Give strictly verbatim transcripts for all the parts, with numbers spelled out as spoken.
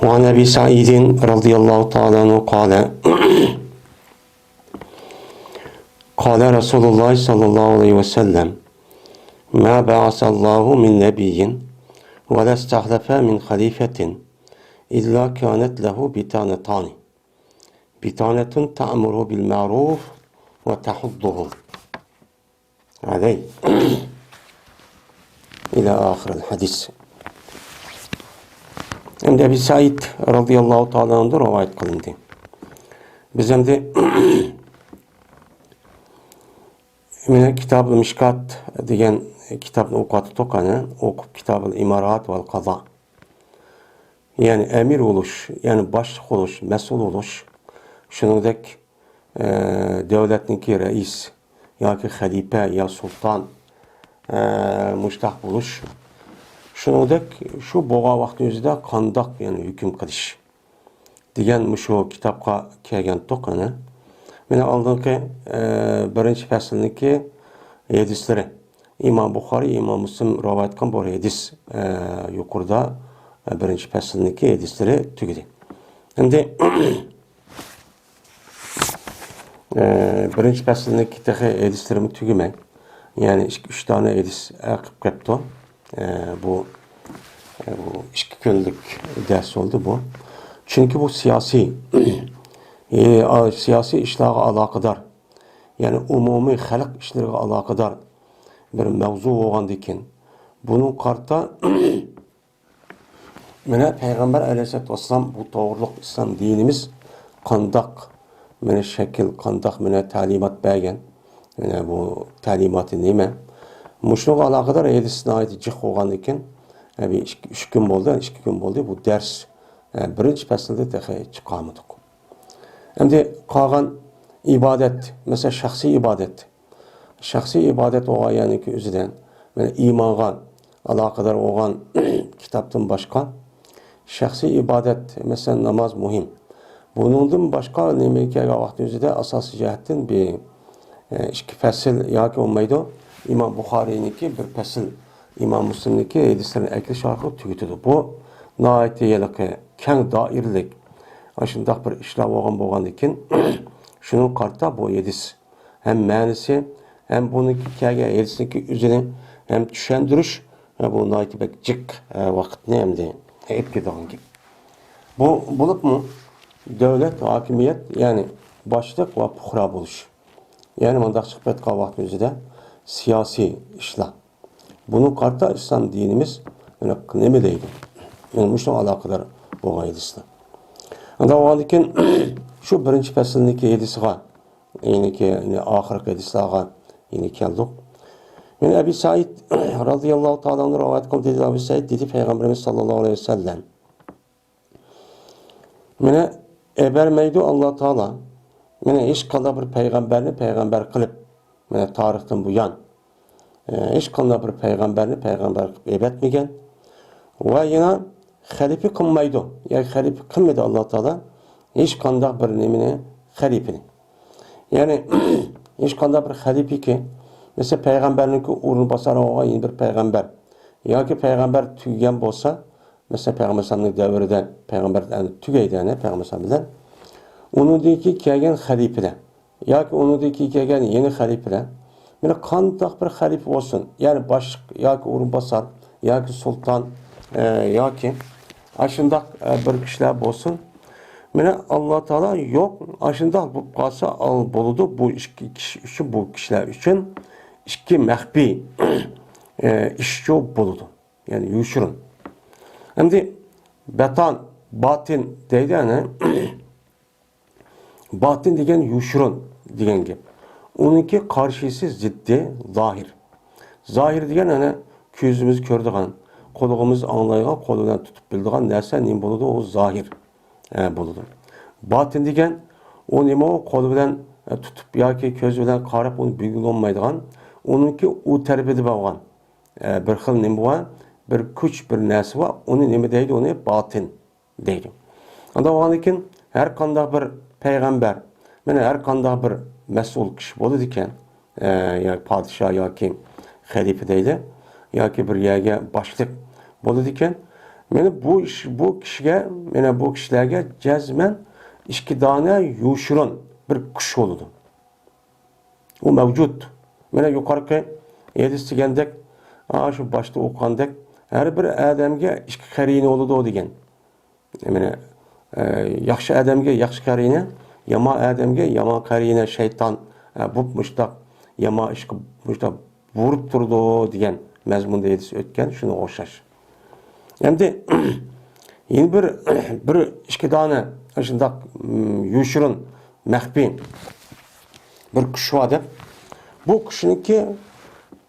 عن أبي سعيد رضي الله تعالى عنه قال: قال رسول الله صلى الله عليه وسلم: ما بعث الله من نبي ولا استخلف من خليفة إلا كانت له بطانتان، بطانة تأمره بالمعروف وتحضه عليه. إلى آخر الحديث. ئەمدى ئەبى سەئىد رەزىيەللاھۇ تائالا ئەنھۇدىن رىۋايەت قىلىندى. بىز ئەمدى مانا كىتابۇل مىشكات دېگەن كىتابنى ئوقۇۋاتىدۇق، ئەنە ئوقۇپ كىتابۇل ئىمارات ۋەل قازا. يەنى ئەمىر بولۇش، يەنى باشلىق بولۇش، مەسئۇل بولۇش، شۇنىڭدەك، ئە، دۆلەتنىڭكى رەئىس ياكى خەلىپە يا سۇلتان، ئە، مۇشتاق بولۇش، شۇنىڭدەك شۇ بولغان ۋاقىتنىڭ ئۆزىدە قانداق، يەنى ھۆكۈم قىلىش دېگەن مۇشۇ كىتابقا كەلگەنتۇق، ئەنە. مانا ئالدىنقى، ئە، بىرىنچى پەسىلنىڭكى ھەدىسلىرى. ئىمام بۇخارىي، ئىمام مۇسلىم رىۋايەت قىلغان بۇ ھەدىس، ئە، يۇقىرىدا، ئە، بىرىنچى پەسىلنىڭكى ھەدىسلىرى تۈگىدى. ئەمدى، ئە، بىرىنچى پەسىلنىڭكى تېخى ھەدىسلىرىمۇ تۈگىمەي. يەنى ئىككى، ئۈچ دانە ھەدىس ئەقىپ قېپتۇ. ئە، بۇ، ئە، بۇ ئىككى كۈنلۈك دەرس بولدى بۇ. چۈنكى بۇ سىياسىي، ئە، ئا-، سىياسىي ئىشلارغا ئالاقىدار، يەنى ئومۇمىي خەلق ئىشلىرىغا ئالاقىدار بىر مەۋزۇ بولغاندىكىن، بۇنىڭغا قارىتا مانا پەيغەمبەر ئەلەيھىسسالاتۇ ۋەسسالام بۇ توغرۇلۇق ئىسلام دىنىمىز قانداق مانا شەكىل، قانداق مانا تەلىمات بەرگەن، مانا بۇ تەلىماتى نېمە؟ مۇشۇنىڭغا ئالاقىدار ھەدىس ناھايىتى جىق بولغاندىكىن، ئە، بىر ئىككى، ئۈچ كۈن بولدى، ئىككى كۈن بولدى بۇ دەرس، ئە، بىرىنچى پەسىلدە تېخى چىقارمىدۇق. ئەمدى قالغان ئىبادەت، مەسىلەن، شەخسىي ئىبادەت. شەخسىي ئىبادەت بولغان يەرنىڭكى ئۆزىدە، مانا ئىمانغا ئالاقىدار بولغان كىتابتىن باشقا، شەخسىي ئىبادەت، مەسىلەن، ناماز مۇھىم. بۇنىڭدىن باشقا نېمىگە كەلگەن ۋاقىتنىڭ ئۆزىدە ئاساسىي جەھەتتىن بىر، ئە، ئىككى پەسىل ياكى بولمايدۇ. ئىمام بۇخارىينىڭكى بىر پەسىل، ئىمام مۇسلىمنىڭكى ھەدىسلىرىنى ئەكىرىش ئارقىلىق تۈگىتىدۇ. بۇ ناھايىتى ھېلىقى كەڭ دائىرىلىك ئاشۇنداق بىر ئىشلار بولغان بولغاندىكىن، شۇنىڭغا قارىتا بۇ ھەدىس ھەم مەنىسى، ھەم بۇنىڭكى كەلگەن ھەدىسنىڭكى ئۆزىنى ھەم چۈشەندۈرۈش، ھە، بۇ ناھايىتى بەك جىق، ھە، ۋاقىتنى ئەمدى ئېلىپ كېتىدىغان گەپ. بۇ بولۇپمۇ دۆلەت، ھاكىمىيەت، يەنى باشلىق ۋە پۇقرا بولۇش. يەنى مۇنداق چىقىپ كەتكەن ۋاقىتنىڭ ئۆزىدە سىياسىي ئىشلار. بۇنىڭغا قارىتا ئىسلام دىنىمىز نېمە دەيدۇ؟ يەنى مۇشۇنىڭغا ئالاقىدار بولغان ھەدىسلەر. ئۇنداق بولغاندىكىن، شۇ بىرىنچى پەسىلنىڭكى ھەدىسىغا، يەنىكى، يەنى ئاخىرقى ھەدىسلەرگە يەنە كەلدۇق. يەنى ئەبى سەئىد رەزىيەللاھۇ تائالا ئەنھۇ رىۋايەت قىلدى، دېدى، ئەبى سەئىد دېدى، پەيغەمبىرىمىز ساللاللاھۇ ئەلەيھى ۋەسەللەم، مانا ئەۋەرمەيدۇ ئاللا تائالا، مانا ھېچقانداق بىر پەيغەمبەرنى پەيغەمبەر قىلىپ، مانا تارىختىن بۇيان، ئە، ھېچقانداق بىر پەيغەمبەرنى پەيغەمبەر قىلىپ ئەۋەتمىگەن ۋە يەنە خەلىپە قىلمايدۇ. يەنى خەلىپە قىلمىدى ئاللا تائالا ھېچقانداق بىر نېمىنى، خەلىپىنى. يەنى ھېچقانداق بىر خەلىپىكى، مەسىلەن، پەيغەمبەرنىڭكى ئورۇنباسارى بولغان يەنە بىر پەيغەمبەر ياكى پەيغەمبەر تۈگىگەن بولسا، مەسىلەن، پەيغەمبەر ئەلەيھىسسالامنىڭ دەۋرىدە پەيغەمبەر تۈگەيدۇ، يەنى پەيغەمبەر ئەلەيھىسسالام بىلەن ئۇنىڭدىن كېيىن كەلگەن خەلىپىلەر ياكى ئۇنىڭدىن كېيىن كەلگەن يېڭى خەلىپىلەر، مانا قانداق بىر خەلىپە بولسۇن، يەنى باشلىق ياكى ئورۇنباسار ياكى سۇلتان، ئە، ياكى ئاشۇنداق، ئە، بىر كىشىلەر بولسۇن، مانا ئاللا تائالا يوق، ئاشۇنداق بولۇپ قالسا، ئال، بولىدۇ، بۇ ئىككى كىشى ئۈچۈن، بۇ كىشىلەر ئۈچۈن ئىككى مەخپىي، ئە، ئىشچۇ بولىدۇ. يەنى يوشۇرۇن. ئەمدى بەتان، باتىن دەيدۇ، يەنى باتىن دېگەن يوشۇرۇن دېگەن گەپ. ئۇنىڭكى قارشىسى زىددى زاھىر. زاھىر دېگەن، ئەنە، كۆزىمىز كۆرىدىغان، قۇلىقىمىز ئاڭلايدىغان، قول بىلەن تۇتۇپ بىلىدىغان نەرسە نېمە بولىدۇ؟ ئۇ زاھىر، ئە، بولىدۇ. باتىن دېگەن، ئۇ نېمە؟ ئۇ قول بىلەن، ئە، تۇتۇپ ياكى كۆز بىلەن قاراپ ئۇنى بىلگىلى بولمايدىغان، ئۇنىڭكى ئۇ تەرىپىدە بولغان، ئە، بىر خىل نېمە بار، بىر كۈچ، بىر نەرسە بار، ئۇنى نېمە دەيدۇ؟ ئۇنى باتىن دەيدۇ. ئۇنداق بولغاندىكىن، ھەر قانداق بىر پەيغەمبەر، مانا ھەر قانداق بىر مەسئۇل كىشى بولىدىكەن، ئە، يا پادىشاھ ياكى خەلىپە دەيلى، ياكى بىر يەرگە باشلىق بولىدىكەن، مانا بۇ ئىش، بۇ كىشىگە، مانا بۇ كىشىلەرگە جەزمەن ئىككى دانە يوشۇرۇن بىر كۈچ بولىدۇ. ئۇ مەۋجۇت. مانا يۇقىرىقى ھەدىس دېگەندەك، ئا، شۇ باشتا ئوقۇغاندەك، ھەر بىر ئادەمگە ئىككى قەرىنە بولىدۇ دېگەن. مانا، ئە، ياخشى ئادەمگە ياخشى قەرىنە، يامان ئادەمگە يامان قەرىنە، شەيتان، ئە، بۇ مۇشتاق يامان ئىشقا مۇشتاق بۇيرۇپ تۇرىدۇ دېگەن مەزمۇندا ھەدىس ئۆتكەن، شۇنىڭغا ئوخشاش. ئەمدى يەنە بىر، بىر ئىككى دانە شۇنداق، م، يوشۇرۇن، مەخپىي بىر كۈچ بار دەپ، بۇ كۈچنىڭكى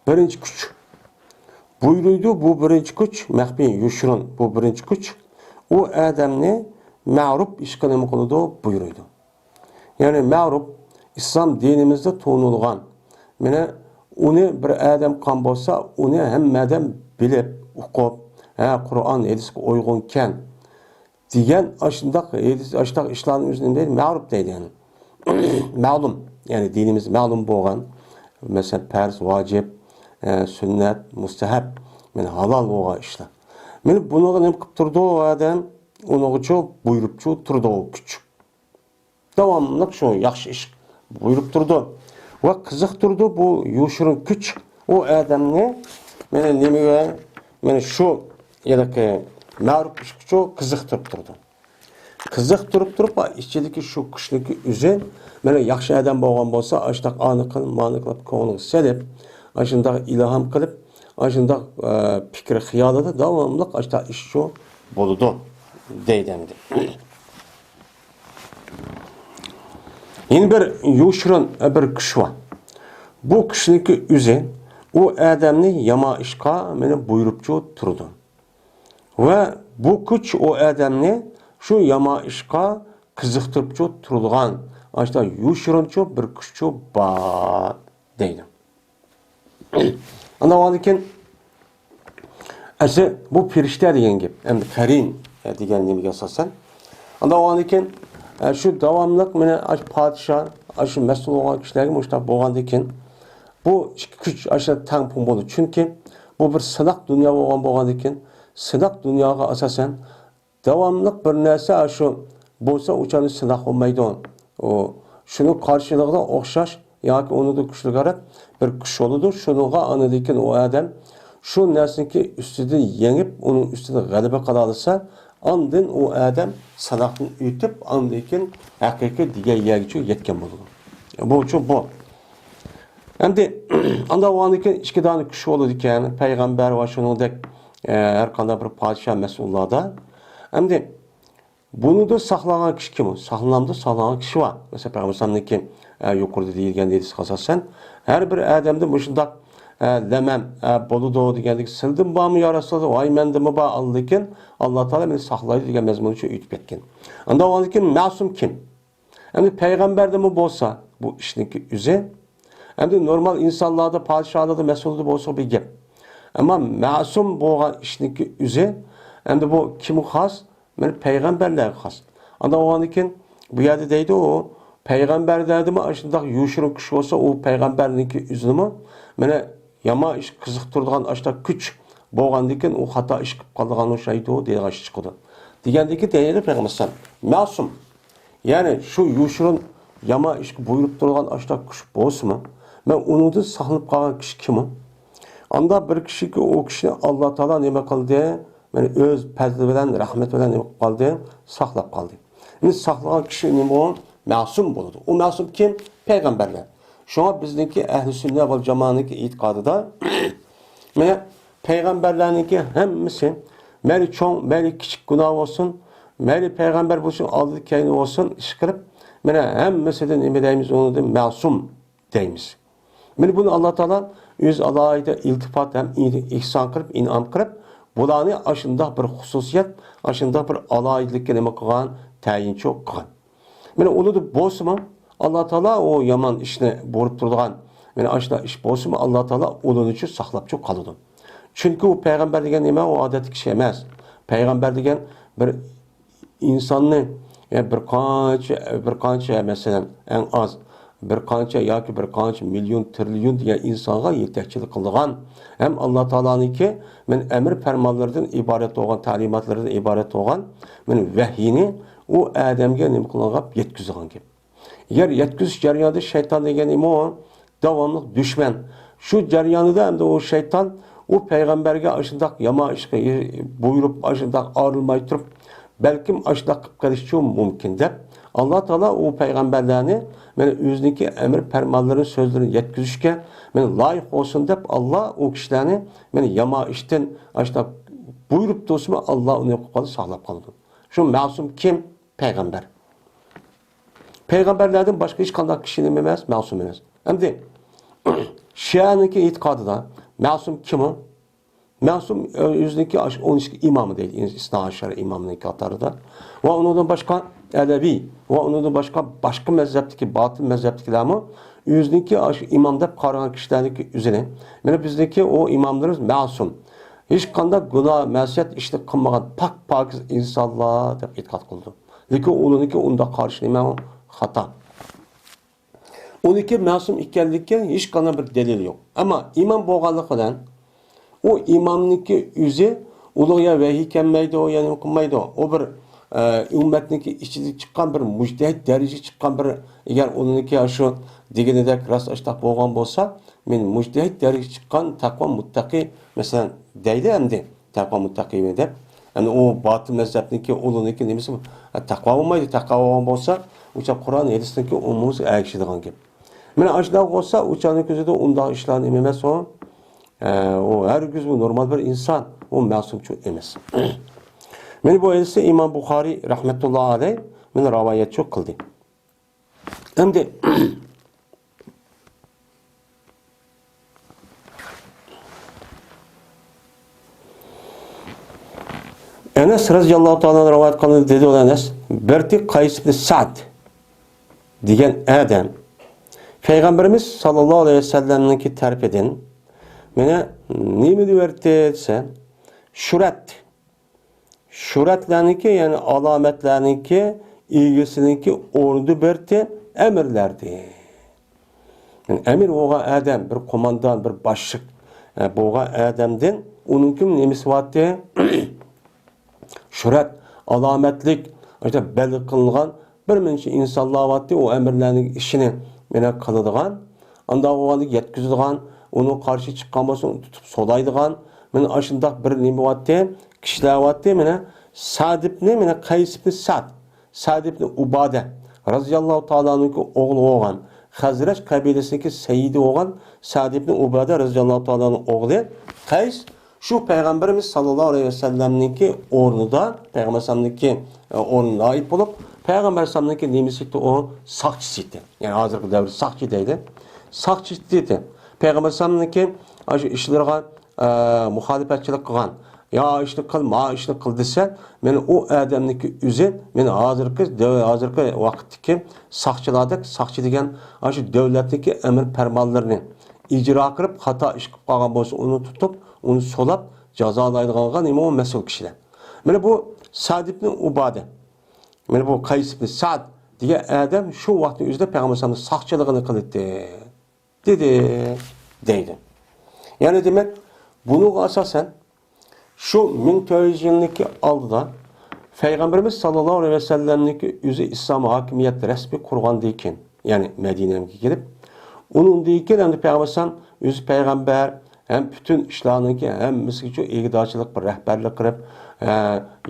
بىرىنچى كۈچ بۇيرۇيدۇ، بۇ بىرىنچى كۈچ، مەخپىي، يوشۇرۇن، بۇ بىرىنچى كۈچ ئۇ ئادەمنى مەغرۇپ ئىشقا نېمە قىلىدۇ؟ بۇيرۇيدۇ. يەنى مەغرۇپ ئىسلام دىنىمىزدا تونۇلغان. مانا ئۇنى بىر ئادەم قىلغان بولسا، ئۇنى ھەممە ئادەم بىلىپ، ئۇقۇپ، ھە، قۇرئان، ھەدىسكە ئۇيغۇنكەن دېگەن ئاشۇنداق ھەدىس، ئاشۇنداق ئىشلارنى ئۆزىنى دەيدۇ، مەغرۇپ دەيدۇ يەنى. مەلۇم، يەنى دىنىمىز مەلۇم بولغان، مەسىلەن، پەرز، ۋاجىپ، ئە، سۈننەت، مۇستەھەب، مانا ھالال بولغان ئىشلار. مانا بۇنىڭغا نېمە قىلىپ تۇرىدۇ ئۇ ئادەم؟ ئۇنىڭغىچۇ بۇيرۇپچۇ تۇرىدۇ ئۇ كۈچ. داۋاملىق شۇ ياخشى ئىش بۇيرۇپ تۇرىدۇ. ۋە قىزىقتۇرىدۇ بۇ يوشۇرۇن كۈچ ئۇ ئادەمنى، مانا نېمىگە، مانا شۇ ھېلىقى مەغرۇپ ئىشقىچۇ قىزىقتۇرۇپ تۇرىدۇ. قىزىقتۇرۇپ تۇرۇپ، ئىچىدىكى شۇ كۈچنىكى ئۆزى، مانا ياخشى ئادەم بولغان بولسا، ئاشتاق ئانى قىل، مانى قىلىپ، كۆڭلىگە سېلىپ، ئاشۇنداق ئىلھام قىلىپ، ئاشۇنداق، ئە، پىكىر خىيالىدا داۋاملىق ئاشۇنداق ئىش شۇ بولىدۇ، دەيدۇ ئەمدى. يەنە بىر يوشۇرۇن بىر كۈچ بار. بۇ كۈچنىڭكى ئۆزى ئۇ ئادەمنى يامان ئىشقا مانا بۇيرۇپچۇ تۇرىدۇ. ۋە بۇ كۈچ ئۇ ئادەمنى شۇ يامان ئىشقا قىزىقتۇرۇپچۇ تۇرىدىغان، ئاشۇنداق يوشۇرۇنچۇ بىر كۈچچۇ بار، دەيدۇ. ئاندىن كېيىن، ئەسلى بۇ پىرىشتە دېگەن گەپ، ئەمدى قەرىن دېگەن نېمىگە ئاساسەن. ئاندىن كېيىن، شۇ داۋاملىق مانا ئاشۇ پادىشاھ، ئاشۇ مەسئۇل بولغان كىشىلەرگە مۇشۇنداق بولغاندىن كېيىن، بۇ ئىككى كۈچ ئاشۇ تەڭ پۇڭ بولىدۇ. چۈنكى بۇ بىر سىناق دۇنيا بولغان بولغاندىن كېيىن، سىناق دۇنياغا ئاساسەن داۋاملىق بىر نەرسە شۇ بولسا، ئۇ چاغدا سىناق بولمايدۇ. ئۇ شۇنىڭ قارشىلىقىغا ئوخشاش ياكى ئۇنىڭدىن كۈچلۈكرەك بىر كۈچ بولىدۇ. شۇنىڭغا ئاندىن كېيىن ئۇ ئادەم شۇ نەرسىنىڭكى ئۈستىدىن يېڭىپ، ئۇنىڭ ئۈستىدە غەلىبە قىلالىسا، ئاندىن ئۇ ئادەم سىناقتىن ئۆتۈپ، ئاندىن كېيىن ھەقىقىي دېگەن يەرگىچە يەتكەن بولىدۇ. بۇچۇ بۇ. ئەمدى ئاندىن كېيىن ئىككى دانە كۈچ بولىدىكەن، پەيغەمبەر ۋە شۇنىڭدەك، ئە، ھەر قانداق بىر پادىشاھ مەسئۇللاردا. ئەمدى بۇنىڭدا ساقلانغان كىشى كىم؟ ساقلىنامدۇ؟ ساقلانغان كىشى بار. مەسىلەن، پەيغەمبەرنىڭكى، ئە، يۇقىرىدا دېيىلگەن ھەدىسكە ئاساسەن، ھەر بىر ئادەمدە مۇشۇنداق، ئە، لەمەم، ئە، بولىدۇ دېگەندىكى، سىلدىمۇ بارمۇ يا رەسۇلاللا؟ ۋاي، مەندىمۇ بار، ئالدىكىن ئاللا تائالا مېنى ساقلايدۇ دېگەن مەزمۇنچە ئۆتۈپ كەتكەن. ئاندىن كېيىن مەسۇم كىم؟ ئەمدى پەيغەمبەردىمۇ بولسا بۇ ئىشنىڭكى ئۆزى، ئەمدى نورمال ئىنسانلاردا، پادىشاھلاردا، مەسئۇلدا بولسا بىر گەپ. ئەمما مەسۇم بولغان ئىشنىڭكى ئۆزى، ئەمدى بۇ كىمگە خاس؟ مانا پەيغەمبەرلەرگە خاس. ئاندىن كېيىن بۇ يەردە دەيدۇ، ئۇ پەيغەمبەرلەردىمۇ ئاشۇنداق يوشۇرۇن كۈچ بولسا، ئۇ پەيغەمبەرنىڭكى ئۆزىنىمۇ مانا يامان ئىش قىزىقتۇرىدىغان ئاشۇنداق كۈچ بولغاندىن كېيىن ئۇ خاتا ئىش قىلىپ قالىدىغان ئوخشايدۇ دەيدىغان ئىش چىقىدۇ. دېگەندىن كېيىن دەيدۇ پەيغەمبەر ئەلەيھىسسالام، مەسۇم. يەنى شۇ يوشۇرۇن يامان ئىشقا بۇيرۇپ تۇرغان ئاشۇنداق كۈچ بولسىمۇ، مەن ئۇنىڭدىن ساقلىنىپ قالغان كىشى كىم ئۇ؟ ئاندا بىر كىشىكى ئۇ كىشىنى ئاللا تائالا نېمە قىلدى؟ مانا ئۆز پەزلى بىلەن، رەھمىتى بىلەن نېمە قىلىپ قالدى؟ ساقلاپ قالدى. ئەمدى ساقلىغان كىشى نېمە ئۇ؟ مەسۇم بولىدۇ. ئۇ مەسۇم كىم؟ پەيغەمبەرلەر. شۇڭا بىزنىڭكى ئەھلى سۈننە ۋەل جامائەنىڭكى ئېتىقادىدا، مانا پەيغەمبەرلەرنىڭكى ھەممىسى، مەيلى چوڭ، مەيلى كىچىك گۇناھ بولسۇن، مەيلى پەيغەمبەر بولسۇن، ئالدى كەينى بولسۇن، ئىش قىلىپ، مانا ھەممىسىدىن نېمە دەيمىز؟ ئۇنىڭدىن مەسۇم دەيمىز. مانا بۇنى ئاللا تائالا ئۆزى ئالاھىدە ئىلتىپات ھەم ئېھسان قىلىپ، ئىنئام قىلىپ، بۇلارنى ئاشۇنداق بىر خۇسۇسىيەت، ئاشۇنداق بىر ئالاھىدىلىككە نېمە قىلغان؟ تەيىنچۇ قىلغان. مانا ئۇلىدا بولسىمۇ، ئاللا تائالا ئۇ يامان ئىشنى بۇيرۇپ تۇرىدىغان، مانا ئاشۇنداق ئىش بولسىمۇ، ئاللا تائالا ئۇلىنىچۇ ساقلاپچۇ قالىدۇ. چۈنكى ئۇ پەيغەمبەر دېگەن نېمە؟ ئۇ ئادەتتىكى كىشى ئەمەس. پەيغەمبەر دېگەن بىر ئىنساننى، يا بىر قانچە، بىر قانچە، مەسىلەن، ئەڭ ئاز بىر قانچە ياكى بىر قانچە مىليون، تىرىليون دېگەن ئىنسانغا يېتەكچىلىك قىلىدىغان، ھەم ئاللا تائالانىڭكى مەن ئەمر پەرمانلىرىدىن ئىبارەت بولغان، تەلىماتلىرىدىن ئىبارەت بولغان مەن ۋەھىينى ئۇ ئادەمگە نېمە قىلغان، يەتكۈزىدىغان گەپ. ئەگەر يەتكۈزۈش جەريانىدا شەيتان دېگەن نېمە ئۇ؟ داۋاملىق دۈشمەن. شۇ جەريانىدا ئەمدى ئۇ شەيتان ئۇ پەيغەمبەرگە ئاشۇنداق يامان ئىشقا بۇيرۇپ، ئاشۇنداق ئايرىلماي تۇرۇپ، بەلكىم ئاشۇنداق قىلىپ قېلىشى مۇمكىن دەپ، ئاللا تائالا ئۇ پەيغەمبەرلەرنى مانا ئۆزىنىڭكى ئەمر پەرمانلىرىنى، سۆزلىرىنى يەتكۈزۈشكە مانا لايىق بولسۇن دەپ، ئاللا ئۇ كىشىلەرنى مانا يامان ئىشتىن ئاشۇنداق بۇيرۇپ تۇرسىمۇ، ئاللا ئۇنى قىلىپ قالىدۇ، ساقلاپ قالىدۇ. شۇ مەسۇم كىم؟ پەيغەمبەر. پەيغەمبەرلەردىن باشقا ھېچقانداق كىشى نېمە ئەمەس، مەسۇم ئەمەس. ئەمدى شىئەنىڭكى ئېتىقادىدا مەسۇم كىم ئۇ؟ مەسۇم ئۆزىنىڭكى ئاشۇ ئون ئىككى ئىمامى دەيدۇ، ئىسنا ئاشارە ئىمامىنىڭكى قاتارىدا. ۋە ئۇنىڭدىن باشقا ئەلەۋى ۋە ئۇنىڭدىن باشقا، باشقا مەزھەپتىكى، باتىل مەزھەپتىكىلەرمۇ ئۆزىنىڭكى ئاشۇ ئىمام دەپ قارىغان كىشىلەرنىڭكى ئۆزىنى، مانا بىزنىڭكى ئۇ ئىماملىرىمىز مەسۇم. ھېچقانداق گۇناھ، مەسىيەت ئىشنى قىلمىغان پاك-پاكىز ئىنسانلار دەپ ئېتىقاد قىلىدۇ. لېكىن ئۇلارنىڭكى ئۇنداق قارىشى نېمە؟ خاتا. ئۇنىڭكى مەسۇم ئىكەنلىككە ھېچقانداق بىر دەلىل يوق. ئەمما ئىمام بولغانلىقى بىلەن ئۇ ئىمامنىڭكى ئۆزى ئۇلۇغ يا ۋەھىي كەلمەيدۇ، يا نېمە قىلمايدۇ. ئۇ بىر، ئە، ئۈممەتنىڭكى ئىچىدىن چىققان بىر مۇجتەھىد دەرىجىگە چىققان بىر، ئەگەر ئۇنىڭكى شۇ دېگىنىدەك راست ئاشتاق بولغان بولسا، مەن مۇجتەھىد دەرىجىگە چىققان تەقۋا مۇتتەقى، مەسىلەن، دەيدۇ ئەمدى. تەقۋا مۇتتەقى دەپ. ئەمدى ئۇ باتىل مەزھەپنىڭكى ئۇلىنىڭكى نېمىسى بۇ؟ ھە، تەقۋا بولمايدۇ، تەقۋا بولغان بولسا، ئۇ چاغ قۇرئان ھەدىسنىڭكى ئومۇمىغا ئەگىشىدىغان گەپ. مانا ئاشۇنداق بولسا، ئۇ چاغنىڭ كۆزىدە ئۇنداق ئىشلار نېمە ئەمەس ئۇ. ھە، ئۇ ھەرگىزمۇ نورمال بىر ئىنسان، ئۇ مەسۇمچۇ ئەمەس. مانا بۇ ھەدىسنى ئىمام بۇخارىي رەھمەتۇللا ئەلەيھ مانا رىۋايەتچۇ قىلدى. ئەمدى ئەنەس رەزىياللاھۇ تائالا ئەنھۇ رىۋايەت قىلىندى، دېدى ئۇ ئەنەس، بىر تى قەيس ئىبنى سەئد دېگەن ئادەم پەيغەمبىرىمىز ساللاللاھۇ ئەلەيھى ۋەسەللەمنىڭكى تەرىپىدىن مانا نېمە دېيىۋەردى دېسە، شۇرەت شۇرەتلەرنىڭكى، يەنى ئالامەتلەرنىڭكى ئىگىسىنىڭكى ئورنىدا بىرتى ئەمىرلەردىن. يەنى ئەمىر بولغان ئادەم، بىر قوماندان، بىر باشلىق، ئە، بولغان ئادەمدىن ئۇنىڭكى نېمىسى بارتى؟ شۇرەت، ئالامەتلىك، ئاشۇ بەلگە قىلىنغان بىر مۇنچە ئىنسانلار بارتى، ئۇ ئەمىرلەرنىڭ ئىشىنى مانا قىلىدىغان، ئانداق بولغاندا يەتكۈزىدىغان، ئۇنىڭ قارشى چىققان بولسا، ئۇنى تۇتۇپ سولايدىغان، مانا ئاشۇنداق بىر نېمە بارتى، كىشىلەر بارتى، مانا سەد ئىبنى، مانا قەيس ئىبنى سەد، سەد ئىبنى ئۇبادە رەزىياللاھۇ تائالا ئەنھۇنىڭ ئوغلى بولغان، خەزرەج قەبىلىسىنىڭكى سەييىدى بولغان سەد ئىبنى ئۇبادە رەزىياللاھۇ تائالا ئەنھۇنىڭ ئوغلى قەيس شۇ پەيغەمبىرىمىز ساللاللاھۇ ئەلەيھى ۋەسەللەمنىڭكى ئورنىدا، پەيغەمبەر ئەلەيھىسسالامنىڭكى، ئە، ئورنىدا نائىب بولۇپ، پەيغەمبەر ئەلەيھىسسالامنىڭكى نېمىسى ئىدى ئۇ؟ ساقچىسى ئىدى. يەنى ھازىرقى دەۋردە ساقچى دەيدۇ. ساقچى ئىدى. پەيغەمبەر ئەلەيھىسسالامنىڭكى ئاشۇ ئىشلىرىغا، ئە، مۇخالىپەتچىلىك قىلغان، يا ئىشنى قىل، ما ئىشنى قىل دېسە، مانا ئۇ ئادەمنىڭكى ئۆزى، مانا ھازىرقى دەۋ-، ھازىرقى ۋاقىتتىكى ساقچىلاردەك، ساقچى دېگەن ئاشۇ دۆلەتنىڭكى ئەمر پەرمانلىرىنى ئىجرا قىلىپ، خاتا ئىش قىلىپ قالغان بولسا، ئۇنى تۇتۇپ، ئۇنى سولاپ، جازالايدىغانغا نېمە ئۇ مەسئۇل كىشىلەر. مانا بۇ سەد ئىبنى ئۇبادە، مانا بۇ قەيس ئىبنى سەد دېگەن ئادەم شۇ ۋاقىتنىڭ ئۆزىدە پەيغەمبەر ئەلەيھىسسالامنىڭ ساقچىلىقىنى قىلىتتى، دېدى، دەيدۇ. يەنى دېمەك، بۇنىڭغا ئاساسەن، شۇ مىڭ تۆت يۈز يىلنىڭكى ئالدىدا پەيغەمبىرىمىز ساللاللاھۇ ئەلەيھى ۋەسەللەمنىڭكى ئۆزى ئىسلام ھاكىمىيەت رەسمىي قۇرغاندىن كېيىن، يەنى مەدىنەگە كېلىپ، ئۇنىڭدىن كېيىن ئەمدى پەيغەمبەر ئەلەيھىسسالام ئۆزى پەيغەمبەر، ھەم پۈتۈن ئىشلارنىڭكى ھەممىسىگىچۇ ئىگىدارچىلىق بىر رەھبەرلىك قىلىپ، ھە،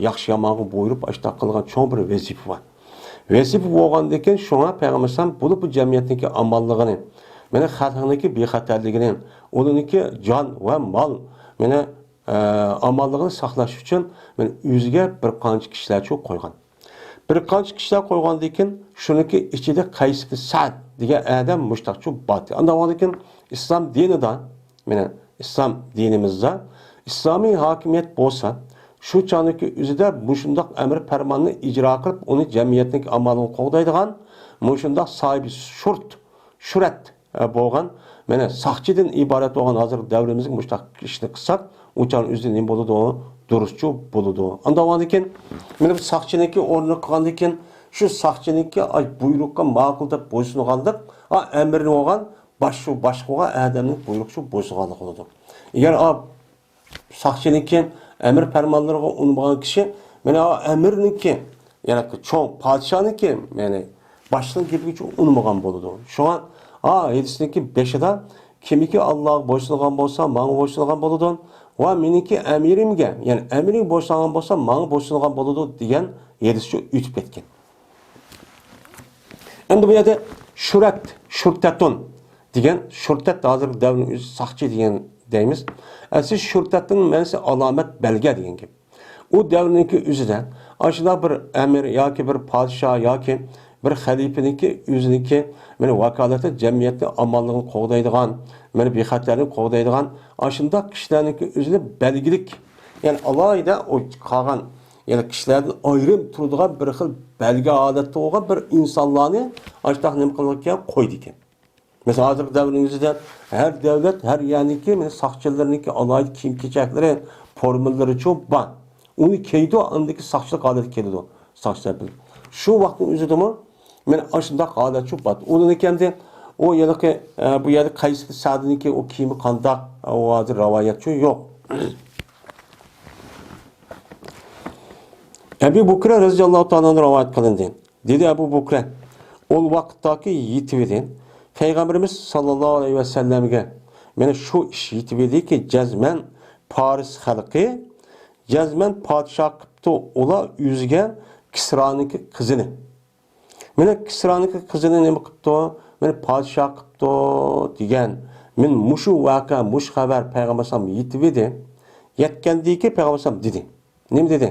ياخشى يامانغا بۇيرۇپ، ئاشۇنداق قىلغان چوڭ بىر ۋەزىپە بار. ۋەزىپە بولغاندىن كېيىن، شۇڭا پەيغەمبەر ئەلەيھىسسالام بولۇپمۇ جەمئىيەتنىڭكى ئامانلىقىنى، مانا خەلقنىڭكى بىخەتەرلىكىنى، ئۇلارنىڭكى جان ۋە مال، مانا، ئە، ئامانلىقىنى ساقلاش ئۈچۈن، مانا ئۆزىگە بىر قانچە كىشىلەرچۇ قويغان. بىر قانچە كىشىلەر قويغاندىن كېيىن، شۇنىڭكى ئىچىدە قەيس ئىبن سەد دېگەن ئادەم مۇشتاقچۇ باتى. ئانداق بولغاندىن كېيىن، ئىسلام دىنىدا، مانا ئىسلام دىنىمىزدا ئىسلامىي ھاكىمىيەت بولسا، شۇ چاغنىڭكى ئۆزىدە مۇشۇنداق ئەمر پەرماننى ئىجرا قىلىپ، ئۇنى جەمئىيەتنىڭ ئامانلىقىنى قوغدايدىغان، مۇشۇنداق ساھىبى شۇرت، شۇرەت، ئە، بولغان، مانا ساقچىدىن ئىبارەت بولغان ھازىرقى دەۋرىمىزدە مۇشۇنداق ئىشنى قىلساق، ئۇ چاغنىڭ ئۆزىدە نېمە بولىدۇ؟ دۇرۇسچۇ بولىدۇ. ئانداق بولغاندىن كېيىن، مانا بۇ ساقچىنىڭكى ئورنىنى قىلغاندىن كېيىن، شۇ ساقچىنىڭكى، ئاي، بۇيرۇققا ماقۇل دەپ بويسۇنغانلىق، ئا، ئەمرى بولغان باش، باشقا بولغان ئادەمنىڭ بۇيرۇقى شۇ بويسۇنغانلىق بولىدۇ. ئەگەر ئا، ساقچىنىڭكى ئەمر پەرمانلىرىغا ئۇنىمىغان كىشى، مانا ئا، ئەمرنىڭكى، يەنى چوڭ پادىشاھنىڭكى، يەنى باشلىقنىڭ گېپىگە ئۇنىمىغان بولىدۇ. شۇڭا ئا، ھەدىسنىڭكى بېشىدا، كىمكى ئاللاغا بويسۇنغان بولسا، ماڭا بويسۇنغان بولىدۇ. ۋە مېنىڭكى ئەمىرىمگە، يەنى ئەمىرىمگە بويسۇنغان بولسا، ماڭا بويسۇنغان بولىدۇ دېگەن ھەدىسچۇ ئۆتۈپ كەتكەن. ئەمدى بۇ يەردە شۇرەت، شۇرتەتۇن دېگەن، شۇرتەت ھازىرقى دەۋرنىڭ ئۆزى ساقچى دېگەن دەيمىز. ئەسلى شۇرتەتنىڭ مەنىسى ئالامەت، بەلگە دېگەن گەپ. ئۇ دەۋرنىڭكى ئۆزىدە ئاشۇنداق بىر ئەمىر ياكى بىر پادىشاھ ياكى بىر خەلىپىنىڭكى ئۆزىنىڭكى، مانا، ۋاكالىتى جەمئىيەتنىڭ ئامانلىقىنى قوغدايدىغان، مانا، بىخەتەرلىكنى قوغدايدىغان ئاشۇنداق كىشىلەرنىڭكى ئۆزىنى بەلگىلىك، يەنى ئالاھىدە ئۇ قالغان، يەنى كىشىلەردىن ئايرىم تۇرىدىغان بىر خىل بەلگە ھالەتتە بولغان بىر ئىنسانلارنى ئاشۇنداق نېمە قىلغان، قويىدىكەن. مەسىلەن، ھازىرقى دەۋرنىڭ ئۆزىدە ھەر دەۋلەت، ھەر يەرنىڭكى، مەسىلەن، ساقچىلىرىنىڭكى ئالاھىدە كىيىم-كېچەكلىرى، فورمىلىرىچۇ بار. ئۇنى كىيىدۇ، ئاندىن كېيىن ساقچىلىق ھالەتكە كېلىدۇ. ساقچىلار بىلەن. شۇ ۋاقىتنىڭ ئۆزىدىمۇ مانا ئاشۇنداق ھالەتچۇ بار. ئۇنىڭ كەندى، ئۇ ھېلىقى، ئە، بۇ يەردە قەيسى سەدىنىڭكى ئۇ كىيىمى قانداق، ئۇ ھازىر رىۋايەتچۇ يوق. ئەبۇ بۇكرە رەزىياللاھۇ تائالا ئەنھۇ رىۋايەت قىلىندى. دېدى ئەبۇ بۇكرە، ئۇ ۋاقىتتاكى يېتىۋىدى. پەيغەمبىرىمىز ساللاللاھۇ ئەلەيھى ۋەسەللەمگە مانا شۇ ئىش يېتىۋىدىكى، جەزمەن پارس خەلقى، جەزمەن پادىشاھ قىپتۇ ئۇلار ئۆزىگە كىسرانىڭكى قىزىنى. مانا كىسرانىڭكى قىزىنى نېمە قىپتۇ؟ مانا پادىشاھ قىپتۇ دېگەن. مانا مۇشۇ ۋەقە، مۇشۇ خەۋەر پەيغەمبەر ئەلەيھىسسالام يېتىۋىدى. يەتكەندىن كېيىن پەيغەمبەر ئەلەيھىسسالام دېدى. نېمە دېدى؟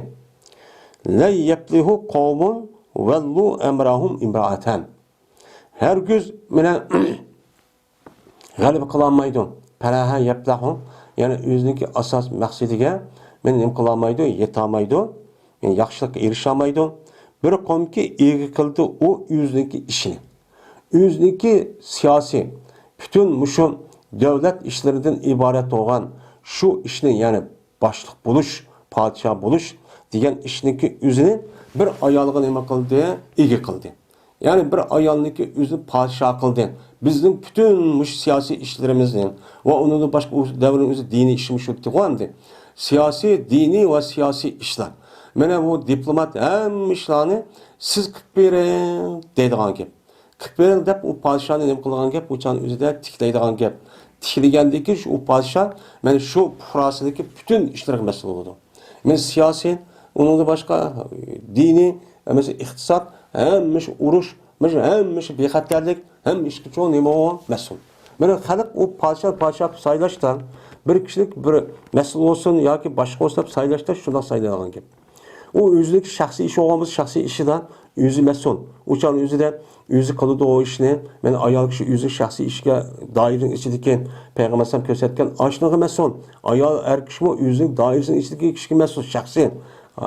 لەن يەپلىھۇ قەۋمۇن ۋەللۇ ئەمرەھۇم ئىمرائەتەن. ھەرگىز مانا غەلىبە قىلالمايدۇ. پەلەھە يەپلەھۇ، يەنى ئۆزىنىڭكى ئاساس مەقسىتىگە مانا نېمە قىلالمايدۇ، يېتەلمەيدۇ. يەنى ياخشىلىققا ئېرىشەلمەيدۇ. بىر قومكى ئىگە قىلدى ئۇ ئۆزىنىڭكى ئىشىنى. ئۆزىنىڭكى سىياسىي، پۈتۈن مۇشۇ دۆلەت ئىشلىرىدىن ئىبارەت بولغان شۇ ئىشنى، يەنى باشلىق بولۇش، پادىشاھ بولۇش دېگەن ئىشنىڭكى ئۆزىنى بىر ئايالغا نېمە قىلدى؟ ئىگە قىلدى. يەنى بىر ئايالنىڭكى ئۆزىنى پادىشاھ قىلدى. بىزنىڭ پۈتۈن مۇشۇ سىياسىي ئىشلىرىمىزنى ۋە ئۇنىڭدىن باشقا ئۇ دەۋرنىڭ ئۆزى دىنىي ئىشىمۇ شۇ ئىدىغۇ ئەمدى. سىياسىي، دىنىي ۋە سىياسىي ئىشلار. مانا بۇ دىپلومات ھەممە ئىشلارنى سىز قىلىپ بېرىڭ دەيدىغان گەپ. قىلىپ بېرىڭ دەپ ئۇ پادىشاھنى نېمە قىلىدىغان گەپ، ئۇ چاغنىڭ ئۆزىدە تىكلەيدىغان گەپ. تىكلىگەندىن كېيىن شۇ ئۇ پادىشاھ مانا شۇ پۇقراسىنىڭكى پۈتۈن ئىشلىرىغا مەسئۇل بولىدۇ. مانا سىياسىي، ئۇنىڭدىن باشقا دىنىي، مەسىلەن، ئىقتىساد، ھەممە ئىش ئۇرۇش، مانا شۇ ھەممە ئىش بىخەتەرلىك، ھەممە ئىشقا چوڭ نېمە بولغان مەسئۇل. مانا خەلق ئۇ پادىشاھ، پادىشاھ سايلاشتا بىر كىشىلىك بىر مەسئۇل بولسۇن ياكى باشقا بولسۇن دەپ سايلاشتا شۇنداق سايلايدىغان گەپ. ئۇ ئۆزىنىڭكى شەخسىي ئىشى بولغان بولسا، شەخسىي ئىشىدا ئۆزى مەسئۇل. ئۇ چاغنىڭ ئۆزىدە ئۆزى قىلىدۇ ئۇ ئىشنى. مانا ئايال كىشى ئۆزىنىڭ شەخسىي ئىشىگە، دائىرىنىڭ ئىچىدىكى پەيغەمبەر ئەلەيھىسسالام كۆرسەتكەن ئاشنىغا مەسئۇل. ئايال، ئەر كىشىمۇ ئۆزىنىڭ دائىرىسىنىڭ ئىچىدىكى كىشىگە مەسئۇل، شەخسىي،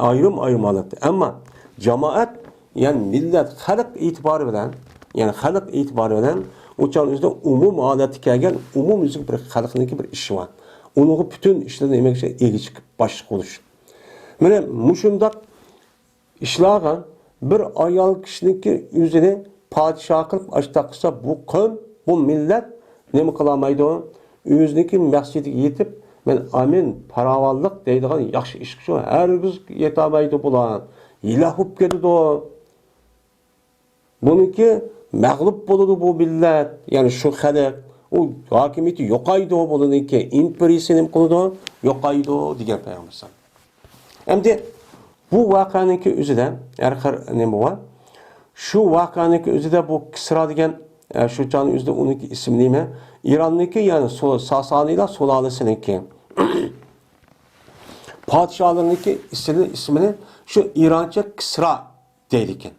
ئايرىم-ئايرىم ھالەتتە. ئەمما جامائەت، يەنى مىللەت، خەلق ئېتىبارى بىلەن، يەنى خەلق ئېتىبارى بىلەن ئۇ چاغنىڭ ئۆزىدە ئومۇم ھالەتتە كەلگەن ئومۇميۈزلۈك بىر خەلقنىڭكى بىر ئىشى بار. ئۇنىڭغا پۈتۈن ئىشلىرىنى نېمە ئىگە چىقىپ باشلىق بولۇش. مانا مۇشۇنداق ئىشلارغا بىر ئايال كىشىنىڭكى ئۆزىنى پادىشاھ قىلىپ ئاشتاق قىلسا، بۇ قوم، بۇ مىللەت نېمە قىلالمايدۇ؟ ئۆزىنىڭكى مەقسىتىگە يېتىپ، مەن ئامىن، پاراۋانلىق دەيدىغان ياخشى ئىشقا شۇ ھەرگىز يېتەلمەيدۇ بۇلار. ھىلاك بولۇپ كېتىدۇ. بۇنىڭكى مەغلۇپ بولىدۇ بۇ مىللەت، يەنى شۇ خەلق، ئۇ ھاكىمىيىتى يوقايدۇ، بۇنىڭكى ئىمپېرىيىسى نېمە قىلىدۇ؟ يوقايدۇ دېگەن پەيغەمبەر ئەلەيھىسسالام. ئەمدى بۇ ۋەقەنىڭكى ئۆزىدە ھەر خىل نېمە بار. شۇ ۋەقەنىڭكى ئۆزىدە بۇ كىسرا دېگەن، ئە، شۇ چاغنىڭ ئۆزىدە ئۇنىڭكى ئىسمى نېمە؟ ئىراننىڭكى، يەنى سۇ-، ساسانىيلار سۇلالىسىنىڭكى پادىشاھلىرىنىڭكى ئىسمىنى، ئىسمىنى شۇ ئىرانچە كىسرا دەيدىكەن.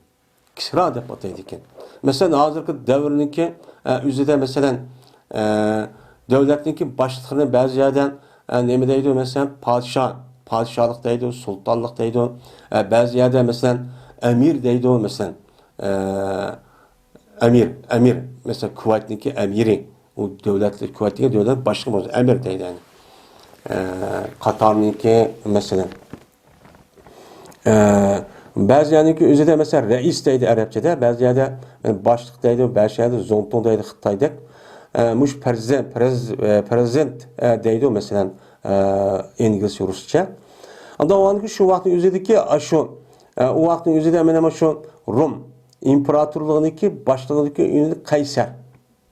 كىسرا دەپ ئاتايدىكەن. مەسىلەن، ھازىرقى دەۋرنىڭكى، ئە، ئۆزىدە، مەسىلەن، ئە، دۆلەتنىڭكى باشلىقلىرىنى بەزى يەردە، ئە، نېمە دەيدۇ؟ مەسىلەن، پادىشاھ، پادىشاھلىق دەيدۇ، سۇلتانلىق دەيدۇ. ئە، بەزى يەردە، مەسىلەن، ئەمىر دەيدۇ، مەسىلەن، ئە، ئەمىر، ئەمىر، مەسىلەن، كۇۋەيتنىڭكى ئەمىرى، ئۇ دۆلەت، كۇۋەيتتىكى دۆلەت باشلىقى بولسا ئەمىر دەيدۇ، يەنى. ئە، قاتارنىڭكى، مەسىلەن، ئە، بەزى يەرنىڭكى ئۆزىدە، مەسىلەن، رەئىس دەيدۇ ئەرەبچىدە، بەزى يەردە، يەنى، باشلىق دەيدۇ، بەزى يەردە زۇڭتۇڭ دەيدۇ خىتايدەك. ئە، مۇشۇ پرېزىدېنت، پرېز-، ئە، پرېزىدېنت، ئە، دەيدۇ، مەسىلەن، ئە، ئىنگلىزچە، رۇسچە. ئاندىن ئۇ شۇ ۋاقىتنىڭ ئۆزىدىكى، ئاشۇ، ئە، ئۇ ۋاقىتنىڭ ئۆزىدە مانا شۇ رۇم ئىمپېراتورلۇقىنىڭكى باشلىقىنىڭكى ئۆزى قەيسەر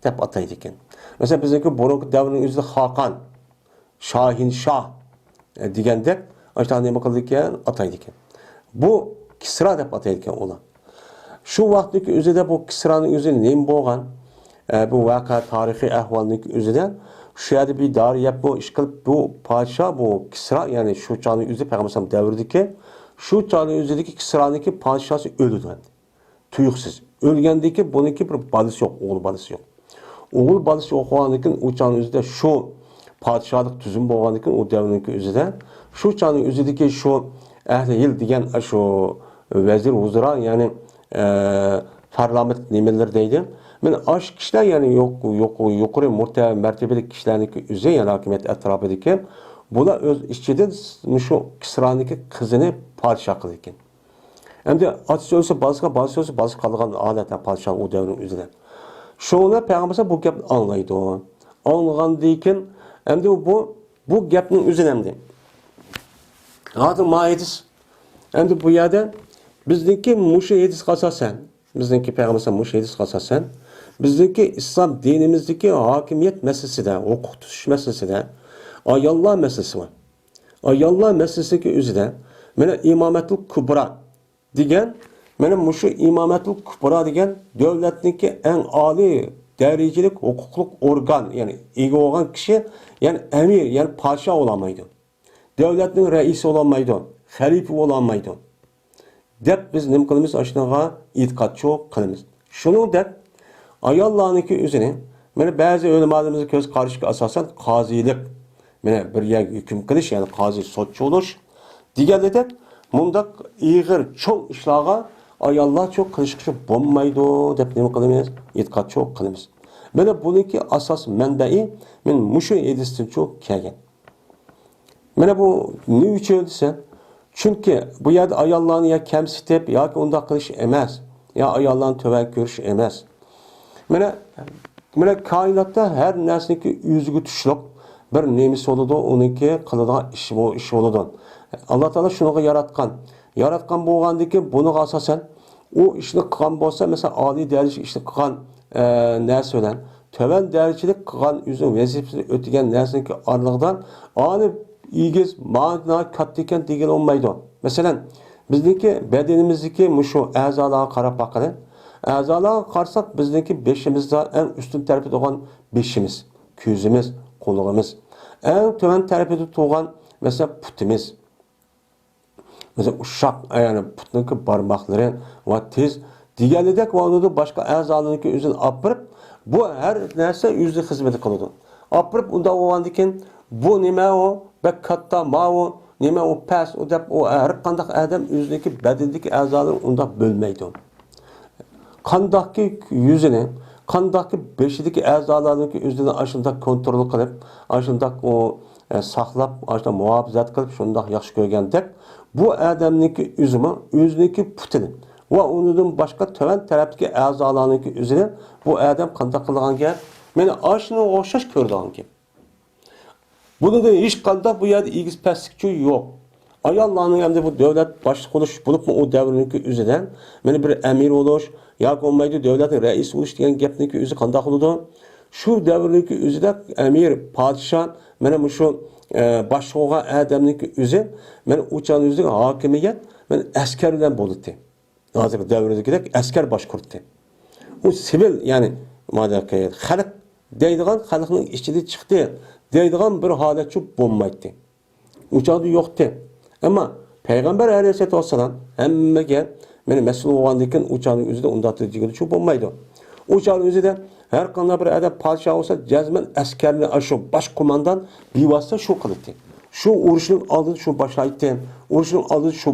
دەپ ئاتايدىكەن. مەسىلەن، بىزنىڭكى بۇرۇنقى دەۋرنىڭ ئۆزىدە خاقان، شاھىنشاھ، ئە، دېگەندەك، ئاشۇنداق نېمە قىلىدىكەن، ئاتايدىكەن. بۇ كىسرا دەپ ئاتايدىكەن ئۇلار. شۇ ۋاقىتتىكى ئۆزىدە بۇ كىسرانىڭ ئۆزى نېمە بولغان؟ ئە، بۇ ۋەقە، تارىخىي ئەھۋالنىڭكى ئۆزىدە شۇ يەردە بىر دارى يەپمۇ ئىش قىلىپ، بۇ پادىشاھ، بۇ كىسرا، يەنى شۇ چاغنىڭ ئۆزى پەيغەمبەر ئەلەيھىسسالام دەۋرىدىكى، شۇ چاغنىڭ ئۆزىدىكى كىسرانىڭكى پادىشاھى ئۆلىدۇ ئەمدى. تۇيۇقسىز. ئۆلگەندىن كېيىن بۇنىڭكى بىر بالىسى يوق، ئوغۇل بالىسى يوق. ئوغۇل بالىسى يوق بولغاندىن كېيىن، ئۇ چاغنىڭ ئۆزىدە شۇ پادىشاھلىق تۈزۈم بولغاندىن كېيىن، ئۇ دەۋرنىڭكى ئۆزىدە شۇ چاغنىڭ ئۆزىدىكى شۇ ئەھلى ھىل دېگەن شۇ ۋەزىر، ۋۇزرا، يەنى، ئە، پارلامېنت نېمىلىرى دەيدۇ. مانا ئاشۇ كىشىلەر، يەنى يۇق-، يۇق-، يۇقىرى مۇرتە-، مەرتىبىلىك كىشىلەرنىڭكى ئۆزى، يەنى ھاكىمىيەت ئەتراپىدىكى، بۇلار ئۆز ئىچىدىن مۇشۇ كىسرانىڭكى قىزىنى پادىشاھ قىلىدىكەن. ئەمدى ئاتىسى ئۆلسە بالىسىغا، بالىسى ئۆلسە بالىسىغا قالىدىغان ھالەت پادىشاھ ئۇ دەۋرنىڭ ئۆزىدە. شۇڭا پەيغەمبەر بۇ گەپنى ئاڭلايدۇ. ئاڭلىغاندىن كېيىن ئەمدى بۇ، بۇ گەپنىڭ ئۆزىنى ئەمدى. ھازىر ما ھەدىس، ئەمدى بۇ يەردە بىزنىڭكى مۇشۇ ھەدىسقا ئاساسەن، بىزنىڭكى پەيغەمبەر مۇشۇ ھەدىسقا ئاساسەن، بىزنىڭكى ئىسلام دىنىمىزدىكى ھاكىمىيەت مەسىلىسىدە، ھوقۇق تۇتۇش مەسىلىسىدە، ئاياللار مەسىلىسى بار. ئاياللار مەسىلىسىدىكى ئۆزىدە، مانا ئىمامەتۇل كۇبرا دېگەن، مانا مۇشۇ ئىمامەتۇل كۇبرا دېگەن دۆلەتنىڭكى ئەڭ ئالىي دەرىجىلىك ھوقۇقلۇق ئورگان، يەنى ئىگە بولغان كىشى، يەنى ئەمىر، يەنى پادىشاھ بولالمايدۇ. دۆلەتنىڭ رەئىسى بولالمايدۇ، خەلىپە بولالمايدۇ، دەپ بىز نېمە قىلىمىز؟ ئاشۇنىڭغا ئېتىقادچىلىق قىلىمىز. شۇنىڭدەك ئاياللارنىڭكى ئۆزىنى، مانا بەزى ئۆلىمالىرىمىزنىڭ كۆز قارىشىغا ئاساسەن قازىلىق، مانا بىر يەرگە ھۆكۈم قىلىش، يەنى قازى سوتچى بولۇش دېگەنلىدەك مۇنداق ئېغىر چوڭ ئىشلارغا ئاياللارچۇ قىلىشقىچۇ بولمايدۇ دەپ نېمە قىلىمىز؟ ئېتىقادچىلىق قىلىمىز. مانا بۇنىڭكى ئاساس مەنبەئى مانا مۇشۇ ھەدىستىنچۇ كەلگەن. مانا بۇ نېمە ئۈچۈن دېسە، چۈنكى بۇ يەردە ئاياللارنى يا كەمسىتىپ ياكى ئۇنداق قىلىش ئەمەس، يا ئاياللارنى تۆۋەن كۆرۈش ئەمەس. مانا، مانا كائىناتتا ھەر نەرسىنىڭكى ئۆزىگە تۇشلۇق بىر نېمىسى بولىدۇ، ئۇنىڭكى قىلىدىغان ئىشى بو-، ئىشى بولىدۇ. ئاللا تائالا شۇنىڭغا ياراتقان. ياراتقان بولغاندىن كېيىن بۇنىڭغا ئاساسەن ئۇ ئىشنى قىلغان بولسا، مەسىلەن، ئالىي دەرىجىلىك ئىشنى قىلغان، ئە، نەرسە بىلەن تۆۋەن دەرىجىلىك قىلغان ئۆزىنىڭ ۋەزىپىسىنى ئۆتىگەن نەرسىنىڭكى ئارىلىقىدا ئانى ئېگىز، مانا كاتتا ئىكەن دېگىلى بولمايدۇ. مەسىلەن، بىزنىڭكى بەدىنىمىزدىكى مۇشۇ ئەزالارغا قاراپ باققىلى. ئەزالارغا قارىساق، بىزنىڭكى بېشىمىزدا ئەڭ ئۈستۈن تەرىپىدە تۇرغان بېشىمىز، كۆزىمىز، قۇلىقىمىز. ئەڭ تۆۋەن تەرىپىدە تۇرغان، مەسىلەن، پۇتىمىز. مەسىلەن، ئۇششاق، يەنى پۇتنىڭكى بارماقلىرى ۋە تىز دېگەنلىدەك ۋە ئۇنىڭدىن باشقا ئەزالارنىڭكى ئۆزىنى ئاپىرىپ، بۇ ھەر نەرسە ئۆزىنىڭ خىزمىتى قىلىدۇ. ئاپىرىپ ئۇنداق بولغاندىن كېيىن، بۇ نېمە ئۇ؟ بەك كاتتا، ماۋۇ نېمە ئۇ؟ پەس ئۇ دەپ، ئۇ ھەر قانداق ئادەم ئۆزىنىڭكى بەدىنىدىكى ئەزالىرىنى ئۇنداق بۆلمەيدۇ. قانداقكى يۈزىنى، قانداقكى بېشىدىكى ئەزالارنىڭكى ئۆزىنى ئاشۇنداق كونترول قىلىپ، ئاشۇنداق ئۇ، ئە، ساقلاپ، ئاشۇنداق مۇھاپىزەت قىلىپ، شۇنداق ياخشى كۆرگەندەك، بۇ ئادەمنىڭكى ئۆزىمۇ ئۆزىنىڭكى پۇتىنى ۋە ئۇنىڭدىن باشقا تۆۋەن تەرەپتىكى ئەزالارنىڭكى ئۆزىنى بۇ ئادەم قانداق قىلىدىغان گەپ؟ مانا ئاشۇنىڭغا ئوخشاش كۆرىدىغان گەپ. بۇنىڭدا ھېچقانداق بۇ يەردە ئېگىز پەسلىكچۇ يوق. ئاياللارنىڭ ئەمدى بۇ دۆلەت باشلىق بولۇش، بولۇپمۇ ئۇ دەۋرنىڭكى ئۆزىدە، مانا بىر ئەمىر بولۇش ياكى بولمايدۇ دۆلەتنىڭ رەئىسى بولۇش دېگەن گەپنىڭكى ئۆزى قانداق بولىدۇ؟ شۇ دەۋرنىڭكى ئۆزىدە ئەمىر، پادىشاھ، مانا مۇشۇ، ئە، باشلىق بولغان ئادەمنىڭكى ئۆزى، مانا ئۇ چاغنىڭ ئۆزىدە ھاكىمىيەت، مانا ئەسكەر بىلەن بولىدۇ. ھازىرقى دەۋردىكىدەك ئەسكەر باشقۇرتتى. ئۇ سىۋىل، يەنى، مانا خەلق دەيدىغان، خەلقنىڭ ئىچىدىن چىقتى دەيدىغان بىر ھالەتچۇ بولمايتتى. ئۇ چاغدا يوقتى. ئەمما پەيغەمبەر ئەلەيھىسسالاتۇ ۋەسسالام ھەممىگە مانا مەسئۇل بولغاندىن كېيىن ئۇ چاغنىڭ ئۆزىدە ئۇنداق دېگىنىچۇ بولمايدۇ. ئۇ چاغنىڭ ئۆزىدە ھەر قانداق بىر ئادەم پادىشاھ بولسا، جەزمەن ئەسكەرنى ئاشۇ باش قوماندان بىۋاسىتە شۇ قىلاتتى. شۇ ئۇرۇشنىڭ ئالدىدا شۇ باشلايتتى. ئۇرۇشنىڭ ئالدىدا شۇ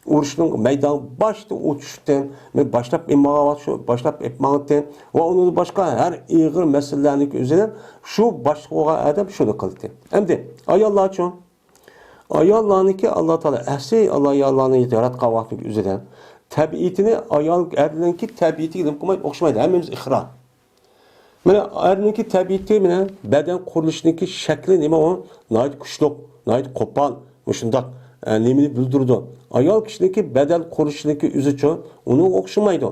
ئۇرۇشنىڭ مەيدانىغا باشتا ئۇ چۈشتى. مەن باشلاپ ئېلىپ ماڭغان ۋاقىت شۇ باشلاپ ئېلىپ ماڭاتتى. ۋە ئۇنىڭدىن باشقا ھەر ئېغىر مەسىلىلەرنىڭكى ئۆزىنى شۇ باشلىق بولغان ئادەم شۇنى قىلاتتى. ئەمدى ئاياللارچۇ؟ ئاياللارنىڭكى ئاللا تائالا ئەسلى ئاياللارنى ياراتقان ۋاقتىنىڭ ئۆزىدە تەبىئىتىنى ئايال ئەرنىڭكى تەبىئىتىگە نېمە قىلمايدۇ، ئوخشىمايدۇ، ھەممىمىز ئىقرار. مانا ئەرنىڭكى تەبىئىتى، مانا بەدەن قۇرۇلۇشىنىڭكى شەكلى نېمە ئۇ؟ ناھايىتى كۈچلۈك، ناھايىتى قوپال، مۇشۇنداق، ئە، نېمىنى بىلدۈرىدۇ. ئايال كىشىنىڭكى بەدەن قۇرۇلۇشىنىڭكى ئۆزىچۇ، ئۇنىڭغا ئوخشىمايدۇ.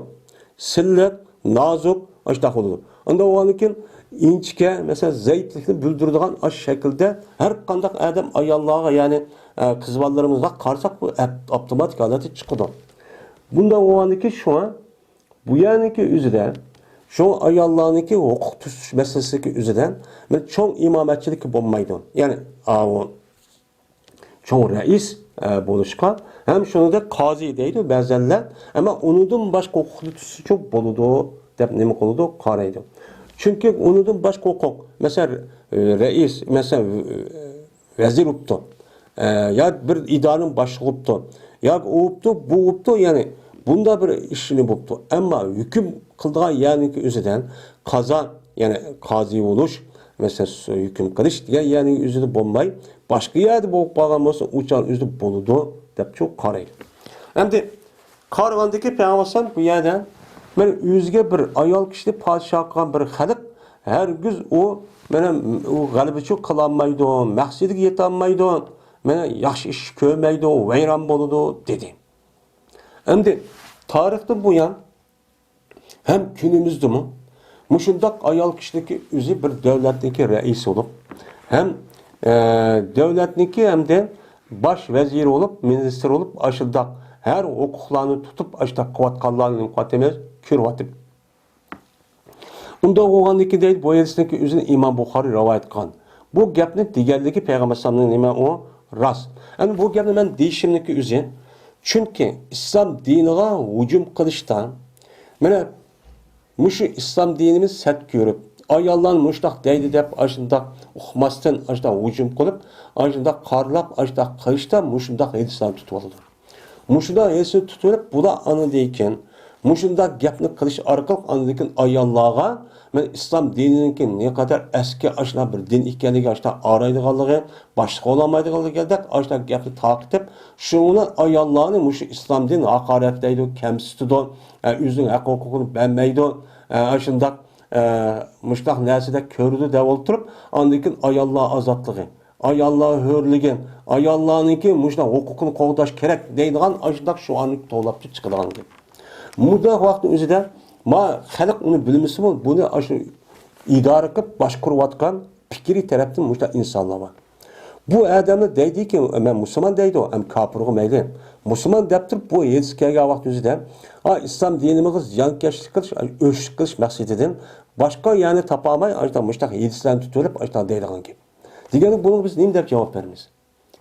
سىلىق، نازۇك، ئاشۇنداق بولىدۇ. ئۇنداق بولغاندىن كېيىن ئىنچىكە، مەسىلەن، زەئىپلىكنى بىلدۈرىدىغان ئاشۇ شەكىلدە ھەر قانداق ئادەم ئاياللارغا، يەنى، ئە، قىز بالىلىرىمىزغا قارىساق، بۇ ئەپ-، ئاپتوماتىك ھالەتتە چىقىدۇ. بۇنداق بولغاندىن كېيىن شۇڭا بۇ يەرنىڭكى ئۆزىدە شۇ ئاياللارنىڭكى ھوقۇق تۇتۇش مەسىلىسىدىكى ئۆزىدە بىر چوڭ ئىمامەتچىلىك بولمايدۇ. يەنى، ئاۋۇ چوڭ رەئىس، ئە، بولۇشقا ھەم شۇنىڭدەك قازى دەيدۇ بەزەنلەر، ئەمما ئۇنىڭدىن باشقا ھوقۇقنى تۇتسىچۇ بولىدۇ دەپ نېمە قىلىدۇ، قارايدۇ. چۈنكى ئۇنىڭدىن باشقا ھوقۇق، مەسىلەن، ئە، رەئىس، مەسىلەن، ۋەزىر بوپتۇ، ئە، يا بىر ئىدارىنىڭ باشلىقى بوپتۇ، ياكى ئۇ بوپتۇ، بۇ بوپتۇ، يەنى بۇنداق بىر ئىشنى بوپتۇ. ئەمما ھۆكۈم قىلىدىغان يەرنىڭكى ئۆزىدىن قازا، يەنى قازى بولۇش، مەسىلەن، ھۆكۈم قىلىش دېگەن يەرنىڭ ئۆزىدە بولماي، باشقا يەردە بولۇپ قالغان بولسا، ئۇ چاغ ئۆزىدە بولىدۇ دەپ شۇ قارايدۇ. ئەمدى قارىغاندىكى پەيغەمبەر بۇ يەردە مانا ئۆزىگە بىر ئايال كىشىنى پادىشاھ قىلغان بىر خەلق ھەرگىز ئۇ مانا ئۇ غەلىبىچى قىلالمايدۇ، مەقسىتىگە يېتەلمەيدۇ، مانا ياخشى ئىش كۆرمەيدۇ، ۋەيران بولىدۇ دېدى. ئەمدى تارىختىن بۇيان ھەم كۈنىمىزدىمۇ مۇشۇنداق ئايال كىشىنىڭكى ئۆزى بىر دۆلەتنىڭكى رەئىسى بولۇپ، ھەم، ئە، دۆلەتنىڭكى ھەمدە باش ۋەزىرى بولۇپ، مىنىستىر بولۇپ، ئاشۇنداق ھەر ھوقۇقلارنى تۇتۇپ، ئاشۇنداق قىلىۋاتقانلارنى نېمە قىلىۋاتىمىز؟ كۆرۈۋاتىمىز. ئۇنداق بولغاندىكىن دەيدۇ، بۇ ھەدىسنىڭكى ئۆزىنى ئىمام بۇخارىي رىۋايەت قىلغان. بۇ گەپنى دېگەنلىكى پەيغەمبەر ئەلەيھىسسالامنىڭ نېمە ئۇ؟ راست. ئەمدى بۇ گەپنى مەن دېيىشىمنىڭكى ئۆزى، چۈنكى ئىسلام دىنىغا ھۇجۇم قىلىشتا، مانا مۇشۇ ئىسلام دىنىمىز سەت كۆرۈپ، ئاياللارنى مۇشۇنداق دەيدۇ دەپ، ئاشۇنداق ئۇقماستىن، ئاشۇنداق ھۇجۇم قىلىپ، ئاشۇنداق قارىلاپ، ئاشۇنداق قىلىشتا مۇشۇنداق ھەدىسلەرنى تۇتۇۋالىدۇ. مۇشۇنداق ھەدىسنى تۇتۇۋېلىپ، بۇلار ئاندىن كېيىن مۇشۇنداق گەپنى قىلىش ئارقىلىق ئاندىن كېيىن ئاياللارغا مەن ئىسلام دىنىنىڭكى نەقەدەر ئەسكى ئاشۇنداق بىر دىن ئىكەنلىكى، ئاشۇنداق ئارايدىغانلىقى، باشلىق بولالمايدىغانلىقىدەك ئاشۇنداق گەپنى تارقىتىپ، شۇنىڭ بىلەن ئاياللارنى مۇشۇ ئىسلام دىنى ھاقارەتلەيدۇ، كەمسىتىدۇ، ئە، ئۆزىنىڭ ھەق ھوقۇقىنى بەرمەيدۇ، ئە، ئاشۇنداق، ئە، مۇشۇنداق نەرسىدەك كۆرىدۇ دەپ ئولتۇرۇپ، ئاندىن كېيىن ئاياللار ئازادلىقى، ئاياللار ھۆرلۈكى، ئاياللارنىڭكى مۇشۇنداق ھوقۇقىنى قوغداش كېرەك دەيدىغان ئاشۇنداق شوئارنى توۋلاپ چىقىدىغان گەپ. مۇنداق ۋاقىتنىڭ ئۆزىدە ما خەلق ئۇنى بىلمىسىمۇ، بۇنى ئاشۇ ئىدارە قىلىپ باشقۇرۇۋاتقان پىكرىي تەرەپتىن مۇشۇنداق ئىنسانلار بار. بۇ ئادەملەر دەيدىكى، مەن مۇسۇلمان دەيدۇ، ئەم كاپىرغۇ مەيلى. مۇسۇلمان دەپ تۇرۇپ، بۇ ھەدىس كەلگەن ۋاقىت ئۆزىدە، ئا، ئىسلام دىنىمىزغا زىيانكەشلىك قىلىش، ئۆچلۈك قىلىش مەقسىتىدىن باشقا يەرنى تاپالماي، ئاشۇنداق مۇشۇنداق ھەدىسلەرنى تۇتۇۋېلىپ، ئاشۇنداق دەيدىغان گەپ. دېگەندە بۇنىڭغا بىز نېمە دەپ جاۋاب بېرىمىز؟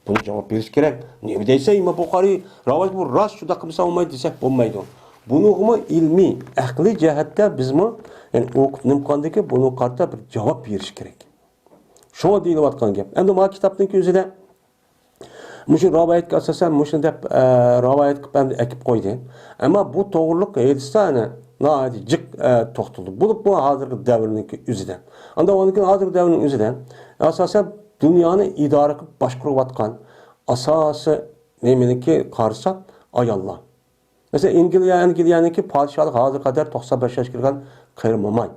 بۇنى جاۋاب بېرىش كېرەك. نېمە دەيسەن، ئىمام بۇخارىي راۋايەت، بۇ راست، شۇنداق قىلمىسا بولمايدۇ دېسەك بولمايدۇ. بۇنىڭغىمۇ ئىلمىي، ئەقلىي جەھەتتە بىزمۇ، يەنى ئوقۇپ نېمە قىلغاندىن كېيىن بۇنىڭغا قارىتا بىر جاۋاب بېرىش كېرەك. شۇڭا دېيىلىۋاتقان گەپ. ئەمدى مانا كىتابنىڭكى ئۆزىدە مۇشۇ راۋايەتكە ئاساسەن مۇشۇنى دەپ، ئە، راۋايەت قىلىپ ئەمدى ئەكىپ قويدى. ئەمما بۇ توغرىلىق ھەدىستە، يەنى ناھايىتى جىق، ئە، توختىلىدۇ. بولۇپ بۇ ھازىرقى دەۋرنىڭكى ئۆزىدە. ئاندىن ئۇنىڭ كېيىن ھازىرقى دەۋرنىڭ ئۆزىدە ئاساسەن دۇنيانى ئىدارە قىلىپ باشقۇرۇۋاتقان ئاساسىي نېمىنىڭكى قارىساق ئاياللار. مەسىلەن، ئەنگلىيە، ئەنگلىيەنىڭكى پادىشاھلىقى ھازىرغا قەدەر توقسان بەش ياشقا كىرگەن قېرى موماي.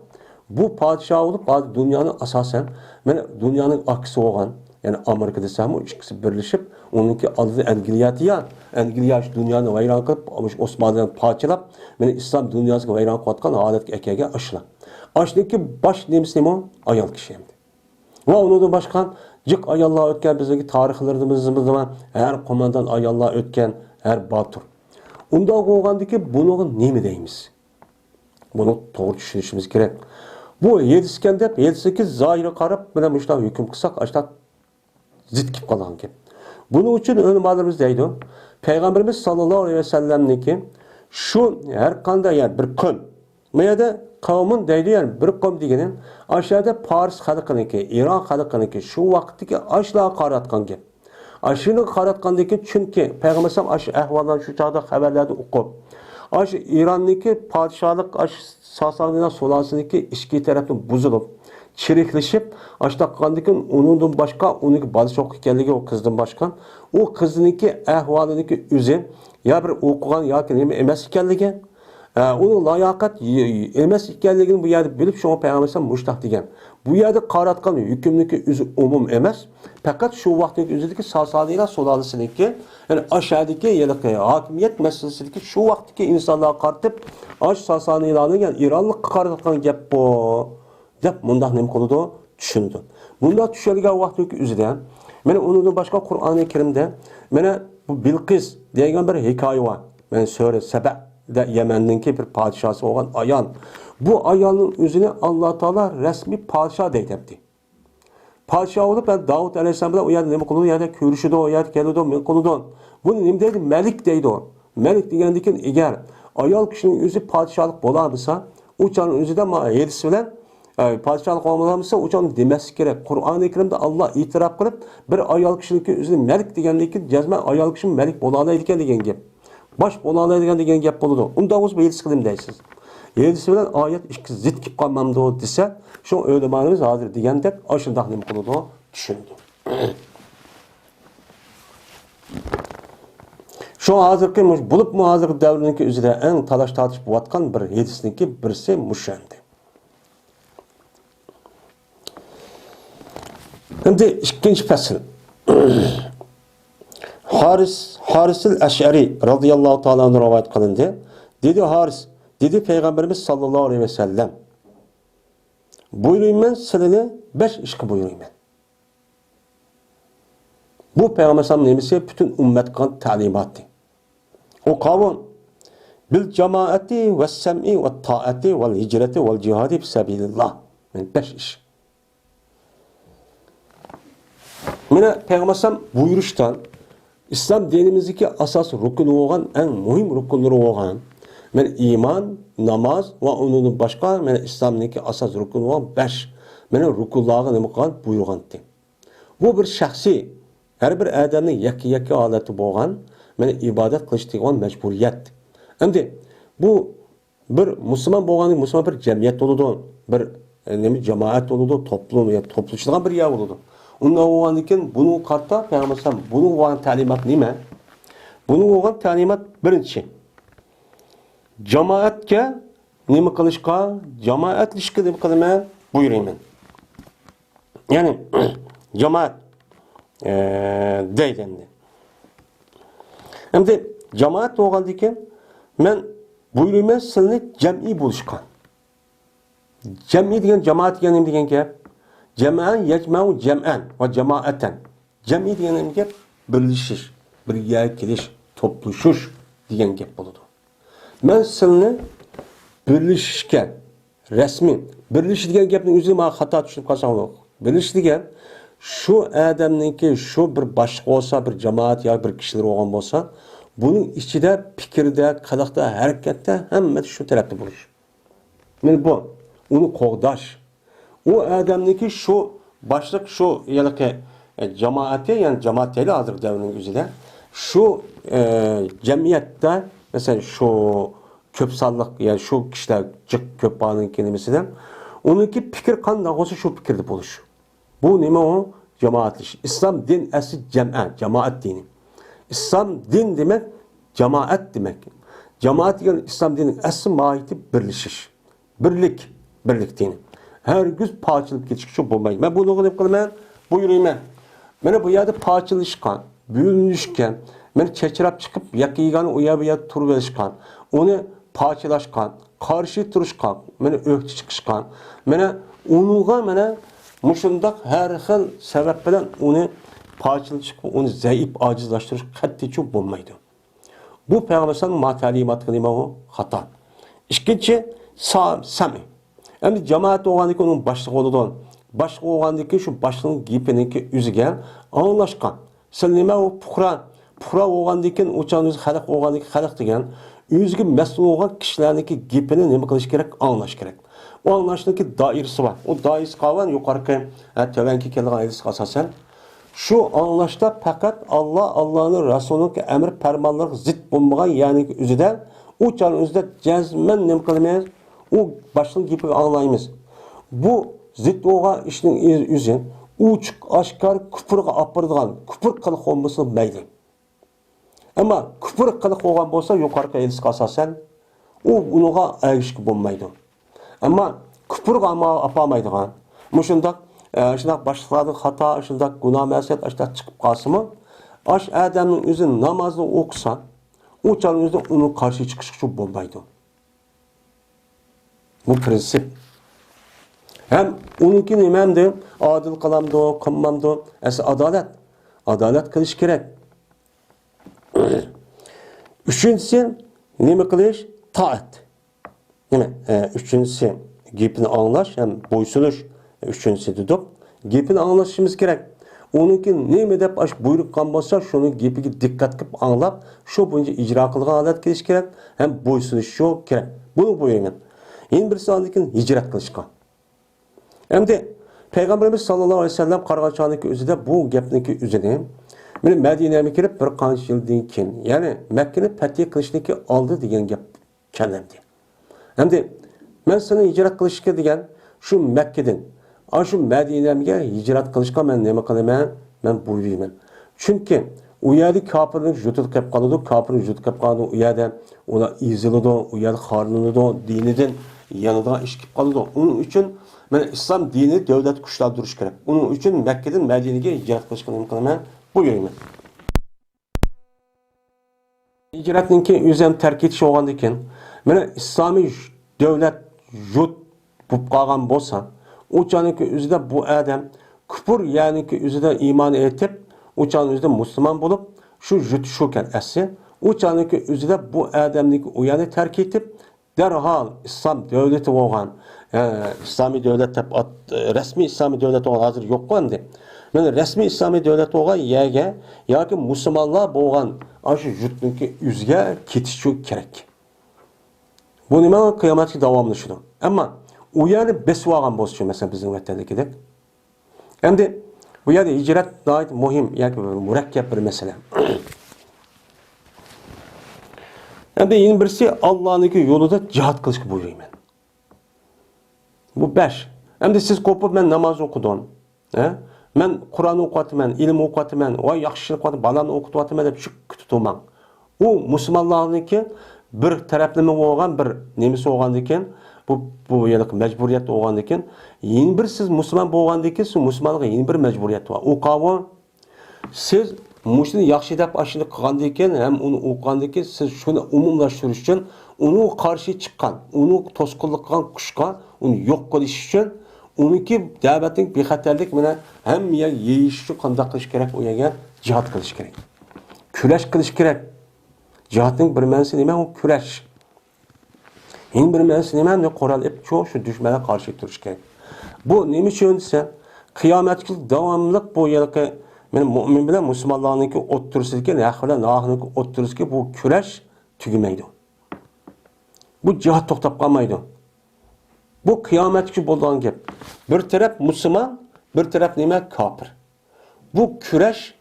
بۇ پادىشاھ بولۇپ، ھازىر دۇنيانى ئاساسەن، مانا دۇنيانىڭ ئاكىسى بولغان، يەنى ئامېرىكا دېسەممۇ، ئىككىسى بىرلىشىپ، ئۇنىڭكى ئالدىدا ئەنگلىيە تىيا، ئەنگلىيە شۇ دۇنيانى ۋەيران قىلىپ، مۇشۇ ئوسمانلىنى پارچىلاپ، مانا ئىسلام دۇنياسىنى ۋەيران قىلىۋاتقان ھالەتكە ئەكەلگەن ئاشۇلار. ئاشۇنىڭكى باش نېمىسى نېمە؟ ئايال كىشى ئەمدى. ۋە ئۇنىڭدىن باشقا جىق ئاياللار ئۆتكەن بىزنىڭكى تارىخلىرىمىزدا ھەر قوماندان ئاياللار ئۆتكەن، ھەر باتۇر. ئۇنداق بولغاندىكى بۇنىڭغا نېمە دەيمىز؟ بۇنى توغرا چۈشىنىشىمىز كېرەك. بۇ ھەدىسكەن دەپ، ھەدىسنىڭكى زاھىرىغا قاراپ، مانا مۇشۇنداق ھۆكۈم قىلساق، ئاشۇنداق زىت كېلىپ قالغان گەپ. بۇنىڭ ئۈچۈن ئۆلىمالىرىمىز دەيدۇ، پەيغەمبىرىمىز ساللاللاھۇ ئەلەيھى ۋەسەللەمنىڭكى شۇ ھەر قانداق يەر بىر قوم، بۇ يەردە قەۋمۇن دەيدۇ، يەنى بىر قوم دېگىنى، ئاشۇ يەردە پارس خەلقىنىڭكى، ئىران خەلقىنىڭكى، شۇ ۋاقىتتىكى ئاشۇلارغا قاراتقان گەپ. ئاشۇنىڭغا قاراتقاندىن كېيىن، چۈنكى پەيغەمبەر ئەلەيھىسسالام ئاشۇ ئەھۋاللارنى شۇ چاغدا خەۋەرلەردىن ئوقۇپ، ئاشۇ ئىراننىڭكى پادىشاھلىق، ئاشۇ ساسانىيلار سۇلالىسىنىڭكى ئىچكى تەرەپتىن بۇزۇلۇپ، چىرىكلىشىپ، ئاشۇنداق قىلغاندىن كېيىن ئۇنىڭدىن باشقا، ئۇنىڭكى بالىسى يوق ئىكەنلىكى، ئۇ قىزدىن باشقا، ئۇ قىزنىڭكى ئەھۋالىنىڭكى ئۆزى يا بىر ئوقۇغان ياكى نېمە ئەمەس ئىكەنلىكى، ئە، ئۇنىڭ لاياقەت ي-، ئەمەس ئىكەنلىكىنى بۇ يەردە بىلىپ، شۇڭا پەيغەمبەر ئەلەيھىسسالام مۇشۇنداق دېگەن. بۇ يەردە قاراۋاتقان ھۆكۈمنىڭكى ئۆزى ئومۇم ئەمەس، پەقەت شۇ ۋاقىتنىڭ ئۆزىدىكى ساسانىيلار سۇلالىسىنىڭكى، يەنى ئاشۇ يەردىكى ھېلىقى ھاكىمىيەت مەسىلىسىدىكى شۇ ۋاقىتتىكى ئىنسانلارغا قارىتىپ، ئاشۇ ساسانىيلارنىڭ، يەنى ئىرانلىققا قارىتىۋاتقان گەپ بۇ، دەپ مۇنداق نېمە قىلىدۇ؟ چۈشىنىدۇ. بۇنداق چۈشەنگەن ۋاقتىنىڭ ئۆزىدە، مانا ئۇنىڭدىن باشقا قۇرئانى كەرىمدە، مانا بۇ بىلقىس دېگەن بىر ھېكايە بار. مانا سۈرە سەبەدە يەمەننىڭكى بىر پادىشاھسى بولغان ئايال. بۇ ئايالنىڭ ئۆزىنى ئاللا تائالا رەسمىي پادىشاھ دەيدىكەن. پادىشاھ بولۇپ، داۋۇت ئەلەيھىسسالام بىلەن ئۇ يەردە نېمە قىلىدۇ؟ ئۇ يەردە كۆرۈشىدۇ، ئۇ يەردە كېلىدۇ، نېمە قىلىدۇ؟ بۇنى نېمە دەيدۇ؟ مەلىك دەيدۇ. مەلىك دېگەندىن كېيىن ئەگەر ئايال كىشىنىڭ ئۆزى پادىشاھلىق بولالمىسا، ئۇ چاغنىڭ ئۆزىدە ما-، ھېدىسى بىلەن، ئە، پادىشاھلىق بولالمىسا، ئۇ چاغنى دېمەسلىك كېرەك. قۇرئانى كەرىمدە ئاللا ئېتىراپ قىلىپ، بىر ئايال كىشىنىڭكى ئۆزىنى مەلىك دېگەندىن كېيىن، جەزمەن ئايال كىشىمۇ مەلىك بولالايدىكەن دېگەن گەپ. باش بولالايدىغان دېگەن گەپ بولىدۇ. ئۇنداق بولسا بۇ ھېدىسقا نېمە دەيسىز؟ ھېدىسى بىلەن ئايەت ئىككىسى زىت كېلىپ قالمامدۇ دېسە، شۇ ئۆلىمالىرىمىز ھازىر دېگەندەك ئاشۇنداق نېمە قىلىدۇ؟ چۈشىنىدۇ. شۇ ھازىرقى مۇش-، بولۇپمۇ ھازىرقى دەۋرنىڭكى ئۆزىدە ئەڭ تالاش-تارتىش بولۇۋاتقان بىر ھېدىسنىڭكى بىرسى مۇشۇ ئەمدى. ئەمدى ئىككىنچى پەسىل. ھارىس، ھارىسىل ئەشئەرى رازىياللاھۇ تائالا ئەنھۇ رىۋايەت قىلىندى. دېدى ھارىس، دېدى پەيغەمبىرىمىز ساللاللاھۇ ئەلەيھى ۋەسەللەم، بۇيرۇيمەن سىلىنى بەش ئىشقا بۇيرۇيمەن. بۇ پەيغەمبەر ئەلەيھىسسالام نېمىسى؟ پۈتۈن ئۈممەتكە قىلغان تەلىماتى. ئۇ قاۋۇن، بىل جامائەتى ۋە سەمئى ۋە تائەتى ۋەل ھىجرەتى ۋەل جىھادى فى سەبىلىللاھ. مانا بەش ئىش. مانا پەيغەمبەر ئەلەيھىسسالام بۇيرۇشتا، ئىسلام دىنىمىزدىكى ئاساس رۇكنى بولغان، ئەڭ مۇھىم رۇكنلىرى بولغان، مانا ئىمان، ناماز ۋە ئۇنىڭدىن باشقا، مانا ئىسلامدىكى ئاساس رۇكنى بولغان بەش، مانا رۇكنلارغا نېمە قىلغان؟ بۇيرۇغانتى. بۇ بىر شەخسىي، ھەر بىر ئادەمنىڭ يەككە-يەككە ھالەتتە بولغان، مانا ئىبادەت قىلىش دېگەن مەجبۇرىيەت. ئەمدى بۇ بىر مۇسۇلمان بولغاندىن، مۇسۇلمان بىر جەمئىيەت بولىدۇ، بىر، ئە، نېمە، جامائەت بولىدۇ، توپلۇم، يا توپلىشىدىغان بىر يەر بولىدۇ. ئۇنداق بولغاندىن كېيىن بۇنىڭغا قارىتا پەيغەمبەر ئەلەيھىسسالام بۇنىڭغا بەرگەن تەلىمات نېمە؟ بۇنىڭغا بەرگەن تەلىمات بىرىنچى، جامائەتكە نېمە قىلىشقا، جامائەتلىشىشكە نېمە قىلىمەن؟ بۇيرۇيمەن. يەنى جامائەت، ئە، دەيدۇ ئەمدى. ئەمدى جامائەت بولغاندىن كېيىن مەن بۇيرۇيمەن سىلىنى جەمئىي بولۇشقا. جەمئىي دېگەن، جامائەت دېگەن نېمە دېگەن گەپ؟ جەمئەن يەجمەئۇ جەمئەن ۋە جامائەتەن. جەمئىي دېگەن نېمە گەپ؟ بىرلىشىش، بىر يەرگە كېلىش، توپلىشىش دېگەن گەپ بولىدۇ. مەن سىلىنى بىرلىشىشكە، رەسمىي، بىرلىشىش دېگەن گەپنىڭ ئۆزىنى مانا خاتا چۈشىنىپ قالساڭلار. بىرلىشىش دېگەن شۇ ئادەمنىڭكى، شۇ بىر باشلىق بولسا، بىر جامائەت يا بىر كىشىلەر بولغان بولسا، بۇنىڭ ئىچىدە، پىكىردە، قىلىقتا، ھەرىكەتتە، ھەممىدە شۇ تەرەپتە بولۇش. مانا بۇ، ئۇنى قوغداش. ئۇ ئادەمنىڭكى شۇ باشلىق، شۇ ھېلىقى، ئە، جامائەتى، يەنى جامائەت دەيلى ھازىرقى دەۋرنىڭ ئۆزىدە، شۇ، ئە، جەمئىيەتتە، مەسىلەن، شۇ كۆپ سانلىق، يەنى شۇ كىشىلەر جىق كۆپ بارنىڭكى نېمىسىدە، ئۇنىڭكى پىكرى قانداق بولسا، شۇ پىكىردە بولۇش. بۇ نېمە ئۇ؟ جامائەتلىشىش. ئىسلام دىن ئەسلى جەمئە، جامائەت دىنى. ئىسلام دىن دېمەك، جامائەت دېمەك. جامائەت دېگەن ئىسلام دىنىنىڭ ئەسلى ماھىيىتى بىرلىشىش. بىرلىك، بىرلىك دىنى. ھەرگىز پارچىلىنىپ كېتىشكە بولمايدۇ. مەن بۇنىڭغا نېمە قىلىمەن؟ بۇيرۇيمەن. مانا بۇ يەردە پارچىلىشقان، بۆلۈنۈشكەن، مانا چاچراپ چىقىپ، ياكا يېگانە ئۇ يەر بۇ يەردە تۇرۇۋېلىشقان، ئۇنى پارچىلاشقان، قارشى تۇرۇشقان، مانا ئۆكتە چىقىشقان، مانا ئۇنىڭغا مانا مۇشۇنداق ھەر خىل سەۋەب بىلەن ئۇنى پارچىلىشىپ، ئۇنى زەئىپ، ئاجىزلاشتۇرۇش قەتئىيچە بولمايدۇ. بۇ پەيغەمبەر ئەلەيھىسسالام ما تەلىماتىغا نېمە ئۇ؟ خاتا. ئىككىنچى، سا-، سەمئى. ئەمدى جامائەت بولغاندىن كېيىن ئۇنىڭ باشلىقى بولىدۇ. باشلىقى بولغاندىن كېيىن شۇ باشلىقنىڭ گېپىنىڭكى ئۆزىگە ئاڭلاشقان. سىلى نېمە ئۇ پۇقرا، پۇقرا بولغاندىن كېيىن ئۇ چاغ ئۆزى خەلق بولغاندىن كېيىن خەلق دېگەن ئۆزىگە مەسئۇل بولغان كىشىلەرنىڭكى گېپىنى نېمە قىلىش كېرەك؟ ئاڭلاش كېرەك. ئۇ ئاڭلاشنىڭكى دائىرىسى بار. ئۇ دائىرىسى قالغان يۇقىرىقى، ھە، تۆۋەنكى كەلگەن ھەدىسكە ئاساسەن. شۇ ئاڭلاشتا پەقەت ئاللا، ئاللانىڭ رەسۇلىنىڭ ئەمر پەرمانلىرىغا زىت بولمىغان يەرنىڭ ئۆزىدە، ئۇ چاغنىڭ ئۆزىدە جەزمەن نېمە قىلىمىز؟ ئۇ باشلىقنىڭ گېپىگە ئاڭلايمىز. بۇ زىت بولغان ئىشنىڭ ئۆز-، ئۆزى ئوچۇق ئاشكارا كۇپۇرغا ئاپىرىدىغان، كۇپۇر قىلىق بولمىسا مەيلى. ئەمما كۇپۇر قىلىق بولغان بولسا، يۇقىرىقى ھەدىسكە ئاساسەن، ئۇ ئۇنىڭغا ئەگىشكە بولمايدۇ. ئەمما كۇپۇرغا ئاما-، ئاپارمايدىغان، مۇشۇنداق، ئە، شۇنداق باشلىقلاردىن خاتا، شۇنداق گۇناھ مەسىيەت، ئاشۇنداق چىقىپ قالسىمۇ، ئاش ئادەمنىڭ ئۆزى نامازنى ئوقۇسا، ئۇ چاغنىڭ ئۆزىدە ئۇنىڭ قارشى چىقىشقا بولمايدۇ. بۇ پرىنسىپ. ھەم ئۇنىڭكى نېمە ئەمدى؟ ئادىل قىلامدۇ، قىلمامدۇ؟ ئەسلى ئادالەت. ئادالەت قىلىش كېرەك. ئۈچىنچىسى، نېمە قىلىش؟ تائەت. نېمە؟ ئە، ئۈچىنچىسى، گېپىنى ئاڭلاش ھەم بويسۇنۇش. ئۈچىنچىسى دېدۇق. گېپىنى ئاڭلىشىمىز كېرەك. ئۇنىڭكى نېمە دەپ ئاشۇ بۇيرۇق قىلغان بولسا، شۇنىڭ گېپىگە دىققەت قىلىپ ئاڭلاپ، شۇ بويىچە ئىجرا قىلىدىغان ھالەتكە كېلىش كېرەك ھەم بويسۇنۇش شۇ كېرەك. بۇنى بۇيرۇيمەن. يەنە بىرسى ئاندىن كېيىن ھىجرەت قىلىشقا. ئەمدى پەيغەمبىرىمىز ساللاللاھۇ ئەلەيھى ۋەسەللەم قارىغان چاغنىڭكى ئۆزىدە بۇ گەپنىڭكى ئۆزىنى، مانا مەدىنەگە كېلىپ بىر قانچە يىلدىن كېيىن، يەنى مەككىنى پەتھى قىلىشنىڭكى ئالدى دېگەن گەپ كەلدى. ئەمدى مەن سېنى ھىجرەت قىلىشقا دېگەن شۇ مەككىدىن، ئاشۇ مەدىنەمگە ھىجرەت قىلىشقا مەن نېمە قىلىمەن؟ مەن بۇيرۇيمەن. چۈنكى ئۇ يەردە كاپىرنىڭ يۇرتىدا قېلىپ قالىدۇ، كاپىرنىڭ يۇرتىدا قېلىپ قالىدۇ، ئۇ يەردە ئۇلار ئېزىلىدۇ، ئۇ يەردە خارلىنىدۇ، دىنىدىن يانىدىغان ئىش كېلىپ قالىدۇ. ئۇنىڭ ئۈچۈن مەن ئىسلام دىنى دۆلەت كۈچلەندۈرۈش كېرەك. ئۇنىڭ ئۈچۈن مەككىدىن مەدىنىگە ھىجرەت قىلىشقا نېمە قىلىمەن؟ بۇيرۇيمەن. ھىجرەتنىڭكى ئۆزى ھەم تەرك ئېتىش بولغاندىكىن، مانا ئىسلامىي دۆلەت يۇرت بولۇپ قالغان بولسا، ئۇ چاغنىڭكى ئۆزىدە بۇ ئادەم كۇپۇر يەرنىڭكى ئۆزىدە ئىمان ئېيتىپ، ئۇ چاغنىڭ ئۆزىدە مۇسۇلمان بولۇپ، شۇ يۇرت شۇكەن ئەسلى. ئۇ چاغنىڭكى ئۆزىدە بۇ ئادەمنىڭكى ئۇ يەرنى تەرك ئېتىپ، دەرھال ئىسلام دۆلىتى بولغان، ئە، ئىسلامىي دۆلەت دەپ ئات-، رەسمىي ئىسلامىي دۆلەت بولغان ھازىر يوققۇ ئەمدى. مانا رەسمىي ئىسلامىي دۆلەت بولغان يەرگە ياكى مۇسۇلمانلار بولغان ئاشۇ يۇرتنىڭكى ئۆزىگە كېتىشى كېرەك. بۇ نېمە؟ قىيامەتكە داۋاملىشىدۇ. ئەمما ئۇ يەرنى بېسىپ ئالغان بولسىچۇ، مەسىلەن، بىزنىڭ ۋەتەندىكىدەك. ئەمدى بۇ يەردە ھىجرەت ناھايىتى مۇھىم ياكى بىر مۇرەككەپ بىر مەسىلە. ئەمدى يەنە بىرسى، ئاللانىڭكى يولىدا جىھاد قىلىشقا بۇيرۇيمەن. بۇ بەش. ئەمدى سىز قوپۇپ، مەن ناماز ئوقۇدۇم، ھە؟ مەن قۇرئان ئوقۇۋاتىمەن، ئىلىم ئوقۇۋاتىمەن، ۋاي ياخشى ئىش قىلىۋاتىمەن، بالامنى ئوقۇتۇۋاتىمەن دەپ شۈككە تۇتۇلماڭ. ئۇ مۇسۇلمانلارنىڭكى بىر تەرەپلىمە بولغان بىر نېمىسى بولغاندىكىن، بۇ، بۇ يەنە مەجبۇرىيەت بولغاندىكىن، يەنە بىر سىز مۇسۇلمان بولغاندىكىن، سىز مۇسۇلمانلارغا يەنە بىر مەجبۇرىيەت بار. ئۇ قاۋۇ، سىز مۇشۇنى ياخشى دەپ ئاشۇنى قىلغاندىكىن، ھەم ئۇنى ئوقۇغاندىكىن، سىز شۇنى ئومۇملاشتۇرۇش ئۈچۈن، ئۇنىڭغا قارشى چىققان، ئۇنىڭغا توسقۇنلۇق قىلغان كۈچكە ئۇنى يوق قىلىش ئۈچۈن، ئۇنىڭكى دەۋەتنىڭ بىخەتەرلىك بىلەن ھەممە يەرگە يېيىش ئۈچۈن قانداق قىلىش كېرەك؟ ئۇ يەرگە جىھاد قىلىش كېرەك. كۈرەش قىلىش كېرەك. جىھادنىڭ بىر مەنىسى نېمە؟ ئۇ كۈرەش. يەنە بىر مەنىسى نېمە؟ ئەمدى قورال ئېلىپ، شۇ، شۇ دۈشمەنگە قارشى تۇرۇش كېرەك. بۇ نېمە ئۈچۈن دېسە، قىيامەتكە داۋاملىق بۇ يەرقى، مانا، مۆمىن بىلەن مۇسۇلمانلارنىڭكى ئوتتۇرىسىدىكى، ھەق بىلەن ناھەقنىڭكى ئوتتۇرىسىدىكى بۇ كۈرەش تۈگىمەيدۇ. بۇ جىھاد توختاپ قالمايدۇ. بۇ قىيامەتكىچە بولىدىغان گەپ. بىر تەرەپ مۇسۇلمان، بىر تەرەپ نېمە؟ كاپىر. بۇ كۈرەش،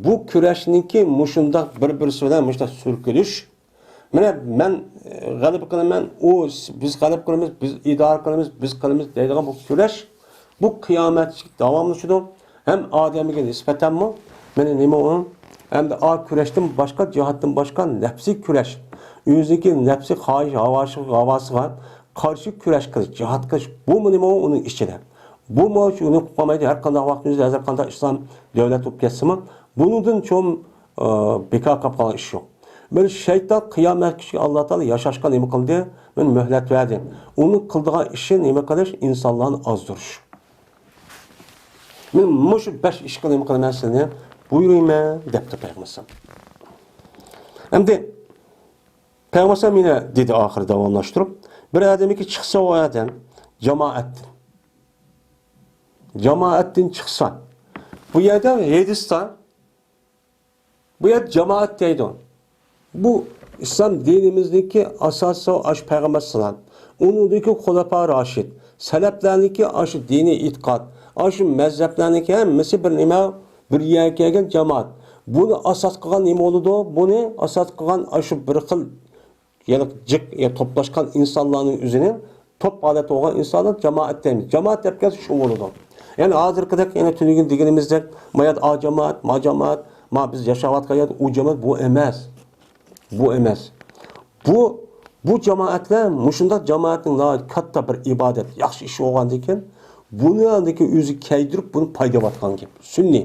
بۇ كۈرەشنىڭكى مۇشۇنداق بىر-بىرسى بىلەن مۇشۇنداق سۈركىلىش. مانا مەن، ئە، غەلىبە قىلىمەن، ئۇ، بىز غەلىبە قىلىمىز، بىز ئىدارە قىلىمىز، بىز قىلىمىز دەيدىغان بۇ كۈرەش، بۇ قىيامەتكىچە داۋاملىشىدۇ. ھەم ئادەمگە نىسبەتەنمۇ، مانا نېمە ئۇ؟ ھەمدە ئا كۈرەشتىن باشقا، جىھادتىن باشقا نەپسىي كۈرەش، ئۆزىنىڭكى نەپسىي خاھىش ھاۋاسىغا، ھاۋاسىغا قارشى كۈرەش قىلىش، جىھاد قىلىش، بۇمۇ نېمە ئۇ؟ ئۇنىڭ ئىچىدە. بۇمۇ شۇنى قىلمايدۇ، ھەر قانداق ۋاقىتتا ئۆزى ھەر قانداق ئىسلام دۆلەت بولۇپ كەتسىمۇ، بۇنىڭدىن چوڭ، ئە، بىكار قېلىپ قالغان ئىش يوق. بىر شەيتان قىيامەت كۈنى ئاللا تائالا ياشاشقا نېمە قىلدى؟ مانا مۆھلەت بەردى. ئۇنىڭ قىلىدىغان ئىشى نېمە قىلىش؟ ئىنسانلارنى ئازدۇرۇش. مەن مۇشۇ بەش ئىشقا نېمە قىلىمەن سىلىنى؟ بۇيرۇيمەن، دەپتۇ پەيغەمبەر ئەلەيھىسسالام. ئەمدى پەيغەمبەر ئەلەيھىسسالام يەنە دېدى ئاخىرى داۋاملاشتۇرۇپ، بىر ئادەمكى چىقسا ئۇ ئادەم جامائەتتىن. جامائەتتىن چىقسا، بۇ يەردە ھەدىستە، بۇ يەردە جامائەت دەيدۇ. بۇ ئىسلام دىنىمىزنىڭكى ئاساسى ئاشۇ پەيغەمبەر ئەلەيھىسسالام. ئۇنىڭدىكى خۇلەپا راشىد، سەلەپلەرنىڭكى ئاشۇ دىنىي ئېتىقاد، ئاشۇ مەزھەپلەرنىڭكى ھەممىسى بىر نېمە، بىر يەرگە كەلگەن جامائەت. بۇنى ئاساس قىلغان نېمە بولىدۇ؟ بۇنى ئاساس قىلغان ئاشۇ بىر خىل يەنى جىق، يا توپلاشقان ئىنسانلارنىڭ ئۆزىنى توپ ھالەتتە بولغان ئىنسانلار جامائەت دەيمىز. جامائەت دەپ كەلسە شۇ بولىدۇ. يەنى ھازىرقىدەك، يەنە تۈنۈگۈن دېگىنىمىزدەك، ما يەردە ئا جامائەت، ما جامائەت، ما بىز ياشاۋاتقان يەردە ئۇ جامائەت، بۇ ئەمەس. بۇ ئەمەس. بۇ، بۇ جامائەتلەر مۇشۇنداق جامائەتنىڭ ناھايىتى كاتتا بىر ئىبادەت، ياخشى ئىشى بولغاندىكىن، بۇنى ئاندىكى ئۆزى كەيدۈرۈپ، بۇنى پايدىۋاتقان گەپ. سۈننىي.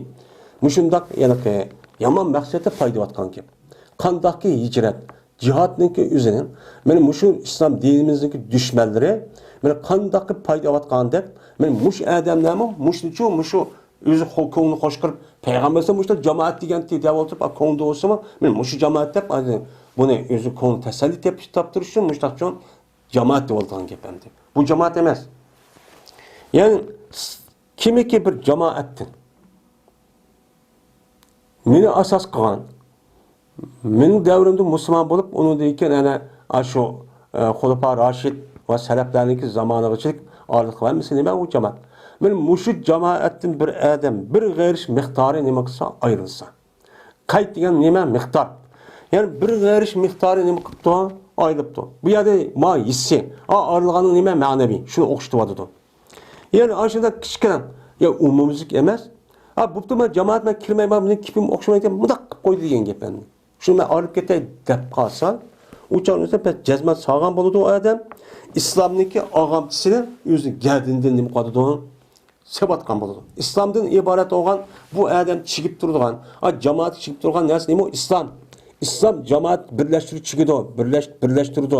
مۇشۇنداق، يەنى يامان مەقسەتتە پايدىۋاتقان گەپ. قانداقكى ھىجرەت، جىھادنىڭكى ئۆزىنىڭ، مانا مۇشۇ ئىسلام دىنىمىزنىڭكى دۈشمەنلىرى، مانا قانداقكى پايدىۋاتقاندەك، مانا مۇشۇ ئادەملەرمۇ مۇشۇنچە، مۇشۇ ئۆزى خو-، كۆڭلىنى خوش قىلىپ، پەيغەمبەر ئەلەيھىسسالام مۇشۇنداق جامائەت دېگەنتى دەپ ئولتۇرۇپ، ئا، كۆڭلىدە بولسىمۇ، مانا مۇشۇ جامائەت دەپ، ئا، بۇنى ئۆزى كۆڭلى تەسەللى تېپىش، تاپتۇرۇش ئۈچۈن مۇشۇنداق چوڭ جامائەت دەپ ئولتۇرغان گەپ ئەمدى. بۇ جامائەت ئەمەس. يەنى كىمكى بىر جامائەتتىن مېنى ئاساس قىلغان، مېنىڭ دەۋرىمدە مۇسۇلمان بولۇپ، ئۇنىڭدىن كېيىن ئەنە ئاشۇ، ئە، خۇلىپا راشىد ۋە سەلەپلەرنىڭكى زامانىغىچىلىك ئارىلىق ھەممىسى نېمە ئۇ جامائەت. مانا مۇشۇ جامائەتتىن بىر ئادەم بىر غېرىش مىقدارى نېمە قىلسا ئايرىلسا. قەيت دېگەن نېمە؟ مىقدار. يەنى بىر غېرىش مىقدارى نېمە قىپتۇ؟ ئايرىلىپتۇ. بۇ يەردە ما ھېسسىي، ئا، ئايرىلغاننىڭ نېمە؟ مەنىۋى. شۇنى ئوخشىتىۋاتىدۇ. يەنى ئاشۇنداق كىچىككىنە، يا ئومۇميۈزلۈك ئەمەس. ھا، بوپتۇ، مەن جامائەت، مەن كىرمەيمەن، مېنىڭ كېپىم ئوخشىمايدۇ، مۇنداق قىلىپ قويدى دېگەن گەپ ئەمدى. شۇنى مەن ئايرىلىپ كېتەي دەپ قالسا، ئۇ چاغنىڭ ئۆزىدە بەك جەزمەن سالغان بولىدۇ ئۇ ئادەم. ئىسلامنىڭكى ئاغامچىسىنى ئۆزىنىڭ گەدىنىدىن نېمە قىلىدۇ؟ سېۋەتقان بولىدۇ. ئىسلامدىن ئىبارەت بولغان بۇ ئادەم چىگىپ تۇرىدىغان، ھا، جامائەت چىگىپ تۇرغان نەرسە نېمە؟ ئىسلام. ئىسلام جامائەت بىرلەشتۈرۈپ چىگىدۇ، بىرلەش-، بىرلەشتۈرىدۇ.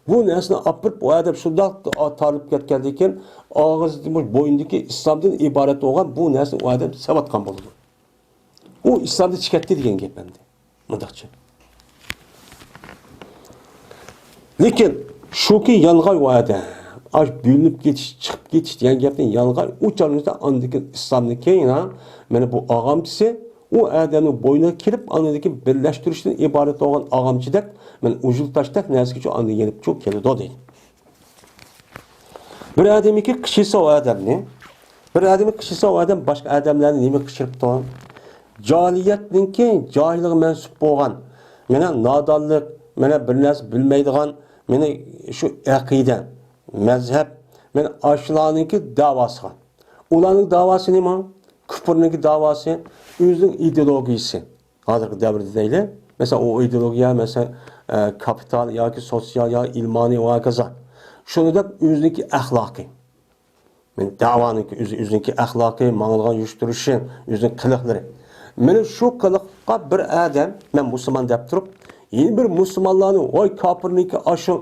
بۇ نەرسىنى ئاپىرىپ، ئۇ ئادەم شۇنداق تارتىپ كەتكەندىن كېيىن، ئاغزى بوينىدىكى ئىسلامدىن ئىبارەت بولغان بۇ نەرسىنى ئۇ ئادەم سېۋەتقان بولىدۇ. ئۇ ئىسلامدىن چىقىپ كەتتى دېگەن گەپ ئەمدى. مۇنداقچە. لېكىن شۇكى يانغاي ۋەدە، ئاش بۆلۈنۈپ كېتىش، چىقىپ كېتىش دېگەن گەپنى يانغاي ئۇ چاغدا ئاندىكى ئىسلامنىڭكى، يەنە مانا بۇ ئاغامچىسى ئۇ ئادەمنىڭ بوينىغا كېلىپ، ئاندىن كېيىن بىرلەشتۈرۈشتىن ئىبارەت بولغان ئاغامچىدەك، مانا ئۇجۇل تاشتەك نەرسىگىچۇ ئاندىن يېنىپ چۇ كېلىدۇ دەيدۇ. بىر ئادەمنىڭكى قىچىسى ئۇ ئادەمنى، بىر ئادەمنىڭ قىچىسى ئۇ ئادەم باشقا ئادەملەرنى نېمە قىچىرىپتۇ؟ جاھىلىيەتنىڭكى جاھىلغا مەنسۇپ بولغان، مانا نادانلىق، مانا بىر نەرسە بىلمەيدىغان، مانا شۇ ئەقىدە، مەزھەپ، مانا ئاشۇلارنىڭكى داۋاسىغا. ئۇلارنىڭ داۋاسى نېمە؟ كۇپۇرنىڭكى داۋاسى، ئۆزىنىڭ ئىدېئولوگىيىسى. ھازىرقى دەۋردە دەيلى، مەسىلەن، ئۇ ئىدېئولوگىيە، مەسىلەن، ئە، كاپىتال ياكى سوتسىيال يا ئىلمانىي ۋە ھاكازا. شۇنى دەپ ئۆزىنىڭكى ئەخلاقى. مەن دەۋانىڭكى ئۆزى، ئۆزىنىڭكى ئەخلاقى، ماڭىدىغان يۈرۈشتۈرۈشى، ئۆزىنىڭ قىلىقلىرى. مانا شۇ قىلىققا بىر ئادەم، مەن مۇسۇلمان دەپ تۇرۇپ، يەنە بىر مۇسۇلمانلارنى، ۋاي، كاپىرنىڭكى ئاشۇ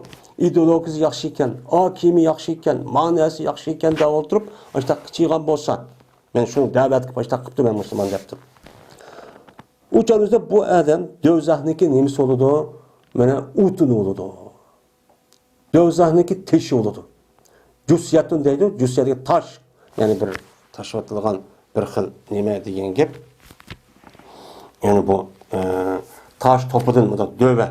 ئىدېئولوگىيىسى ياخشى ئىكەن، ئا كىيىمى ياخشى ئىكەن، مانىسى ياخشى ئىكەن دەپ ئولتۇرۇپ، ئاشۇنداق قىچىغان بولسا، مەن شۇنى دەۋەت قىلىپ، ئاشۇنداق قىپتۇ، مەن مۇسۇلمان دەپ تۇرۇپ. ئۇ چاغدا بۇ ئادەم دوزاخنىڭكى نېمىسى بولىدۇ؟ مانا ئوتۇنى بولىدۇ. دوزاخنىڭكى تېشى بولىدۇ. جۇسيەتۇن دەيدۇ، جۇسيەتكە تاش، يەنى بىر تاشلىۋېتىلغان بىر خىل نېمە دېگەن گەپ. يەنى بۇ، ئە، تاش توپىدىن مۇنداق دۆۋە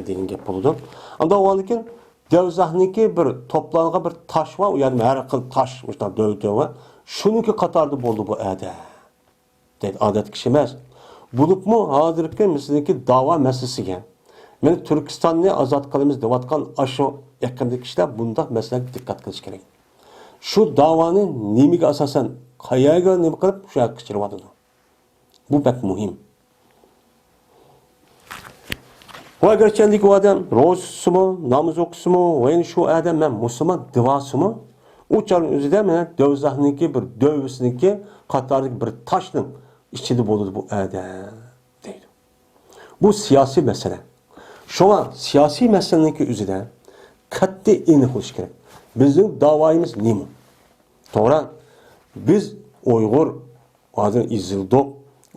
دېگەن گەپ بولىدۇ. ئاندىن ئۇنىڭدىن كېيىن دوزاخنىڭكى بىر توپلانغان بىر تاش بار، ئۇ يەردە ھەر خىل تاش، مۇشۇنداق دۆۋە دۆۋە. شۇنىڭكى قاتارىدا بولىدۇ بۇ ئادەم. دەيدۇ، ئادەتتىكى كىشى ئەمەس. بولۇپمۇ ھازىرقى مىسىلدىكى داۋا مەسىلىسىگە، مەن تۈركىستاننى ئازاد قىلىمىز دەۋاتقان ئاشۇ ئېقىمدىكى كىشىلەر بۇنداق مەسىلىگە دىققەت قىلىش كېرەك. شۇ داۋانى نېمىگە ئاساسەن، قەيەرگە نېمە قىلىپ شۇ يەرگە قىچىرىۋاتىدۇ؟ بۇ بەك مۇھىم. ۋە گەرچەندىكى ئۇ ئادەم روزا تۇتسىمۇ، ناماز ئوقۇسىمۇ، ۋە يەنە شۇ ئادەم مەن مۇسۇلمان دېۋالسىمۇ، ئۇ چاغنىڭ ئۆزىدە مانا دوزاخنىڭكى بىر دۆۋىسىنىڭكى قاتارىدىكى بىر تاشنىڭ ئىچىدە بولىدۇ بۇ ئادەم، دەيدۇ. بۇ سىياسىي مەسىلە. شۇڭا سىياسىي مەسىلىنىڭكى ئۆزىدە قەتئىي ئېنىق بولۇش كېرەك. بىزنىڭ داۋايىمىز نېمە؟ توغرا، بىز ئۇيغۇر ھازىر ئېزىلدۇق.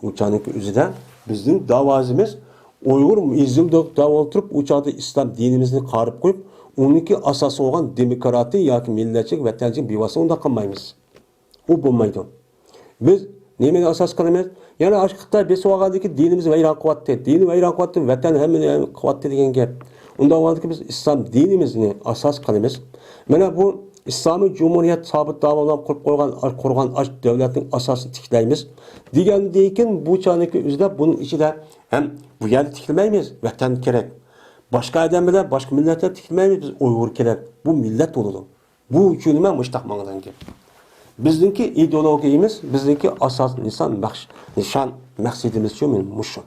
ئۇ چاغنىڭكى ئۆزىدە بىزنىڭ داۋايىمىز ئۇيغۇر ئېزىلدۇق دەپ ئولتۇرۇپ، ئۇ چاغدا ئىسلام دىنىمىزنى قارىپ قويۇپ، ئۇنىڭكى ئاساسى بولغان دېموكراتىيە ياكى مىللەتچىلىك، ۋەتەنچىلىك بىۋاسىتە ئۇنداق قىلمايمىز. ئۇ بولمايدۇ. بىز نېمىنى ئاساس قىلىمىز؟ يەنە ئاشۇ خىتاي بېسىۋالغاندىن كېيىن دىنىمىز ۋەيران قىلىۋەتتى. دىنى ۋەيران قىلىۋەتتى، ۋەتەن ھەممىنى قىلىۋەتتى دېگەن گەپ. ئۇنداق بولغاندىكىن بىز ئىسلام دىنىمىزنى ئاساس قىلىمىز. مانا بۇ ئىسلامىي جۇمھۇرىيەت سابىت داۋاملىنىپ قۇرۇپ قويغان، قۇرغان ئاشۇ دۆلەتنىڭ ئاساسىنى تىكلەيمىز دېگەندىن كېيىن بۇ چاغنىڭكى ئۆزىدە بۇنىڭ ئىچىدە ھەم بۇ يەردە تىكلىمەيمىز، ۋەتەن كېرەك. باشقا ئادەم بىلەن باشقا مىللەتلەر تىكلىمەيمىز، بىز ئۇيغۇر كېرەك. بۇ مىللەت بولىدۇ. بۇ ئۈچۈن مەن مۇشتاق ماڭىدىغان گەپ. بىزنىڭكى ئىدېئولوگىيىمىز، بىزنىڭكى ئاساس نىشان، مەخش-، نىشان، مەقسىتىمىزچۇ مېنىڭ مۇشۇ.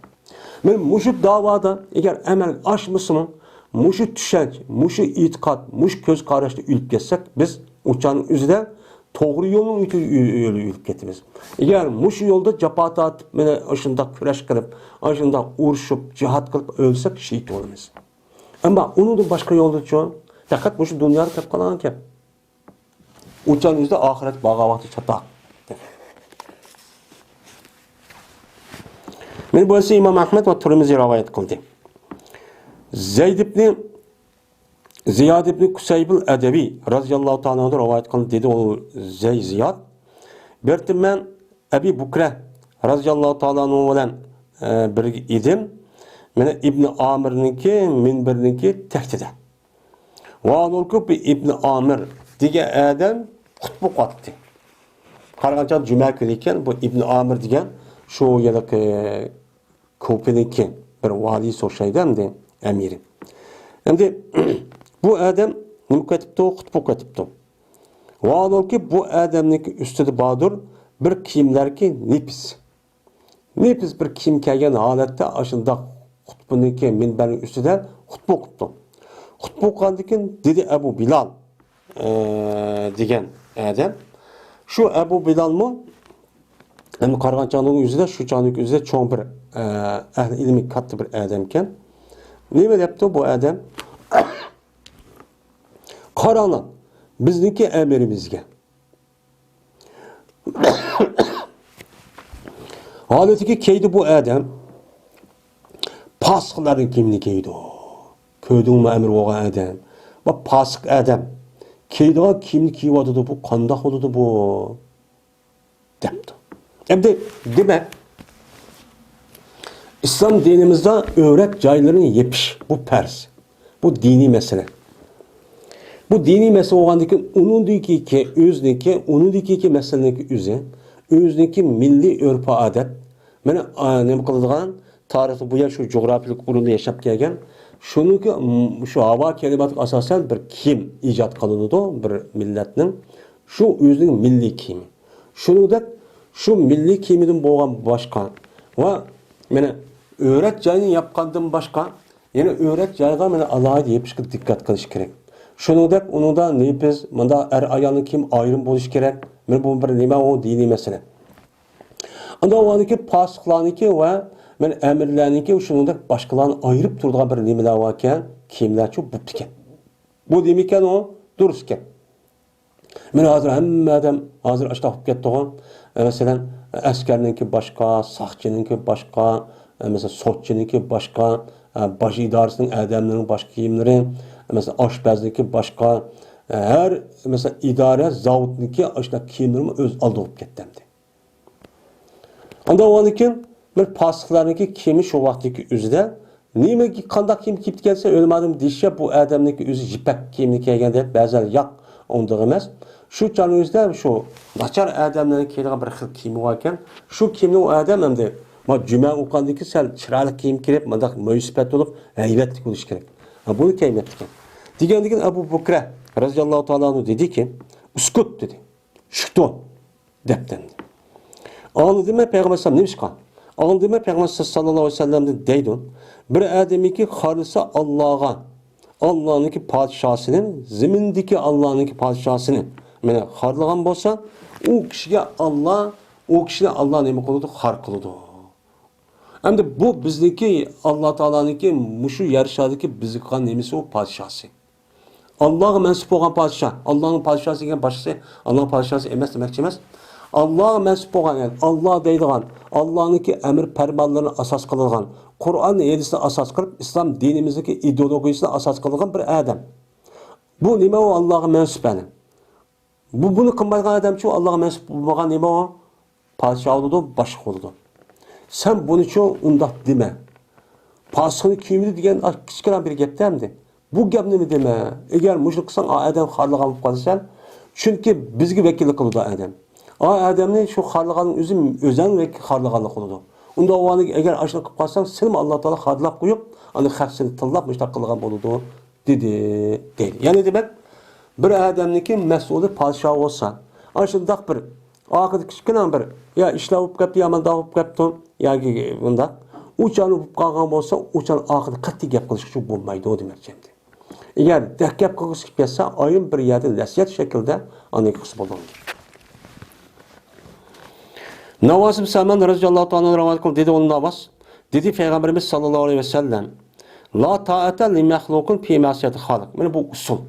مېنىڭ مۇشۇ داۋادا ئەگەر ئەمەلگە ئاشمىسىمۇ، مۇشۇ چۈشەنچە، مۇشۇ ئېتىقاد، مۇشۇ كۆز قاراشتا ئۆلۈپ كەتسەك، بىز ئۇ چاغنىڭ ئۆزىدە توغرا يولنىڭ ئۆتۈ-، ئۆ-، ئۆ-، ئۆلۈپ كېتىمىز. ئەگەر مۇشۇ يولدا جاپا تارتىپ، مانا ئاشۇنداق كۈرەش قىلىپ، ئاشۇنداق ئۇرۇشۇپ، جىھاد قىلىپ ئۆلسەك، شېھىت بولىمىز. ئەمما ئۇنىڭدىن باشقا يولدىچۇ؟ پەقەت مۇشۇ دۇنيادا قېلىپ قالغان گەپ. ئۇ چاغنىڭ ئۆزىدە ئاخىرەتكە بارغان ۋاقتى چاتاق. مانا بۇ ئەسنى ئىمام ئەھمەد ۋە تۇرمۇزى رىۋايەت قىلدى. زەيد ئىبنى، زىياد ئىبنى كۇسەيبىل ئەدەۋى رازىياللاھۇ تائالا ئەنھۇ رىۋايەت قىلدى، دېدى ئۇ زەي-، زىياد. بىر قېتىم مەن ئەبى بۇكرە رازىياللاھۇ تائالا ئەنھۇ بىلەن، ئە، بىرگە ئىدىم. مانا ئىبنى ئامىرنىڭكى مىنبىرىنىڭكى تەكتىدە. ۋاھالۇكى بۇ ئىبنى ئامىر دېگەن ئادەم خۇتبە ئوقۇۋاتتى. قارىغانچە جۈمە كۈنى ئىكەن، بۇ ئىبنى ئامىر دېگەن شۇ يەرلىك، ئە، كوپىنىڭكى بىر ۋالىيسى ئوخشايدۇ ئەمدى، ئەمىرى. ئەمدى بۇ ئادەم نېمە قىلىۋېتىپتۇ؟ خۇتبە ئوقۇۋېتىپتۇ. ۋاھالۇكى بۇ ئادەمنىڭكى ئۈستىدە باردۇر بىر كىيىملەركى نېپىز. نېپىز بىر كىيىم كىيگەن ھالەتتە ئاشۇنداق خۇتبىنىڭكى مىنبەرنىڭ ئۈستىدە خۇتبە ئوقۇپتۇ. خۇتبە ئوقۇغاندىن كېيىن دېدى ئەبۇ بىلال، ئە، دېگەن ئادەم. شۇ ئەبۇ بىلالمۇ، ئەمدى قارىغان چاغنىڭ ئۆزىدە، شۇ چاغنىڭ ئۆزىدە چوڭ بىر، ئە، ئەھلى ئىلمى كاتتا بىر ئادەمكەن. نېمە دەپتۇ بۇ ئادەم؟ قاراڭلار، بىزنىڭكى ئەمىرىمىزگە. ھالىتىكى كىيدى بۇ ئادەم. پاسىقلارنىڭ كىيىمىنى كىيدى. كۆردۈڭمۇ ئەمىر بولغان ئادەم؟ بۇ پاسىق ئادەم كىيىدىغان كىيىمنى كىيىۋاتىدۇ. بۇ قانداق بولىدۇ بۇ؟ دەپتۇ. ئەمدى دېمەك، ئىسلام دىنىمىزدا ئۆرەت جايلىرىنى يېپىش، بۇ پەرز. بۇ دىنىي مەسىلە. بۇ دىنىي مەسىلە بولغاندىن كېيىن، ئۇنىڭدىكى، ئۆزىنىڭكى، ئۇنىڭدىكى مەسىلىنىڭكى ئۆزى، ئۆزىنىڭكى مىللىي ئۆرپ-ئادەت، مانا، ئا، نېمە قىلىدىغان، تارىختا بۇ يەر شۇ جۇغراپىيەلىك ئورۇندا ياشاپ كەلگەن، شۇنىڭكى، م، شۇ ھاۋا كىلىماتىغا ئاساسەن بىر كىيىم ئىجاد قىلىنىدۇ، بىر مىللەتنىڭ. شۇ ئۆزىنىڭ مىللىي كىيىمى. شۇنىڭدەك شۇ مىللىي كىيىمىدىن بولغان باشقا ۋە مانا ئۆرەت جاينى ياپقاندىن باشقا، يەنە ئۆرەت جايغا مانا ئالاھىدە يېپىشقا دىققەت قىلىش كېرەك. شۇنىڭدەك ئۇنىڭدا نېپىز، مۇندا ئەر-ئايالنىڭ كىيىمى ئايرىم بولۇشى كېرەك. مانا بۇ بىر نېمە، ئۇ دىنىي مەسىلە. ئاندىن ئۇنىڭكى پاسىقلارنىڭكى ۋە مانا ئەمىرلەرنىڭكى، شۇنىڭدەك باشقىلارنى ئايرىپ تۇرىدىغان بىر نېمىلەر باركەن، كىيىملەرچۇ بوپتىكەن. بۇ نېمىكەن ئۇ؟ دۇرۇسكەن. مانا ھازىر ھەممە ئادەم ھازىر ئاشۇنداق بولۇپ كەتتىغۇ. مەسىلەن، ئەسكەرنىڭكى باشقا، ساقچىنىڭكى باشقا، مەسىلەن، سوتچىنىڭكى باشقا، باش ئىدارىسىنىڭ ئادەملىرىنىڭ باشقا كىيىملىرى، مەسىلەن، ئاشپەزنىڭكى باشقا، ھەر، مەسىلەن، ئىدارە، زاۋۇتنىڭكى ئاشۇنداق كىيىملىرىمۇ ئۆز ئالدىغا بولۇپ كەتتى ئەمدى. ئاندىن ئۇنىڭدىن كېيىن بىر پاسىقلارنىڭكى كىيىمى شۇ ۋاقىتتىكى ئۆزىدە نېمە، قانداق كىيىم كىيىپ كەلسە، ئۆلىمادىن دېيىشىچە، بۇ ئادەمنىڭكى ئۆزى يىپەك كىيىمنى كىيگەن دەپ، بەزىلەر ياق، ئۇنداق ئەمەس. شۇ چاغنىڭ ئۆزىدە شۇ ناچار ئادەملەرنىڭ كىيىدىغان بىر خىل كىيىمى باركەن. شۇ كىيىمنى ئۇ ئادەم ئەمدى، ما، جۈمە ئوقۇغاندىن كېيىن سەل چىرايلىق كىيىم كىيىپ، مۇنداق مۆيسىپەت بولۇپ، ھەيۋەتلىك بولۇشى كېرەك. ھە، بۇنى كىيمەپتىكەن. دېگەندىكىن ئەبۇ بۇكرە رازىياللاھۇ تائالا ئەنھۇ دېدىكى، ئۇسكۇت دېدى. شۇكتۇ دەپتۇ. ئاڭلىدىمەن پەيغەمبەر ئەلەيھىسسالام نېمىشقا؟ ئاڭلىدىمەن پەيغەمبەر ساللاللاھۇ ئەلەيھى ۋەسەللەمدىن دەيدۇ. بىر ئادەمكى خارلىسا ئاللاغا، ئاللانىڭكى پادىشاسىنى، زېمىندىكى ئاللانىڭكى پادىشاسىنى، مانا، خارلىغان بولسا، ئۇ كىشىگە ئاللا، ئۇ كىشىنى ئاللا نېمە قىلىدۇ؟ خار قىلىدۇ. ئەمدى بۇ بىزنىڭكى، ئاللا تائالانىڭكى مۇشۇ يەر شارىدىكى بىزگە قىلغان نېمىسى ئۇ پادىشاسى. ئاللاغا مەنسۇپ بولغان پادىشاھ، ئاللانىڭ پادىشاسى دېگەن باشقىسى، ئاللانىڭ پادىشاسى ئەمەس دېمەكچى ئەمەس. ئاللاغا مەنسۇپ بولغان، يەنى ئاللا دەيدىغان، ئاللانىڭكى ئەمر پەرمانلىرىنى ئاساس قىلىدىغان، قۇرئان ھەدىسنى ئاساس قىلىپ، ئىسلام دىنىمىزدىكى ئىدېئولوگىيىسىنى ئاساس قىلىدىغان بىر ئادەم. بۇ نېمە ئۇ ئاللاغا مەنسۇپ ئادەم؟ بۇ، بۇنى قىلمايدىغان ئادەمچۇ ئاللاغا مەنسۇپ بولمىغان نېمە ئۇ؟ پادىشاھ بولىدۇ، باشلىق بولىدۇ. سەن بۇنىچۇ ئۇنداق دېمە. پاسىقنى كىيمىدى دېگەن، ئا، كىچىككىنە بىر گەپتە ئەمدى. بۇ گەپنىمۇ دېمە. ئەگەر مۇشۇنى قىلساڭ، ئا ئادەم خارلىغان بولۇپ قالىسەن. چۈنكى بىزگە ۋەكىللىك قىلىدۇ ئا ئادەم. ئا ئادەمنى شۇ خارلىغاننىڭ ئۆزى ئۆزەڭ ۋەكىل خارلىغانلىق قىلىدۇ. ئۇنداق بولغاندىكىن ئەگەر ئاشۇنداق قىلىپ قالساڭ، سېنىمۇ ئاللا تائالا خارلاپ قويۇپ، ئاندىن خەق سېنى تىللاپ مۇشۇنداق قىلغان بولىدۇ، دېدى، دەيدۇ. يەنى دېمەك، بىر ئادەمنىڭكى مەسئۇلى پادىشاھ بولسا، ئاشۇنداق بىر ئارقىدا كىچىككىنە بىر يا ئىشلار بولۇپ كەپتۇ، يا مانداق بولۇپ كەپتۇ، ياكى بۇنداق، ئۇ چاغدا بولۇپ قالغان بولسا، ئۇ چاغدا ئارقىدا قەتئىي گەپ قىلىشقا بولمايدۇ دېمەكچى ئەمدى. ئەگەر دەك گەپ قىلغۇسى كېلىپ كەتسە، ئايرىم بىر يەردە نەسىھەت شەكلىدە ئاندىن قىلسا بولىدۇ. ناۋاس ئىبن سەمئان رەزىياللاھۇ تائالا ئەنھۇ رىۋايەت قىلدى، دېدى ئۇ ناۋاس، دېدى پەيغەمبىرىمىز ساللاللاھۇ ئەلەيھى ۋەسەللەم، لا تائەتە لىمەخلۇقىن فى مەسىيەتىل خالىق. مانا بۇ ئۇسۇل.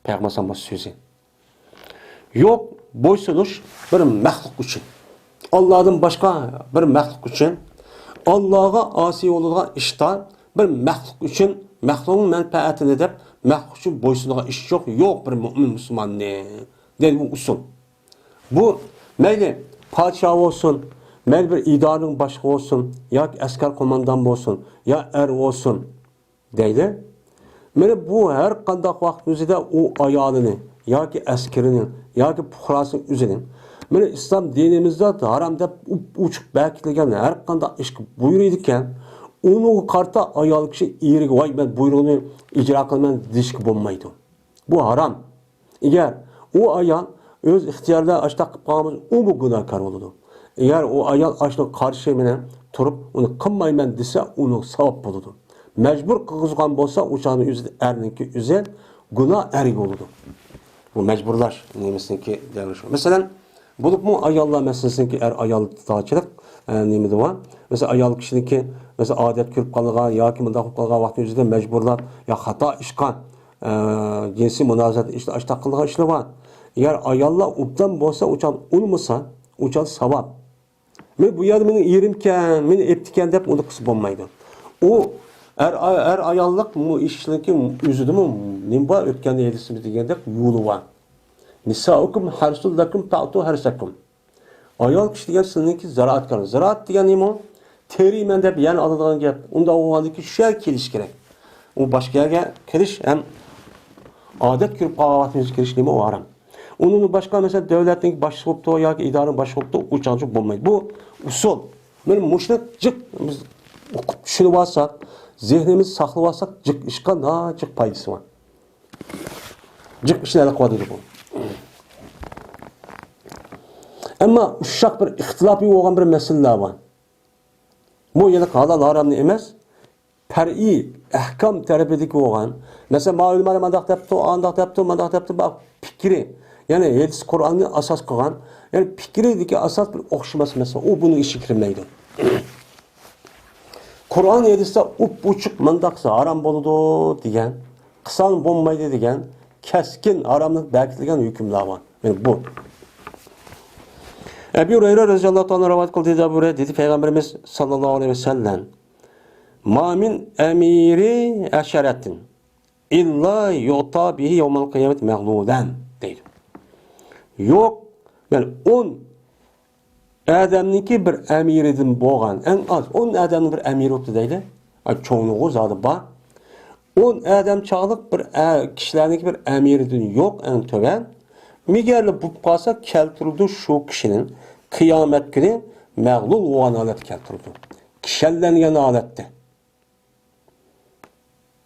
پەيغەمبەر ئەلەيھىسسالام سۆزى. يوق بويسۇنۇش بىر مەخلۇق ئۈچۈن. ئاللادىن باشقا بىر مەخلۇق ئۈچۈن. ئاللاغا ئاسىي بولىدىغان ئىشتا بىر مەخلۇق ئۈچۈن، مەخلۇقنىڭ مەنپەئەتىنى دەپ، مەخلۇق ئۈچۈن بويسۇنىدىغان ئىش يوق، يوق بىر مۆمىن مۇسۇلماننى، دەيدۇ بۇ ئۇسۇل. بۇ مەيلى پادىشاھ بولسۇن، مەيلى بىر ئىدارىنىڭ باشلىقى بولسۇن، ياكى ئەسكەر قوماندان بولسۇن، يا ئەر بولسۇن، دەيدۇ. مانا بۇ ھەر قانداق ۋاقىت ئۆزىدە ئۇ ئايالىنى ياكى ئەسكىرىنى ياكى پۇقراسىنى ئۆزىنى، مانا ئىسلام دىنىمىزدا ھارام دەپ ئوچۇق بەكىتىلگەن ھەر قانداق ئىشقا بۇيرۇيدىكەن، ئۇنىڭغا قارىتا ئايال كىشى ئېرىگە، ۋاي، مەن بۇيرۇقنى ئىجرا قىلىمەن دېيىشكە بولمايدۇ. بۇ ھارام. ئەگەر ئۇ ئايال ئۆز ئىختىيارىدا ئاشتاق قىلىپ قالغان بولسا، ئۇمۇ گۇناھكار بولىدۇ. ئەگەر ئۇ ئايال ئاشۇنىڭ قارشى مېنەن تۇرۇپ، ئۇنى قىلمايمەن دېسە، ئۇنىڭ ساۋاب بولىدۇ. مەجبۇر قىلغۇزغان بولسا، ئۇ چاغنىڭ ئۆزىدە ئەرنىڭكى ئۆزى گۇناھ ئەرگە بولىدۇ. بۇ مەجبۇرلاش نېمىسىنىڭكى دەۋرى شۇ. مەسىلەن، بولۇپمۇ ئاياللار مەسىلىسىنىڭكى ئەر ئايال تاچىلىق، ئە، نېمىدە بار؟ مەسىلەن، ئايال كىشىنىڭكى، مەسىلەن، ئادەت كۆرۈپ قالغان ياكى مۇنداق بولۇپ قالغان ۋاقىتنىڭ ئۆزىدە مەجبۇرلاپ يا خاتا ئىشقا، ئە، جىنسىي مۇناسىۋەت ئىشتا ئاشتاق قىلىدىغان ئىشلار بار. ئەگەر ئاياللار ئوبدان بولسا، ئۇ چاغ ئۇنىمىسا، ئۇ چاغ ساۋاب. مەن بۇ يەردە مېنىڭ ئېرىمكەن، مېنى ئېپتىكەن دەپ ئۇنى قىلسا بولمايدۇ. ئۇ ئەر، ئەر ئاياللىق بۇ ئىشنىڭكى ئۆزىدىمۇ نېمە بار؟ ئۆتكەندە ھەدىسىمىز دېگەندەك يولى بار. نىسائۇكۇم ھەرسۇل لەكۇم پەئتۇ ھەرسەكۇم. ئايال كىشى دېگەن سىلىنىڭكى زىرائەتكار. زىرائەت دېگەن نېمە؟ تېرىيمەن دەپ يەنە ئالىدىغان گەپ. ئۇنداق بولغاندىكىن شۇ يەرگە كېلىش كېرەك. ئۇ باشقا يەرگە كېلىش ھەم ئادەت كۆرۈپ قالغان ۋاقتىمىزدا كېلىش نېمە ئۇ ھارام. ئۇنىڭدىن باشقا، مەسىلەن، دۆلەتنىڭ باشلىقى بوپتۇ ياكى ئىدارىنىڭ باشلىقى بوپتۇ، ئۇ چاغچە بولمايدۇ. بۇ ئۇسۇل. مانا مۇشۇنى جىق بىز ئوقۇپ چۈشىنىۋالساق، زېھنىمىزدە ساقلىۋالساق، جىق ئىشقا ناجىق پايدىسى بار. جىق ئىشنى ھەل قىلىۋاتىدۇ بۇ. ئەمما ئۇششاق بىر ئىختىلاپى بولغان بىر مەسىلىلەر بار. بۇ يەنە ھالال ھارامنى ئەمەس، پەرئىي ئەھكام تەرىپىدىكى بولغان. مەسىلەن، ماۋۇ ئۆلىمالار مانداق دەپتۇ، ئانداق دەپتۇ، مانداق دەپتۇ، بۇ پىكرى. يەنى ھەدىس، قۇرئاننى ئاساس قىلغان. يەنى پىكرىدىكى ئاساس بىر ئوخشىماس مەسىلە. ئۇ بۇنىڭ ئىچىگە كىرمەيدۇ. قۇرئان ھەدىستە ئوپئوچۇق مانداق قىلسا ھارام بولىدۇ دېگەن، قىلساڭ بولمايدۇ دېگەن كەسكىن ھاراملىق بەكىتىلگەن ھۆكۈملەر بار. يەنى بۇ. ئەبۇ ھۇرەيرە رەزىياللاھۇ تائالا رىۋايەت قىلدى، دېدى ئەبۇ ھۇرەيرە، دېدى پەيغەمبىرىمىز ساللاللاھۇ ئەلەيھى ۋەسەللەم، ما مىن ئەمىرى ئەشەرەتىن ئىللا يۇئتا بىھى يەۋمەل قىيامەتى مەغلۇلەن، دەيدۇ. يوق، يەنى ئون ئادەمنىڭكى بىر ئەمىرىدىن بولغان، ئەڭ ئاز ئون ئادەمنىڭ بىر ئەمىرى بوپتۇ دەيلى. ئا، چوڭلۇقى زادى بار. ئون ئادەم چاغلىق بىر ئە-، كىشىلەرنىڭكى بىر ئەمىرىدىن يوق، ئەڭ تۆۋەن. مىگەرلا بولۇپ قالسا، كەلتۈرىدۇ شۇ كىشىنى قىيامەت كۈنى مەغلۇل بولغان ھالەتتە كەلتۈرىدۇ. كىشەنلەنگەن ھالەتتە.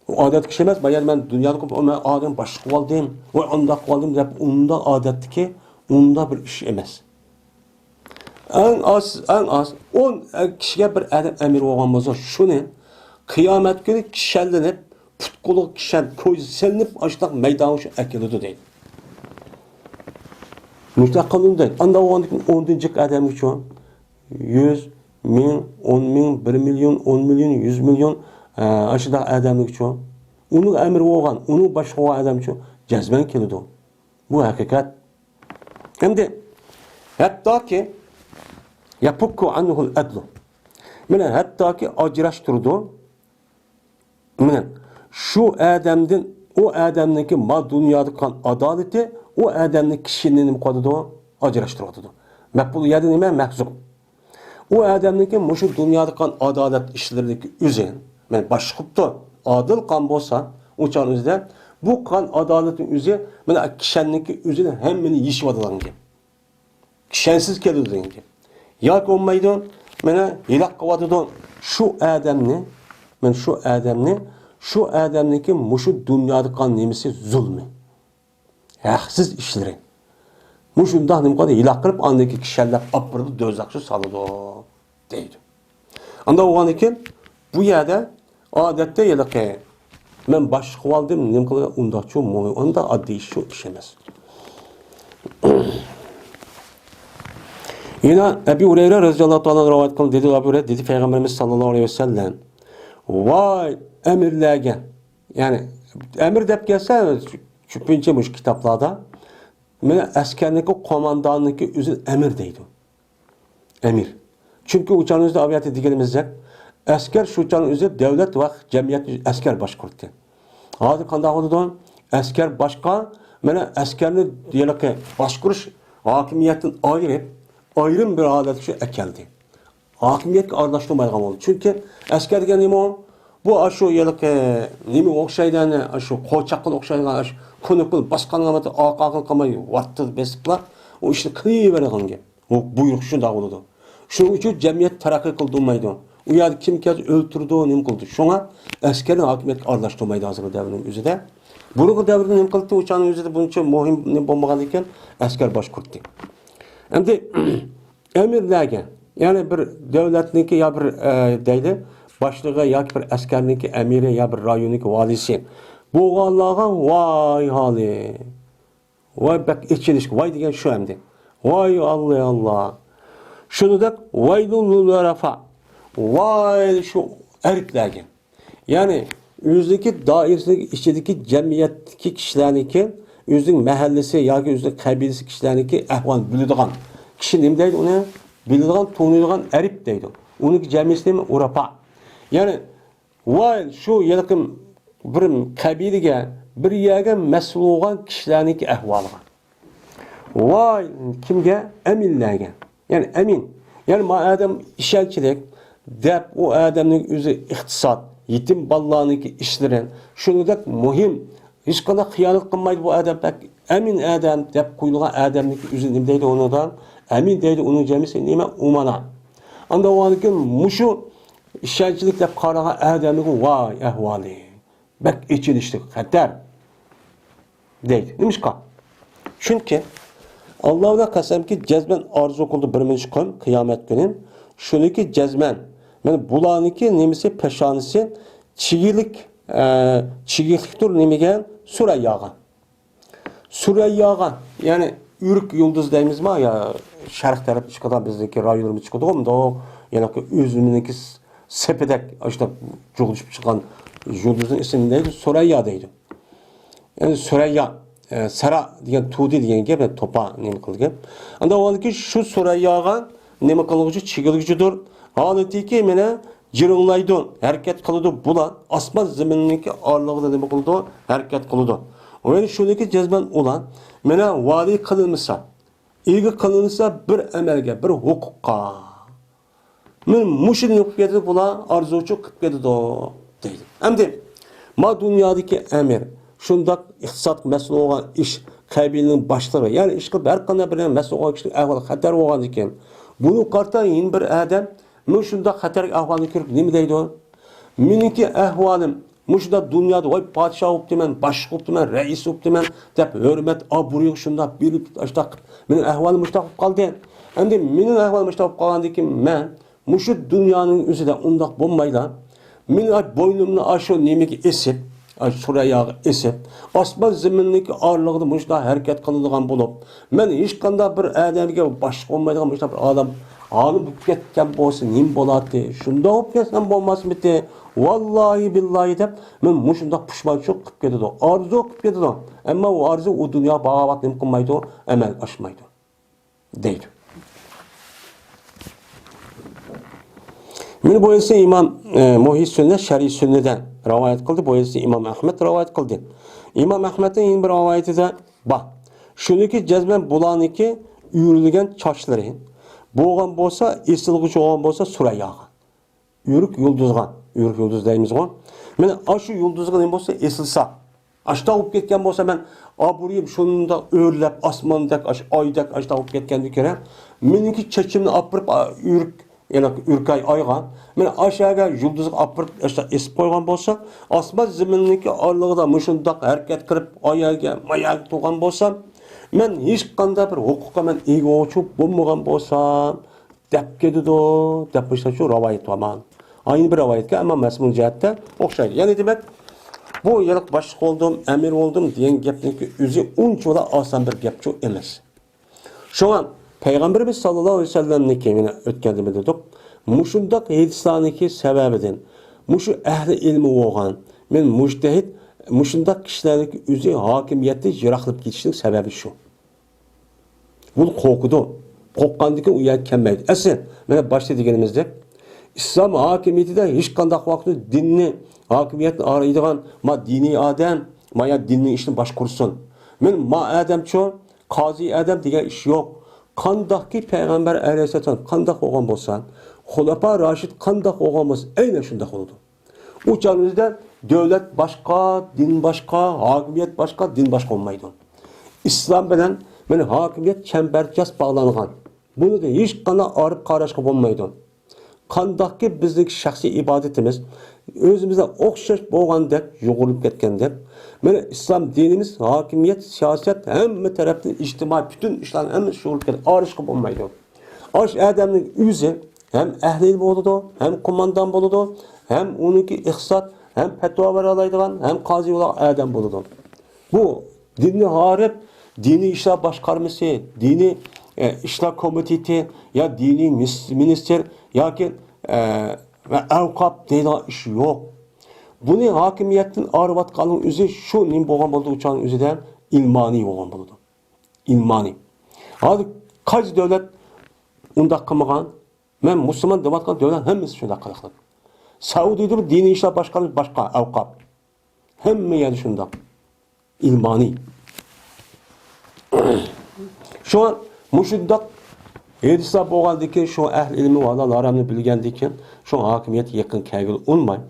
ئۇ ئادەتتىكى ئىش ئەمەس، بايا مەن دۇنيادا قىلىپ، مەن ئادەم باشلىق قىلىۋالدىم، ۋاي ئانداق قىلىۋالدىم دەپ، ئۇنداق ئادەتتىكى، ئۇنداق بىر ئىش ئەمەس. ئەڭ ئاز، ئەڭ ئاز ئون كىشىگە بىر ئادەم ئەمىر بولغان بولسا، شۇنى قىيامەت كۈنى كىشەنلىنىپ، پۇت قولىغا كىشەن، كويزا سېلىنىپ، ئاشۇنداق مەيدانغا شۇ ئەكېلىدۇ دەيدۇ. مۇشۇنداق قىلىدۇ دەيدۇ. ئانداق بولغاندىكىن ئوندىن جىق ئادەمگىچۇ؟ يۈز، مىڭ، ئون مىڭ، بىر مىليون، ئون مىليون، يۈز مىليون، ئە، ئاشۇنداق ئادەمگىچۇ؟ ئۇنىڭ ئەمىرى بولغان، ئۇنىڭ باشلىقى بولغان ئادەمچۇ؟ جەزمەن كېلىدۇ. بۇ ھەقىقەت. ئەمدى ھەتتاكى يەپۇككۇ ئەنھۇل ئەدلۇ. مانا ھەتتاكى ئاجراشتۇرىدۇ. مانا شۇ ئادەمدىن، ئۇ ئادەمنىڭكى ما دۇنيادا قىلغان ئادالىتى، ئۇ ئادەمنى كىشىنى نېمە قىلىدۇ؟ ئاجراشتۇرۇۋاتىدۇ. مەپئۇل يەردە نېمە؟ مەھزۇپ. ئۇ ئادەمنىڭكى مۇشۇ دۇنيادا قىلغان ئادالەت ئىشلىرىدىكى ئۆزى، مانا باشلىق قىپتۇ، ئادىل قىلغان بولسا، ئۇ چاغنىڭ ئۆزىدە بۇ قىلغان ئادالەتنىڭ ئۆزى، مانا كىشەننىڭكى ئۆزىنى ھەممىنى يېشىۋاتىدىغان گەپ. كىشەنسىز كېلىدۇ دېگەن گەپ. ياكى بولمايدۇ، مانا ھېلاك قىلىۋاتىدۇ. شۇ ئادەمنى، مانا شۇ ئادەمنى، شۇ ئادەمنىڭكى مۇشۇ دۇنيادا قىلغان نېمىسى زۇلمى. ھەقسىز ئىشلىرى. مۇشۇنداق نېمە قىلىدۇ؟ ھېلاك قىلىپ، ئاندىن كېيىن كىشەنلەپ ئاپىرىدۇ، دوزاخقا سالىدۇ، دەيدۇ. ئاندا بولغاندىن كېيىن، بۇ يەردە ئادەتتە ھېلىقى، مەن باشلىق قىلىۋالدىم، نېمە قىلغان، ئۇنداقچۇ، مو-، ئۇنداق ئاددىي ئىشچۇ ئىش ئەمەس. يەنە ئەبى ھۇرەيرە رەزىياللاھۇ تائالا ئانھۇ رىۋايەت قىلدى، دېدى ئەبۇ ھۇرەيرە، دېدى پەيغەمبىرىمىز ساللاللاھۇ ئەلەيھى ۋەسەللەم، ۋاي ئەمىرلەرگە، يەنى ئەمىر دەپ كەلسە، كۆپىنچە مۇشۇ كىتابلاردا مانا ئەسكەرنىڭكى، قومانداننىڭكى ئۆزىنى ئەمىر دەيدۇ. ئەمىر. چۈنكى ئۇ چاغنىڭ ئۆزىدە ئاۋۇ يەردە دېگىنىمىزدەك، ئەسكەر شۇ چاغنىڭ ئۆزىدە دۆلەت ۋە جەمئىيەتنى ئەسكەر باشقۇراتتى. ھازىر قانداق بولىدۇ؟ ئەسكەر باشقا، مانا ئەسكەرنى ھېلىقى باشقۇرۇش ھاكىمىيەتتىن ئايرىپ، ئايرىم بىر ھالەتكە ئەكەلدى. ھاكىمىيەتكە ئارىلاشتۇرمايدىغان بولدى. چۈنكى ئەسكەر دېگەن نېمە ئۇ؟ بۇ ئاشۇ ھېلىقى نېمىگە ئوخشايدۇ، ئەنە ئاشۇ قوچاققا ئوخشايدىغان، ئاشۇ كۇنۇپكىنى باسقانغا ئارقا-ئارقىدىن قالماي ۋارتىدە بېسىپلا ئۇ ئىشنى قىلىۋېرىدىغان گەپ. بۇ بۇيرۇق شۇنداق بولىدۇ. شۇنىڭ ئۈچۈن جەمئىيەت تەرەققىي قىلدۇرمايدۇ. ئۇ يەردە كىم كەلسە ئۆلتۈرىدۇ، نېمە قىلىدۇ. شۇڭا ئەسكەرنى ھاكىمىيەتكە ئارىلاشتۇرمايدۇ ھازىرقى دەۋرنىڭ ئۆزىدە. بۇرۇنقى دەۋردە نېمە قىلاتتى؟ ئۇ چاغنىڭ ئۆزىدە بۇنچە مۇھىم نېمە بولمىغان ئىكەن، ئەسكەر باشقۇراتتى. ئەمدى ئەمىرلەرگە، يەنى بىر دۆلەتنىڭكى يا بىر، ئە، دەيلى، باشلىقى ياكى بىر ئەسكەرنىڭكى ئەمىرى يا بىر رايوننىڭكى ۋالىسى بولغانلارغا ۋاي ھالى. ۋاي بەك ئېچىنىشلىق، ۋاي دېگەن شۇ ئەمدى. ۋاي ئاللا، ئاللا. شۇنىڭدەك ۋايلۇل لىل ۋۇرەفا. ۋاي شۇ ئەرىپلەرگە. يەنى ئۆزىنىڭكى دائىرىسىنىڭ ئىچىدىكى جەمئىيەتتىكى كىشىلەرنىڭكى، ئۆزىنىڭ مەھەللىسى ياكى ئۆزىنىڭ قەبىلىسى كىشىلەرنىڭكى ئەھۋالىنى بىلىدىغان كىشى نېمە دەيدۇ ئۇنى؟ بىلىدىغان، تونۇيدىغان ئەرىپ دەيدۇ. ئۇنىڭكى جەمئىيىتى نېمە؟ ئۇرەپا. يەنى ۋاي شۇ ھېلىقى بىر قەبىلىگە، بىر يەرگە مەسئۇل بولغان كىشىلەرنىڭكى ئەھۋالىغا. ۋاي كىمگە؟ ئەمىنلەرگە. يەنى ئەمىن. يەنى ما ئادەم ئىشەنچلىك دەپ، ئۇ ئادەمنىڭ ئۆزى ئىقتىساد، يېتىم بالىلارنىڭكى ئىشلىرى، شۇنىڭدەك مۇھىم، ھېچقانداق خىيانەت قىلمايدۇ بۇ ئادەم، بەك ئەمىن ئادەم دەپ قويۇلغان ئادەمنىڭكى ئۆزى نېمە دەيدۇ ئۇنىڭغا؟ ئەمىن دەيدۇ، ئۇنىڭ جەمئىيىتى نېمە؟ ئۇمانا. ئاندىن مۇشۇ ئىشەنچلىك دەپ قارىغان ئادەمنىڭكى ۋاي ئەھۋالى. بەك ئېچىنىشلىق، خەتەر دەيدۇ. نېمىشقا؟ چۈنكى ئاللا بىلەن قەسەمكى، جەزمەن ئارزۇ قىلىدۇ بىر مىنۇت قىيامەت كۈنى. شۇنىكى جەزمەن، مانا بۇلارنىڭكى نېمىسى، پېشانىسى چىگىلىك، ئە، چىگىكلىكتۇر نېمىگە؟ سۈرەيياغا. سۈرەيياغا، يەنى ئۆرۈك يۇلدۇز دەيمىزما، يا شەرق تەرەپتە چىقىدىغان، بىزنىڭكى رايونىمىزدا چىقىدىغۇ، مۇنداق، يەنى ئۆزىمىزنىڭكى سېپىدەك، ئاشۇنداق جۇغلىشىپ چىققان يۇلدۇزنىڭ ئىسمى دەيدۇ، سۈرەييا دەيدۇ. يەنى سۈرەييا، ئە، سەرا دېگەن تۇدى دېگەن گەپ، توپا نېمە قىلغان. ئاندىن ئۇنىڭكى شۇ سۈرەيياغا نېمە قىلغۇچى، چىگىلگۈچىدۇر. ھالىتىكى مانا جىرىڭلايدۇ، ھەرىكەت قىلىدۇ، بۇلار ئاسمان زېمىننىڭكى ئارىلىقىدا نېمە قىلىدۇ؟ ھەرىكەت قىلىدۇ. ۋە شۇنىڭكى جەزمەن ئۇلار مانا ۋالىي قىلىنمىسا، ئىگە قىلىنسا بىر ئەمەلگە، بىر ھوقۇققا. مانا مۇشۇنى قىلىپ كېتىدۇ، بۇلار ئارزۇچۇ قىلىپ كېتىدۇ، دەيدۇ. ئەمدى ما دۇنيادىكى ئەمىر، شۇنداق ئىقتىسادقا مەسئۇل بولغان ئىش، قەبىلىنىڭ باشلىقى، يەنى ئىشقىلىپ ھەر قانداق بىر مەسئۇل بولغان كىشىنىڭ ئەھۋالى خەتەر بولغاندىكىن، بۇنىڭغا قارىتا يەنە بىر ئادەم مۇشۇنداق خەتەرلىك ئەھۋالنى كۆرۈپ نېمە دەيدۇ؟ مېنىڭكى ئەھۋالىم مۇشۇنداق دۇنيادا، ۋاي پادىشاھ بوپتىمەن، باشلىق بوپتىمەن، رەئىس بوپتىمەن دەپ ھۆرمەت، ئابرۇيغا شۇنداق بېرىلىپ، ئاشۇنداق قىلىپ، مېنىڭ ئەھۋالىم مۇشۇنداق بولۇپ قالدى. ئەمدى مېنىڭ ئەھۋالىم مۇشۇنداق بولۇپ قالغاندىن كېيىن مەن مۇشۇ دۇنيانىڭ ئۆزىدە ئۇنداق بولمايلا، مېنىڭ بوينۇمنى ئاشۇ نېمىگە ئېسىپ، ئاشۇ سۈرەيياغا ئېسىپ، ئاسمان زېمىننىڭكى ئارىلىقىدا مۇشۇنداق ھەرىكەت قىلىدىغان بولۇپ، مەن ھېچقانداق بىر ئادەمگە باشلىق بولمايدىغان مۇشۇنداق بىر ئادەم ئالىم بولۇپ كەتكەن بولسا نېمە بولاتتى؟ شۇنداق بولۇپ كەتسەم بولماسمىتى؟ ۋاللاھى بىللاھى دەپ، مەن مۇشۇنداق پۇشمانچىلىق قىلىپ كېتىدۇ، ئارزۇ قىلىپ كېتىدۇ. ئەمما ئۇ ئارزۇ ئۇ دۇنيا باغاۋات نېمە قىلمايدۇ، ئەمەلگە ئاشمايدۇ. دەيدۇ. مانا بۇ ھەدىسنى ئىمام، ئە، مۇھيى سۈننە شەرھى سۈننىدە رىۋايەت قىلدى. بۇ ھەدىسنى ئىمام ئەھمەد رىۋايەت قىلدى. ئىمام ئەھمەدنىڭ يەنە بىر رىۋايىتىدە بار. شۇنىڭكى جەزمەن بۇلارنىڭكى ئۆرۈلگەن چاچلىرى بولغان بولسا، ئېسىلغۇچى بولغان بولسا سۈرەيياغا. ئۆرۈك يۇلدۇزغا، ئۆرۈك يۇلدۇز دەيمىزغۇ. مانا ئاشۇ يۇلدۇزغا نېمە بولسا ئېسىلسا، ئاشۇنداق بولۇپ كەتكەن بولسا، مەن ئابرۇيۇم شۇنداق ئۆرلەپ، ئاسماندەك، ئاش-، ئايدەك ئاشۇنداق بولۇپ كەتكەندىن كېيىن، مېنىڭكى چېچىمنى ئاپىرىپ، ئا، ئۆرۈك يەنى ئۈركەي ئايغا، مانا ئاشۇ يەرگە يۇلدۇزغا ئاپىرىپ ئېسىپ قويغان بولسا، ئاسمان زېمىننىڭكى ئارىلىقىدا مۇشۇنداق ھەرىكەت قىلىپ، ئاي يەرگە، ما يەرگە تۇرغان بولسا، مەن ھېچقانداق بىر ھوقۇققا مەن ئىگە بولغۇچى بولمىغان بولسام، دەپ كېتىدۇ، دەپ مۇشۇنداق شۇ رىۋايەت بار مانا. ئاينى بىر رىۋايەتكە، ئەمما مەزمۇن جەھەتتە ئوخشايدۇ. يەنى دېمەك، بۇ يەنە باشلىق بولدۇم، ئەمىر بولدۇم دېگەن گەپنىڭكى ئۆزى ئۇنچىۋالا ئاسان بىر گەپچۇ ئەمەس. شۇڭا پەيغەمبىرىمىز ساللاللاھۇ ئەلەيھى ۋەسەللەمنىڭكى، مانا ئۆتكەندە بىلدۇق، مۇشۇنداق ھېدىسلارنىڭكى سەۋەبىدىن، مۇشۇ ئەھلى ئىلمى بولغان، مەن مۇجتەھىد، مۇشۇنداق كىشىلەرنىڭكى ئۆزى ھاكىمىيەتتىن يىراقلاپ كېتىشنىڭ سەۋەبى شۇ. بۇ قورقىدۇ. قورققاندىن كېيىن ئۇ يەرگە كەلمەيدۇ. ئەسلى، مانا باشتا دېگىنىمىزدەك، ئىسلام ھاكىمىيىتىدە ھېچقانداق ۋاقىتتا دىننى، ھاكىمىيەتنى ئايرىيدىغان، ما دىنىي ئادەم، ما يا دىننىڭ ئىشىنى باشقۇرسۇن. مەن ما ئادەمچۇ، قازى ئادەم دېگەن ئىش يوق. قانداقكى پەيغەمبەر ئەلەيھىسسالام قانداق بولغان بولسا، خۇلەپا راشىد قانداق بولغان بولسا، ئەينەن شۇنداق بولىدۇ. ئۇ چاغنىڭ ئۆزىدە دۆلەت باشقا، دىن باشقا، ھاكىمىيەت باشقا، دىن باشقا بولمايدۇ. ئىسلام بىلەن مانا ھاكىمىيەت چەمبەرچاس باغلانغان. بۇنىڭدا ھېچقانداق ئايرىپ قاراشقا بولمايدۇ. قانداقكى بىزنىڭكى شەخسىي ئىبادىتىمىز ئۆزىمىزگە ئوخشاش بولغاندەك يۇغۇرۇلۇپ كەتكەندەك، مانا ئىسلام دىنىمىز ھاكىمىيەت، سىياسەت، ھەممە تەرەپتىن ئىجتىمائىي پۈتۈن ئىشلارنى ھەممىسى يۇغۇرۇلۇپ كەتكەن، ئايرىشقا بولمايدۇ. ئاشۇ ئادەمنىڭ ئۆزى ھەم ئەھلى بولىدۇ، ھەم قوماندان بولىدۇ، ھەم ئۇنىڭكى ئىقتىساد، ھەم پەتىۋا بېرەلەيدىغان، ھەم قازى بولىدىغان ئادەم بولىدۇ. بۇ دىننى ھارىپ، دىنىي ئىشلار باشقارمىسى، دىنىي، ئە، ئىشلار كومىتېتى يا دىنىي مىس-، مىنىستىر ياكى، ئە، ۋە ئەۋقاپ دەيدىغان ئىش يوق. بۇنى ھاكىمىيەتتىن ئايرىۋاتقاننىڭ ئۆزى شۇ نېمە بولغان بولىدۇ، ئۇ چاغنىڭ ئۆزىدە ئىلمانىي بولغان بولىدۇ. ئىلمانىي. ھازىر قايسى دۆلەت ئۇنداق قىلمىغان؟ مەن مۇسۇلمان دەۋاتقان دۆلەت ھەممىسى شۇنداق قىلىقلىق. سەئۇدىدىمۇ دىنىي ئىشلار باشقارمىسى باشقا، ئەۋقاپ. ھەممە يەردە شۇنداق. ئىلمانىي. شۇڭا مۇشۇنداق ھېدىسلار بولغاندىن كېيىن، شۇ ئەھلى ئىلمى ۋە ھالال ھارامنى بىلگەندىن كېيىن، شۇ ھاكىمىيەتكە يېقىن كەلگىلى ئۇنىماي.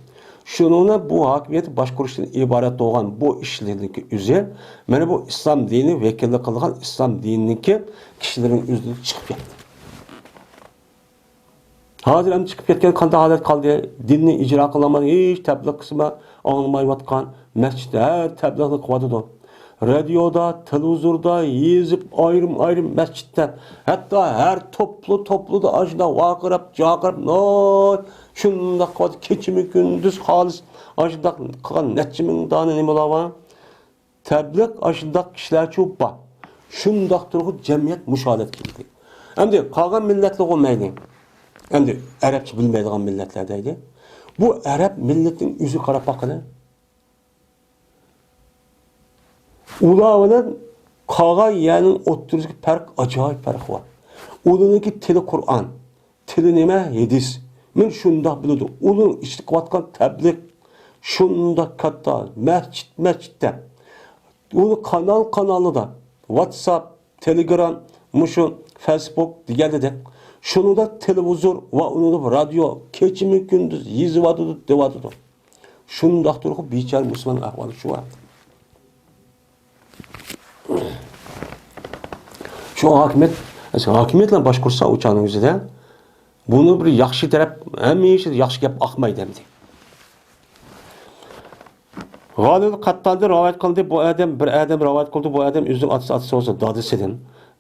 شۇنىڭ بىلەن بۇ ھاكىمىيەتنى باشقۇرۇشتىن ئىبارەت بولغان بۇ ئىشلىرنىڭكى ئۆزى، مانا بۇ ئىسلام دىنى ۋەكىللىك قىلغان ئىسلام دىنىنىڭكى كىشىلىرىنىڭ ئۆزىدىن چىقىپ كەتتى. ھازىر ئەمدى چىقىپ كەتكەن قانداق ھالەت قالدى؟ دىننى ئىجرا قىلالماي، ھېچ تەبلىغ قىسمى ئاڭلىمايۋاتقان، مەسچىتتە ھەر تەبلىغنى قىلىۋاتىدۇ. رادىيودا، تېلېۋىزوردا يېزىپ، ئايرىم-ئايرىم مەسچىتتە، ھەتتا ھەر توپلا-توپلىدا ئاشۇنداق ۋارقىراپ، جارقىراپ، ناھايىتى شۇنداق قىلىۋاتىدۇ. كېچىمۇ كۈندۈز خالىس ئاشۇنداق قىلغان نەچچە مىڭ دانە نېمىلەر بار. تەبلىغ ئاشۇنداق كىشىلەرچۇ بار. شۇنداق تۇرغۇ جەمئىيەت مۇشۇ ھالەتكە كەلدى. ئەمدى قالغان مىللەتلەرغۇ مەيلى. ئەمدى ئەرەبچە بىلمەيدىغان مىللەتلەر دەيدۇ. بۇ ئەرەب مىللىتىنىڭ ئۆزىگە قاراپ باققىلى. ئۇلار بىلەن قالغان يەرنىڭ ئوتتۇرىسىدىكى پەرق، ئاجايىپ پەرق بار. ئۇلارنىڭكى تىلى قۇرئان، تىلى نېمە؟ ھەدىس. مەن شۇنداق بىلىدۇ. ئۇلار ئىشلىتىۋاتقان تەبلىغ شۇنداق كاتتا، مەسچىت، مەسچىتتە. ئۇنى قانال، قانالىدا، ۋاتساپ، تېلېگرام، مۇشۇ فېيسبۇك دېگەندەك. شۇنىڭدا تېلېۋىزور ۋە ئۇنىڭدا رادىيو كېچىمۇ كۈندۈز يېزىۋاتىدۇ، دەۋاتىدۇ. شۇنداق تۇرۇپ بىچارە مۇسۇلمان ئەھۋالى شۇ ھەقتە. شۇ ھاكىمىيەت، ھاكىمىيەت بىلەن باشقۇرسا ئۇ چاغنىڭ ئۆزىدە بۇنى بىر ياخشى تەرەپ، ھەمىشە ياخشى گەپ ئاقمايدۇ ئەمدى. غالىب قەتتاندىن رىۋايەت قىلدى، بۇ ئادەم، بىر ئادەم رىۋايەت قىلدى، بۇ ئادەم ئۆزىنىڭ ئاتىسى، ئاتىسى بولسا دادىسىدىن.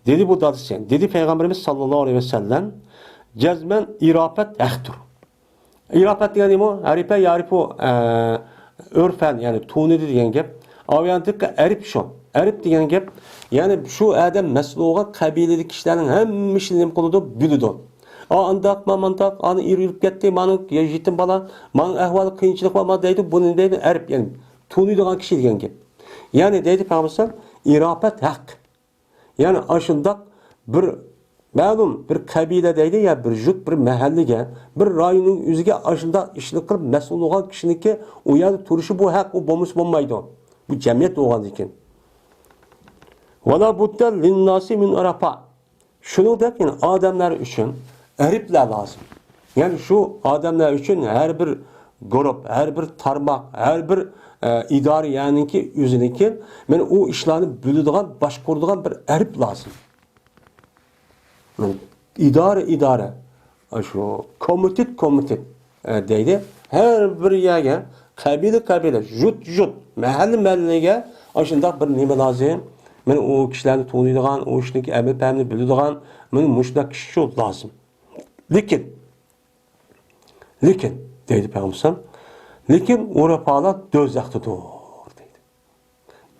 دېدى بۇ دادىسى، دېدى پەيغەمبىرىمىز ساللاللاھۇ ئەلەيھى ۋەسەللەم، جەزمەن ئىراپەت ھەقتۇر. ئىراپەت دېگەن نېمە؟ ئەرىپە يەئرىپۇ، ئە، ئۆرفەن، يەنى تونۇدى دېگەن گەپ. ئاۋيانتىققا ئەرىپ شۇ. ئەرىپ دېگەن گەپ، يەنى شۇ ئادەم مەسئۇل بولغان قەبىلىدىكى كىشىلەرنىڭ ھەممە ئىشىنى نېمە قىلىدۇ؟ بىلىدۇ. ئا، ئانداق، ما، مانداق، ئانا ئېرى ئۆلۈپ كەتتى، مانا يېتىم بالا، مانا ئەھۋالى قىيىنچىلىق بار، ما دەيدۇ، بۇنى دەيدۇ ئەرىپ، يەنى تونۇيدىغان كىشى دېگەن گەپ. يەنى دەيدۇ پەيغەمبەر ئىراپەت ھەق. يەنى ئاشۇنداق بىر مەلۇم بىر قەبىلە دەيدۇ، يا بىر يۇرت، بىر مەھەللىگە، بىر رايوننىڭ ئۆزىگە ئاشۇنداق ئىشنى قىلىپ مەسئۇل بولغان كىشىنىڭكى ئۇ يەردە تۇرۇشى بۇ ھەق، ئۇ بولمىسا بولمايدۇ. بۇ جەمئىيەت بولغاندىكىن. ۋەلا بۇددە لىنناسى مىن ئەرەفە. شۇنىڭدەك يەنە ئادەملەر ئۈچۈن ئەرىپلەر لازىم. يەنى شۇ ئادەملەر ئۈچۈن ھەر بىر گۇرۇپ، ھەر بىر تارماق، ھەر بىر، ئە، ئىدارە يەنىكى ئۆزىنىڭكى، مانا ئۇ ئىشلارنى بىلىدىغان، باشقۇرىدىغان بىر ئەرىپ لازىم. مانا ئىدارە، ئىدارە، ئاشۇ كومىتېت، كومىتېت، ئە، دەيدۇ. ھەر بىر يەرگە، قەبىلە، قەبىلە، يۇرت، يۇرت، مەھەللە، مەھەللىگە ئاشۇنداق بىر نېمە لازىم. مانا ئۇ كىشىلەرنى تونۇيدىغان، ئۇ ئىشنىڭكى ئەمىل پەمىنى بىلىدىغان، مانا مۇشۇنداق كىشى شۇ لازىم. لېكىن، لېكىن، دەيدۇ پەيغەمبەر، لېكىن ئۇرۇپالار دوزاختىدۇر، دەيدۇ.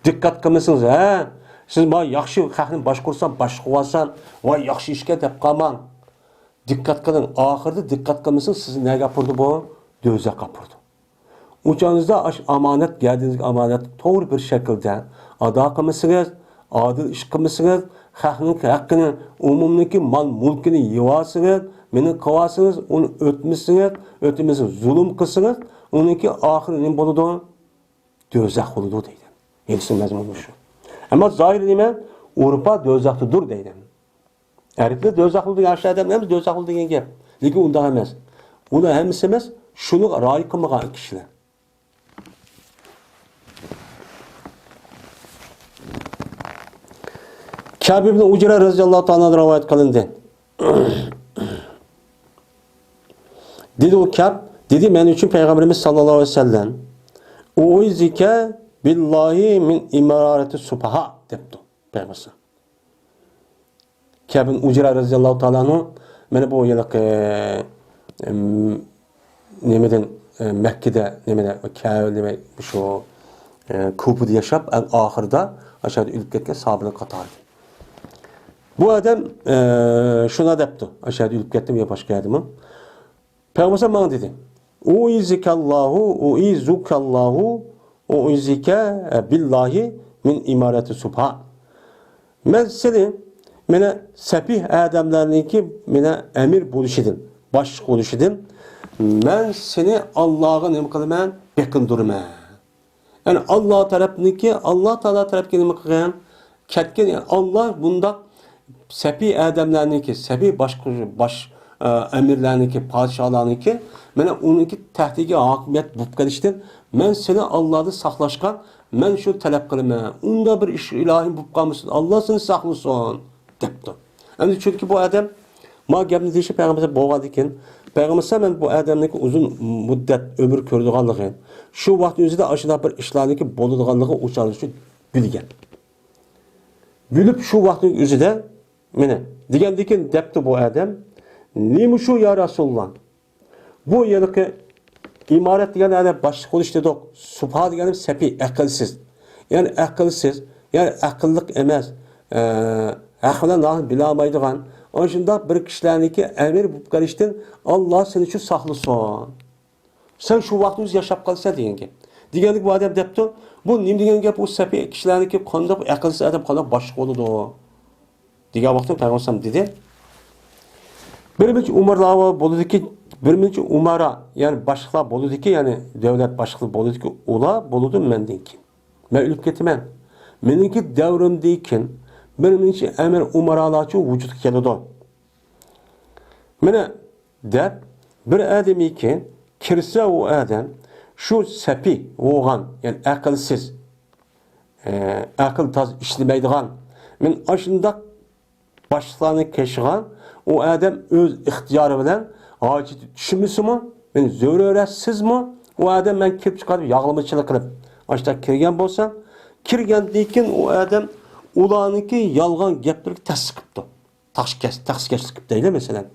دىققەت قىلمىسىڭىز، ھە، سىز ما ياخشى خەقنى باشقۇرسام، باشقۇرۇۋالسام، ۋاي ياخشى ئىشكەن دەپ قالماڭ. دىققەت قىلىڭ، ئاخىرىدا دىققەت قىلمىسىڭىز، سىزنى نەگە ئاپىرىدۇ بۇ؟ دوزاخقا ئاپىرىدۇ. ئۇ چاغىڭىزدا ئاشۇ ئامانەت، گەدىنىڭىزگە ئامانەتنى توغرا بىر شەكىلدە ئادا قىلمىسىڭىز، ئادىل ئىش قىلمىسىڭىز، خەقنىڭ ھەققىنى، ئومۇمنىڭكى مال مۈلكىنى يېۋالسىڭىز، مېنى قىلىۋالسىڭىز، ئۇنى ئۆتمىسىڭىز، ئۆتمىسىڭىز، زۇلۇم قىلسىڭىز، ئۇنىڭكى ئاخىرى نېمە بولىدۇ؟ دوزاخ بولىدۇ دەيدۇ. ھەدىسنىڭ مەزمۇنى شۇ. ئەمما زاھىر نېمە؟ ئۇرۇپا دوزاختىدۇر دەيدۇ. ئەرەبلەر دوزاخلىق دېگەن، ياخشى ئادەم ئەمەس دوزاخلىق دېگەن گەپ. لېكىن ئۇنداق ئەمەس. ئۇلار ھەممىسى ئەمەس، شۇنى رىئايە قىلمىغان كىشىلەر. كەب ئىبن ئۇجرە رەزىياللاھۇ تائالا ئەنھۇ رىۋايەت قىلىندى. دېدى ئۇ كەب، دېدى مەن ئۈچۈن پەيغەمبىرىمىز ساللاللاھۇ ئەلەيھى ۋەسەللەم، ئۇئىزۇكە بىللاھى مىن ئىمارەتى سۇپەھا، دەپتۇ پەيغەمبەر. كەبىن ئۇجرا رەزىياللاھۇ تائالا ئەنھۇ، مانا بۇ ھېلىقى، ئىم، نېمىدىن، ئە، مەككىدە، نېمىدە، كە-، نېمە، شۇ، ئە، كۇپىدا ياشاپ، ئەڭ ئاخىرىدا ئاشۇ يەردە ئۆلۈپ كەتكەن ساھابىنىڭ قاتارىدىن. بۇ ئادەم، ئە، شۇنداق دەپتۇ، ئاشۇ يەردە ئۆلۈپ كەتتىم يا باشقا يەردىمۇ. پەيغەمبەر ماڭا دېدى، ئۇئىزۇكەللاھۇ، ئۇئىزۇكەللاھۇ، ئۇئىزۇكە بىللاھى مىن ئىمارەتى سۇپەھا. مەن سېنى، مانا، سەپىھ ئادەملەرنىڭكى، مانا، ئەمىر بولۇشىدىن، باشلىق بولۇشىدىن، مەن سېنى ئاللاغا نېمە قىلىمەن؟ بېقىندۇرىمەن. يەنى ئاللا تەرەپنىكى، ئاللا تائالا تەرەپكە نېمە قىلغان؟ كەتكەن، يەنى ئاللا بۇنداق سەپىھ ئادەملەرنىڭكى، سەپىھ باشقۇرۇش، باش، ئە، ئەمىرلەرنىڭكى، پادىشاھلارنىڭكى، مانا ئۇنىڭكى تەھتىگە ھاكىمىيەت بولۇپ قېلىشتىن، مەن سېنى ئاللادىن ساقلاشقا، مەن شۇ تەلەپ قىلىمەن. ئۇنداق بىر ئىش ئىلاھىم بولۇپ قالمىسۇن، ئاللا سېنى ساقلىسۇن، دەپتۇ. ئەمدى چۈنكى بۇ ئادەم ما گەپنى دېيىشى پەيغەمبەر بولغاندىكىن، پەيغەمبەر مەن بۇ ئادەمنىڭكى ئۇزۇن مۇددەت ئۆمۈر كۆرىدىغانلىقى، شۇ ۋاقىتنىڭ ئۆزىدە ئاشۇنداق بىر ئىشلارنىڭكى بولىدىغانلىقى ئۇ چاغدا شۇ بىلگەن. بىلىپ شۇ ۋاقىتنىڭ ئۆزىدە، مانا، دېگەندىكىن دەپتۇ بۇ ئادەم، نېمە شۇ يا رەسۇلۇللا؟ بۇ ھېلىقى ئىمارەت دېگەن ھەدە باشلىق بولۇش دېدۇق. سۇپەھا دېگەن سەپىھ، ئەقىلسىز. يەنى ئەقىلسىز، يەنى ئەقىللىق ئەمەس، ئە، ھەق بىلەن ناھەقنى بىلەلمەيدىغان، ئاشۇنداق بىر كىشىلەرنىڭكى ئەمىر بولۇپ قېلىشتىن ئاللا سېنى شۇ ساقلىسۇن. سەن شۇ ۋاقىتتا ئۆزى ياشاپ قالىسەن دېگەن گەپ. دېگەندىكىن بۇ ئادەم دەپتۇ، بۇ نېمە دېگەن گەپ، ئۇ سەپىھ كىشىلەرنىڭكى قانداق ئەقىلسىز ئادەم قانداق باشلىق بولىدۇ؟ دېگەن ۋاقىتتا پەيغەمبەر دېدى، بىر مۇنچە ئۇمارلار بولىدۇكى، بىر مۇنچە ئۇمارا، يەنى باشلىقلار بولىدۇكى، يەنى دۆلەت باشلىقلىرى بولىدۇكى، ئۇلار بولىدۇ مەندىن كېيىن. مەن ئۆلۈپ كېتىمەن. مېنىڭكى دەۋرىمدىن كېيىن بىر مۇنچە ئەمىر ئۇمارالارچۇ ۋۇجۇدقا كېلىدۇ. مانا دەپ، بىر ئادەمكى كىرسە ئۇ ئادەم شۇ سەپىھ بولغان، يەنى ئەقىلسىز، ئە، ئەقىل تاز ئىشلىمەيدىغان، مەن ئاشۇنداق باشلىقلارنى كېشىغان ئۇ ئادەم ئۆز ئىختىيارى بىلەن ھاجىتى چۈشمىسىمۇ، مەن زۆرۈرەتسىزمۇ، ئۇ ئادەم مەن كىرىپ چىقار دەپ ياغلىمىچىلىق قىلىپ، ئاشۇنداق كىرگەن بولسا، كىرگەندىن كېيىن ئۇ ئادەم ئۇلارنىڭكى يالغان گەپلىرىگە تەستىق قىپتۇ. تەخسىكەش-، تەخسىكەشلىك قىپ دەيلى، مەسىلەن.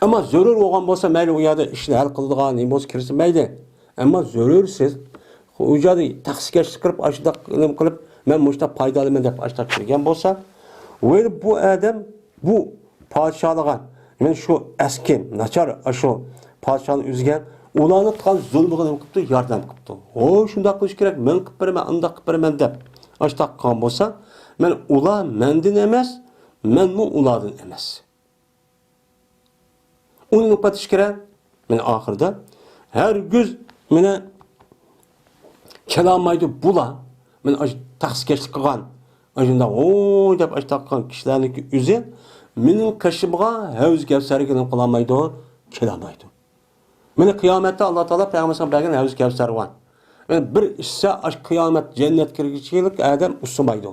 ئەمما زۆرۈر بولغان بولسا، مەيلى، ئۇ يەردە ئىشنى ھەل قىلىدىغان نېمە بولسا كىرسە مەيلى. ئەمما زۆرۈرسىز، ئۇ يەردە تەخسىكەشلىك قىلىپ، ئاشۇنداق نېمە قىلىپ، مەن مۇشۇنداق پايدا ئالىمەن دەپ ئاشۇنداق كىرگەن بولسا، ۋەلى بۇ ئادەم بۇ پادىشاھلىققا، مەن شۇ ئەسكى، ناچار، ئاشۇ پادىشاھنى ئۈزگەن، ئۇلارنى قىلغان زۇلمىغا نېمە قىپتۇ؟ ياردەم قىپتۇ. ھو، شۇنداق قىلىش كېرەك، مەن قىپ بېرىمەن، ئانداق قىپ بېرىمەن دەپ ئاشۇنداق قىلغان بولسا، مەن ئۇلار مەندىن ئەمەس، مەنمۇ ئۇلاردىن ئەمەس. ئۇنى نېمە قىلىش كېرەك؟ مانا ئاخىرىدا ھەرگىز مانا كېلەلمەيدۇ بۇلار. مانا ئاشۇ تەخسىكەشلىك قىلغان، ئاشۇنداق ۋوي دەپ ئاشۇنداق قىلغان كىشىلەرنىڭكى ئۆزى مېنىڭ قېشىمغا ھەۋز كەۋسەرگە نېمە قىلالمايدۇ؟ كېلەلمەيدۇ. مانا قىيامەتتە ئاللا تائالا پەيغەمبىرىمىزگە بەرگەن ھەۋز كەۋسەر بار. مانا بىر ئىچسە، ئاشۇ قىيامەت جەننەتكە كىرگۈچىلىك ئادەم ئۇسسىمايدۇ.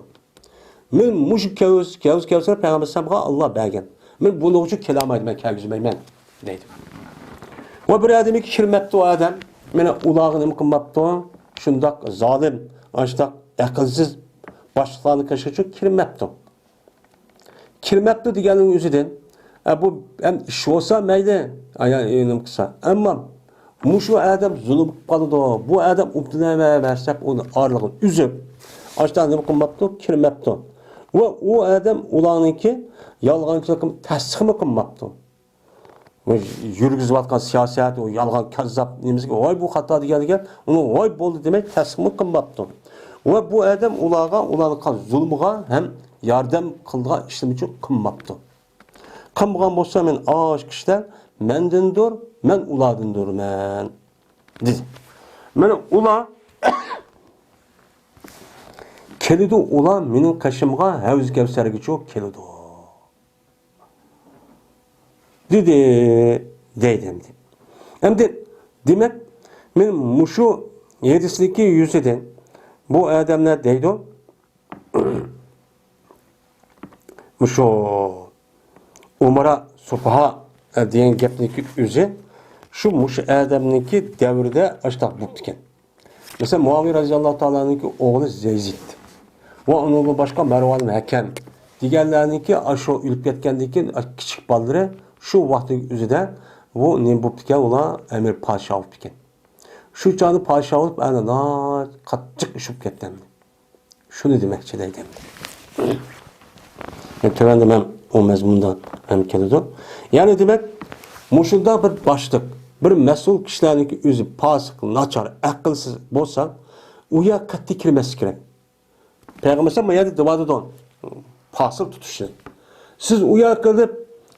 مانا مۇشۇ كەۋز-، ھەۋز كەۋسەر پەيغەمبىرىمىزگە ئاللا بەرگەن. مەن بۇنىڭ ئۈچۈن كېلەلمەيمەن، كەلگۈزمەيمەن دەيدۇ. ۋە بىر ئادەمگە كىرمەپتۇ ئۇ ئادەم. مانا ئۇلارغا نېمە قىلماپتۇ؟ شۇنداق زالىم، ئاشۇنداق ئەقىلسىز باشلىقلارنى قىلىش ئۈچۈن كىرمەپتۇ. كىرمەپتۇ دېگەننىڭ ئۆزىدىن، ئە، بۇ ھەم ئىش بولسا مەيلى، ئايا، نېمە قىلسا. ئەمما مۇشۇ ئادەم زۇلۇم قىلىپ قالىدۇ. بۇ ئادەم ئۇپتىنەمەس دەپ ئۇنى ئارىلىقىنى ئۈزۈپ، ئاشۇنداق نېمە قىلماپتۇ؟ كىرمەپتۇ. ۋە ئۇ ئادەم ئۇلارنىڭكى يالغانچىلىقىنى تەستىقمۇ قىلماپتۇ. يۈرگۈزۈۋاتقان سىياسەت، ئۇ يالغان، كاززاپ نېمىسىگە، ۋاي، بۇ خاتا دېگەنگە، ئۇنى ۋاي، بولدى دېمەي، تەستىقمۇ قىلماپتۇ. ۋە بۇ ئادەم ئۇلارغا، ئۇلارنىڭ قىلغان زۇلمىغا ھەم ياردەم قىلىدىغان ئىشلىرىمۇ قىلماپتۇ. قىلمىغان بولسا، مەن ئاشۇ كىشىلەر مەندىندۇر، مەن ئۇلاردىندۇرمەن، دېدى. مانا ئۇلار كېلىدۇ، ئۇلار مېنىڭ قېشىمغا ھەۋزى كەۋسەرگىچۇ كېلىدۇ. دېدى، دەيدۇ ئەمدى. ئەمدى، دېمەك، مەن مۇشۇ ھەدىسنىڭكى يۈزىدىن بۇ ئادەملەر دەيدۇ، مۇشۇ ئۇمارا سۇپاھا دېگەن گەپنىڭكى ئۆزى شۇ مۇشۇ ئادەمنىڭكى دەۋرىدە ئاشۇنداق بوپتىكەن. مەسىلەن، مۇئاۋىيە رەزىياللاھۇ تائالانىڭكى ئوغلى يەزىد ۋە ئۇنىڭدىن باشقا مەرۋان ھەكەم دېگەنلەرنىڭكى ئاشۇ ئۆلۈپ كەتكەندىن كېيىن كىچىك بالىلىرى شۇ ۋاقىتنىڭ ئۆزىدە بۇ نېمە بوپتىكەن، ئۇلار ئەمىر پادىشاھ بوپتىكەن. شۇ چاغدا پادىشاھ بولۇپ، ئەنە قاتتىق ئىش بولۇپ كەتكەن. شۇنى دېمەكچى دەيدۇ. يەنى تۆۋەندە مەن ئۇ مەزمۇندا ھەم كېلىدۇ. يەنى دېمەك، مۇشۇنداق بىر باشلىق، بىر مەسئۇل كىشىلەرنىڭكى ئۆزى پاسىق، ناچار، ئەقىلسىز بولسا، ئۇ يەرگە قەتئىي كىرمەسلىك كېرەك. پەيغەمبەر ما يەردە دەۋاتىدۇ، پاسىق تۇتۇشنى. سىز ئۇ يەرگە كىرىپ،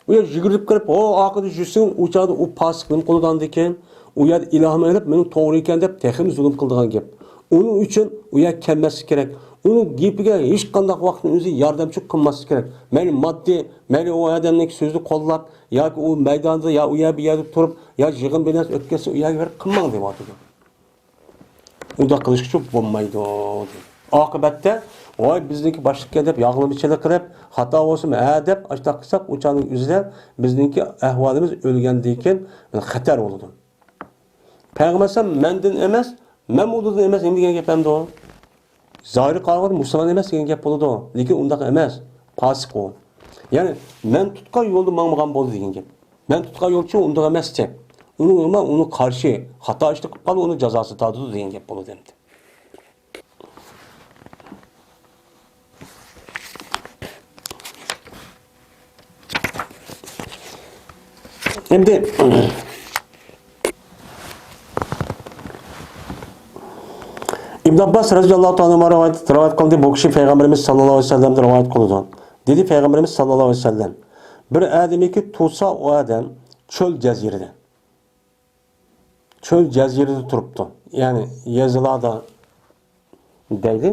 ئۇ يەر يۈگۈرۈپ كىرىپ، ھو، ئارقىدا يۈرسىڭىز، ئۇ چاغدا ئۇ پاسىق نېمە قىلىدىغاندىكىن، ئۇ يەردە ئىلھام ئېلىپ، مېنىڭ توغرا ئىكەن دەپ، تېخىمۇ زۇلۇم قىلىدىغان گەپ. ئۇنىڭ ئۈچۈن ئۇ يەرگە كەلمەسلىك كېرەك. ئۇنىڭ گېپىگە ھېچقانداق ۋاقىتنىڭ ئۆزى ياردەمچىلىك قىلماسلىق كېرەك. مەيلى ماددىي، مەيلى ئۇ ئادەمنىڭ سۆزىنى قوللاپ، ياكى ئۇ مەيداندا، يا ئۇ يەر، بۇ يەردە تۇرۇپ، يا يىغىن بىناسى ئۆتكەزسە، ئۇ يەرگە بېرىپ قىلماڭ دەۋاتىدۇ. ئۇنداق قىلىشقىچۇ بولمايدۇ، دېدى. ئاقىۋەتتە، ۋاي، بىزنىڭكى باشلىقكەن دەپ ياغلىمىچىلىك قىلىپ، خاتا بولسىمۇ، ھە دەپ، ئاشۇنداق قىلساق، ئۇ چاغنىڭ ئۆزىدە بىزنىڭكى ئەھۋالىمىز ئۆلگەندىن كېيىن خەتەر بولىدۇ. پەيغەمبەر ئەلەيھىسسالام مەندىن ئەمەس، مەن ئۇلاردىن ئەمەس، نېمە دېگەن گەپ ئەمدى ئۇ؟ زاھىرىي قارىغاندا مۇسۇلمان ئەمەس دېگەن گەپ بولىدۇ. لېكىن ئۇنداق ئەمەس. پاسىق ئۇ. يەنى، مەن تۇتقان يولدا ماڭمىغان بولدى دېگەن گەپ. مەن تۇتقان يولچۇ ئۇنداق ئەمەستى. ئۇنىڭ، ئۇنىڭغا قارشى خاتا ئىشنى قىلىپ قالدى، ئۇنىڭ جازاسىنى تارتىدۇ دېگەن گەپ بولىدۇ ئەمدى. ئەمدى ئىبن ئابباس رەزىياللاھۇ تائالا ئەنھۇما رىۋايەت، رىۋايەت قىلدى، بۇ كىشى پەيغەمبىرىمىز ساللاللاھۇ ئەلەيھى ۋەسەللەمدىن رىۋايەت قىلىدۇ. دېدى پەيغەمبىرىمىز ساللاللاھۇ ئەلەيھى ۋەسەللەم، بىر ئادەمكى تۇرسا ئۇ ئادەم چۆل جەزىرىدە. چۆل جەزىرىدە تۇرۇپتۇ. يەنى يېزىلاردا دەيدۇ.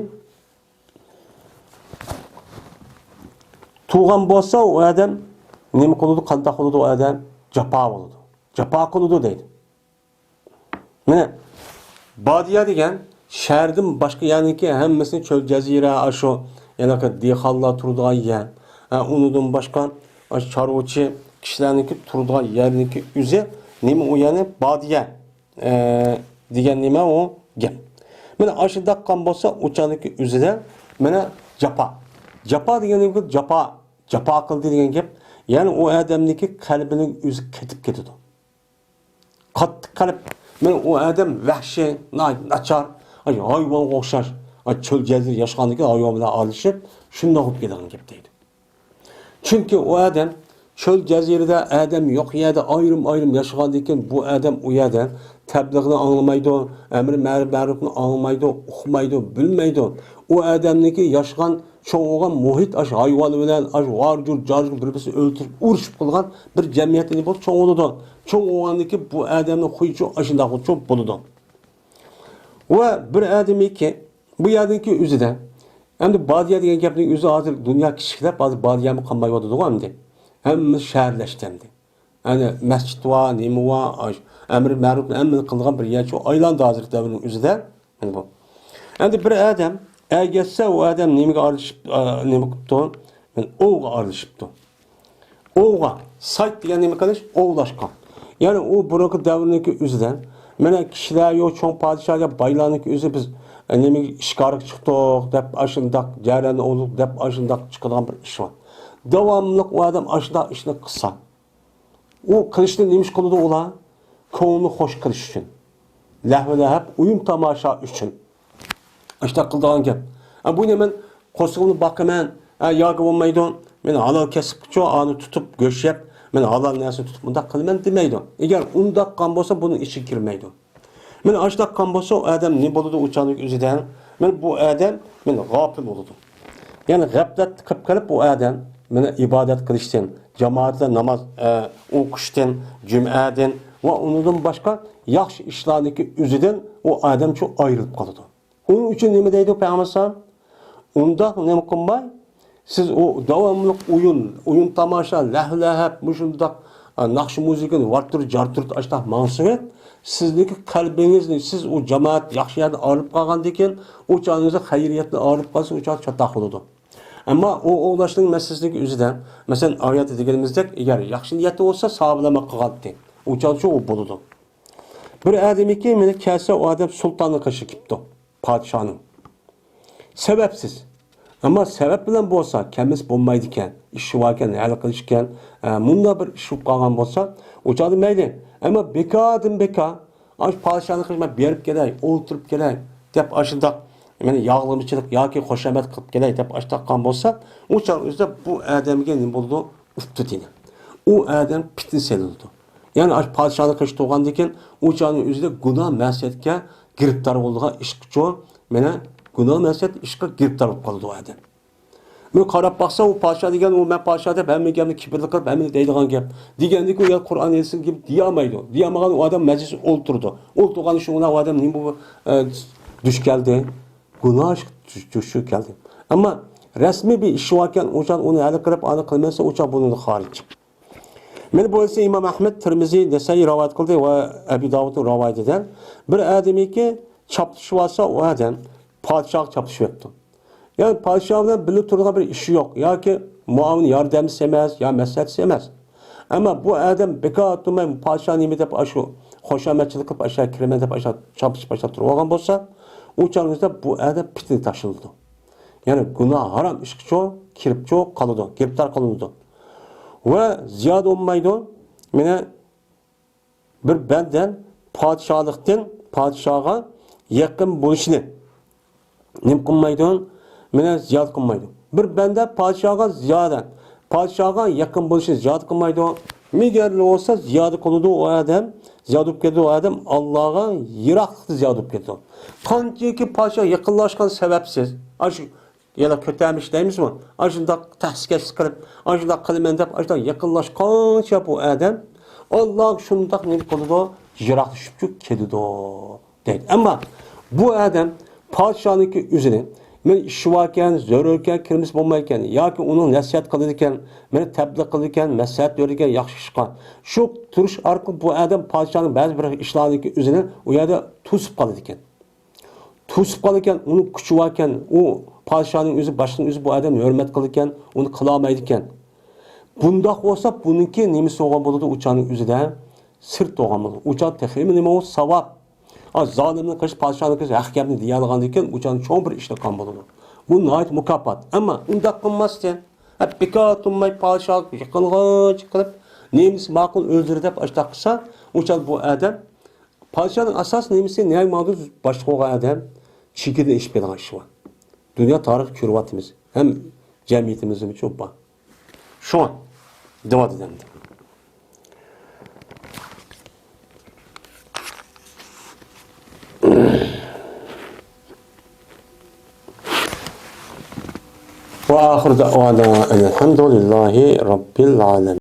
تۇرغان بولسا ئۇ ئادەم نېمە قىلىدۇ، قانداق قىلىدۇ ئۇ ئادەم؟ جاپا بولىدۇ. جاپا قىلىدۇ دەيدۇ. مانا، بادىيە دېگەن شەھەردىن باشقا يەرنىڭكى ھەممىسىنى چۆل جەزىرە، ئاشۇ ھېلىقى دېھقانلار تۇرىدىغان يەر. ھە، ئۇنىڭدىن باشقا ئاشۇ چارۋىچى كىشىلەرنىڭكى تۇرىدىغان يەرنىڭكى ئۆزى نېمە ئۇ يەرنى بادىيە، ئە، دېگەن نېمە ئۇ گەپ. مانا ئاشۇنداق قىلغان بولسا ئۇ چاغدىكى ئۆزىدە مانا جاپا. جاپا دېگەن نېمە؟ جاپا، جاپا قىلدى دېگەن گەپ. يەنى ئۇ ئادەمنىڭكى قەلبىنىڭ ئۆزى قېتىپ كېتىدۇ. قاتتىق قەلب. مانا ئۇ ئادەم ۋەھشىي، ناھايىتى ناچار، ئاي، ھايۋانغا ئوخشاش، ئاي، چۆل جەزىرە ياشىغاندىكىن ھايۋان بىلەن ئارىلىشىپ، شۇنداق بولۇپ كېتىدىغان گەپ دەيدۇ. چۈنكى ئۇ ئادەم چۆل جەزىرىدە ئادەم يوق يەردە ئايرىم-ئايرىم ياشىغاندىكىن، بۇ ئادەم ئۇ يەردە تەبلىغنى ئاڭلىمايدۇ، ئەمرى مەرۇ-، مەرۇپنى ئاڭلىمايدۇ، ئۇقمايدۇ، بىلمەيدۇ. ئۇ ئادەمنىڭكى ياشىغان، چوڭ بولغان مۇھىت ئاشۇ ھايۋان بىلەن، ئاشۇ ۋارجۇر-جارجۇر بىر-بىرسىنى ئۆلتۈرۈپ، ئۇرۇشۇپ قىلغان بىر جەمئىيەتتە نېمە بولۇپ چوڭ بولىدۇ. چوڭ بولغاندىكىن بۇ ئادەمنىڭ خۇيىچۇ ئاشۇنداق بولۇپ بولىدۇ. ۋە بىر ئادەمكى بۇ يەردىكى ئۆزىدە، ئەمدى بادىيە دېگەن گەپنىڭ ئۆزى ھازىر دۇنيا كىچىكلەپ، ھازىر بادىيەمۇ قالمايۋاتىدىغۇ ئەمدى. ھەممىسى شەھەرلەشتى ئەمدى. ئەنە مەسچىت بار، نېمە بار، ئاش-، ئەمرى مەرۇپنى ھەممىنى قىلىدىغان بىر يەرچۇ ئايلاندى ھازىرقى دەۋرنىڭ ئۆزىدە. مانا بۇ. ئەمدى بىر ئادەم ئەگەتسە، ئۇ ئادەم نېمىگە ئارىلىشىپ، ئا، نېمە قىپتۇ؟ مانا ئوۋغا ئارىلىشىپتۇ. ئوۋغا، سايد دېگەن نېمە قىلىش؟ ئوۋلاشقا. يەنى ئۇ بۇرۇنقى دەۋرنىڭكى ئۆزىدە، مانا كىشىلەر يوق، چوڭ پادىشاھلار، بايلارنىڭكى ئۆزى بىز، ئە، نېمە، شىكارغا چىقتۇق دەپ، ئاشۇنداق جەرەننى ئوۋلىدۇق دەپ، ئاشۇنداق چىقىدىغان بىر ئىش بار. داۋاملىق ئۇ ئادەم ئاشۇنداق ئىشنى قىلسا، ئۇ قىلىشنى نېمە ئۈچۈن قىلىدۇ ئۇلار؟ كۆڭلىنى خوش قىلىش ئۈچۈن. لەھۋ لەھەب، ئويۇن تاماشا ئۈچۈن. ئاشۇنداق قىلىدىغان گەپ. ئە، بۇنى مەن قورسىقىمنى باقىمەن، ئە، ياكى بولمايدۇ، مەن ھالال كەسىپچۇ ئانى تۇتۇپ، گۆش يەپ، مەن ھالال نەرسىنى تۇتۇپ مۇنداق قىلىمەن دېمەيدۇ. ئەگەر ئۇنداق قىلغان بولسا، بۇنىڭ ئىچىگە كىرمەيدۇ. مەن ئاشۇنداق قىلغان بولسا، ئۇ ئادەم نېمە بولىدۇ ئۇ چاغنىڭ ئۆزىدە؟ مەن بۇ ئادەم، مەن غاپىل بولىدۇ. يەنى غەپلەت قىلىپ قېلىپ ئۇ ئادەم، مەن ئىبادەت قىلىشتىن، جامائەتتە ناماز، ئە، ئوقۇشتىن، جۈمئەدىن ۋە ئۇنىڭدىن باشقا ياخشى ئىشلارنىڭكى ئۆزىدىن ئۇ ئادەم شۇ ئايرىلىپ قالىدۇ. ئۇنىڭ ئۈچۈن نېمە دەيدۇ پەيغەمبەر ئەلەيھىسسالام؟ ئۇنداق نېمە قىلماي، سىز ئۇ داۋاملىق ئويۇن، ئويۇن تاماشا، لەھۋ لەھەب، مۇشۇنداق، ئا، ناخشا مۇزىكىنى ۋارتۇرۇت جارتۇرۇت ئاشتاق ماڭسىڭىز، سىزنىڭكى قەلبىڭىزنى، سىز ئۇ جامائەت ياخشى يەردىن ئايرىلىپ قالغاندىن كېيىن، ئۇ چاغىڭىزدا خەيرىيەتتىن ئايرىلىپ قالسا، ئۇ چاغ چاتاق بولىدۇ. ئەمما ئۇ ئوۋلاشنىڭ مەسىلىسىنىڭكى ئۆزىدە، مەسىلەن، ئايەتتە دېگىنىمىزدەك، ئەگەر ياخشى نىيەتتە بولسا، ساھابىلەرمۇ قىلغانتى. ئۇ چاغچە ئۇ بولىدۇ. بىر ئادەمكى مېنى كەلسە، ئۇ ئادەم سۇلتاننىڭ قېشىغا كېلىپتۇ، پادىشاھنىڭ. سەۋەبسىز. ئەمما سەۋەب بىلەن بولسا، كەلمىسە بولمايدىكەن. ئىشى باركەن، ھەل قىلىشكەن. ئە، مۇنداق بىر ئىش بولۇپ قالغان بولسا، ئۇ چاغدا مەيلى. ئەمما بىكاردىن بىكار، ئاشۇ پادىشاھنىڭ قېشىغا مەن بېرىپ كېلەي، ئولتۇرۇپ كېلەي، دەپ ئاشۇنداق مېنى ياغلىمىچىلىق ياكى خۇشامەت قىلىپ كېلەي، دەپ ئاشۇنداق قىلغان بولسا، ئۇ چاغ ئۆزىدە بۇ ئادەمگە نېمە بولىدۇ؟ ئۇپتۇ دېگەن. ئۇ ئادەم پىتنە سېلىنىدۇ. يەنى ئاشۇ پادىشاھنىڭ قېشىدا تۇرغاندىن كېيىن، ئۇ چاغنىڭ ئۆزىدە گۇناھ مەسىيەتكە گىرىپتار بولىدىغان ئىشقىچۇ، مانا گۇناھ مەسىيەت ئىشقا گىرىپتار بولۇپ قالىدۇ ئۇ ئادەم. بۇ قاراپ باقسا، ئۇ پادىشاھ دېگەن، ئۇ مەن پادىشاھ دەپ ھەممە گەپنى كىبىرلىك قىلىپ، ھەممىنى دەيدىغان گەپ. دېگەندىكى ئۇ يەر قۇرئان ھەدىسنى دېيەلمەيدۇ. دېيەلمىغان ئۇ ئادەم مەجلىسكە ئولتۇرىدۇ. ئولتۇرغان شۇ ئۇ ئادەم نېمە بۇ، ئە، دۇچ كەلدى؟ گۇناھ دۇچ، دۇچ كەلدى. ئەمما رەسمىي بىر ئىش باركەن، ئۇ چاغ ئۇنى ھەل قىلىپ، ئانى قىلمىسا، ئۇ چاغ بۇنىڭدىن خارىج. مانا بۇ ھەدىسنى ئىمام ئەھمەد، تىرمىزى، نەسائىي رىۋايەت قىلدى ۋە ئەبۇ داۋۇدنىڭ رىۋايىتىدە بىر ئادەمكى چاپلىشىۋالسا، ئۇ ئادەم پادىشاھقا چاپلىشىۋەپتۇ. يەنى پادىشاھ بىلەن بىللە تۇرىدىغان بىر ئىشى يوق ياكى مۇئاۋىن ياردەمچىسى ئەمەس يا مەسلىھەتچىسى ئەمەس. ئەمما بۇ ئادەم بىكار تۇرماي، پادىشاھ نېمە دەپ ئاشۇ خۇشامەتچىلىك قىلىپ، ئاشۇ كىرىمەن دەپ ئاشۇ چاپلىشىپ باشلاپ تۇرۇۋالغان بولسا، ئۇ چاغىڭىزدا بۇ ئادەم پىتنە تاشلىنىدۇ. يەنى گۇناھ ھارام ئىشقىچۇ كىرىپچۇ قالىدۇ، گىرىپتار قىلىنىدۇ. ۋە زىيادە بولمايدۇ. مانا بىر بەندە پادىشاھلىقتىن پادىشاھغا يېقىن بولۇشنى نېمە قىلمايدۇ؟ مانا زىيادە قىلمايدۇ. بىر بەندە پادىشاھغا زىيادە، پادىشاھغا يېقىن بولۇشنى زىيادە قىلمايدۇ. مەگەر بولسا زىيادە قىلىدۇ ئۇ ئادەم، زىيادە بولۇپ كېتىدۇ ئۇ ئادەم، ئاللاغا يىراقلىقتا زىيادە بولۇپ كېتىدۇ. قانچىكى پادىشاھ يېقىنلاشقان سەۋەبسىز، ئاشۇ يەنە كۆتەرمىش دەيمىزمۇ؟ ئاشۇنداق تەخسىكەشلىك قىلىپ، ئاشۇنداق قىلىمەن دەپ، ئاشۇنداق يېقىنلاشقانچە بۇ ئادەم ئاللاغا شۇنداق نېمە قىلىدۇ؟ يىراقلىشىپچۇ كېتىدۇ دەيدۇ. ئەمما بۇ ئادەم پادىشاھنىڭكى ئۆزىنى، مەن ئىشى باركەن، زۆرۈركەن، كىرمىسە بولمايدىكەن ياكى ئۇنىڭ نەسىھەت قىلىدىكەن، مېنى تەبلىغ قىلىدىكەن، مەسلىھەت بېرىدىكەن ياخشى ئىشقا. شۇ تۇرۇش ئارقىلىق بۇ ئادەم پادىشاھنىڭ بەزى بىر ئىشلارنىڭكى ئۆزىنى ئۇ يەردە توسۇپ قالىدىكەن. توسۇپ قالىدىكەن، ئۇنىڭ كۈچى باركەن، ئۇ پادىشاھنىڭ ئۆزى، باشلىقنىڭ ئۆزى بۇ ئادەمنى ھۆرمەت قىلىدىكەن، ئۇنى قىلالمايدىكەن. بۇنداق بولسا، بۇنىڭكى نېمىسى بولغان بولىدۇ؟ ئۇ چاغنىڭ ئۆزىدە سىرت بولغان بولىدۇ. ئۇ چاغ تېخىمۇ نېمە بولسا، ساۋاب. ئا، زالىمنىڭ قېشى، پادىشاھنىڭ قېشى ھەق گەپنى دېيەلىگەندىن كېيىن، ئۇ چاغنىڭ چوڭ بىر ئىشلىقى بولىدۇ. بۇ ناھايىتى مۇكاپات. ئەمما ئۇنداق قىلماستىن، ھە، بىكار تۇرماي پادىشاھقا يېقىنغىچە قىلىپ، نېمىسى ماقۇل ئۆزلىرى دەپ ئاشۇنداق قىلسا، ئۇ چاغ بۇ ئادەم پادىشاھنىڭ ئاساسىي نېمىسى، نەگە ماڭدى باشقا بولغان ئادەم چېكىدىن ئېشىپ كېتىدىغان ئىش بار. دۇنيا تارىخى كۆرۈۋاتىمىز. ھەم جەمئىيىتىمىزدىمۇ بار. شۇڭا دەۋاتىدۇ ئەمدى. وآخر دعوانا أن الحمد لله رب العالمين.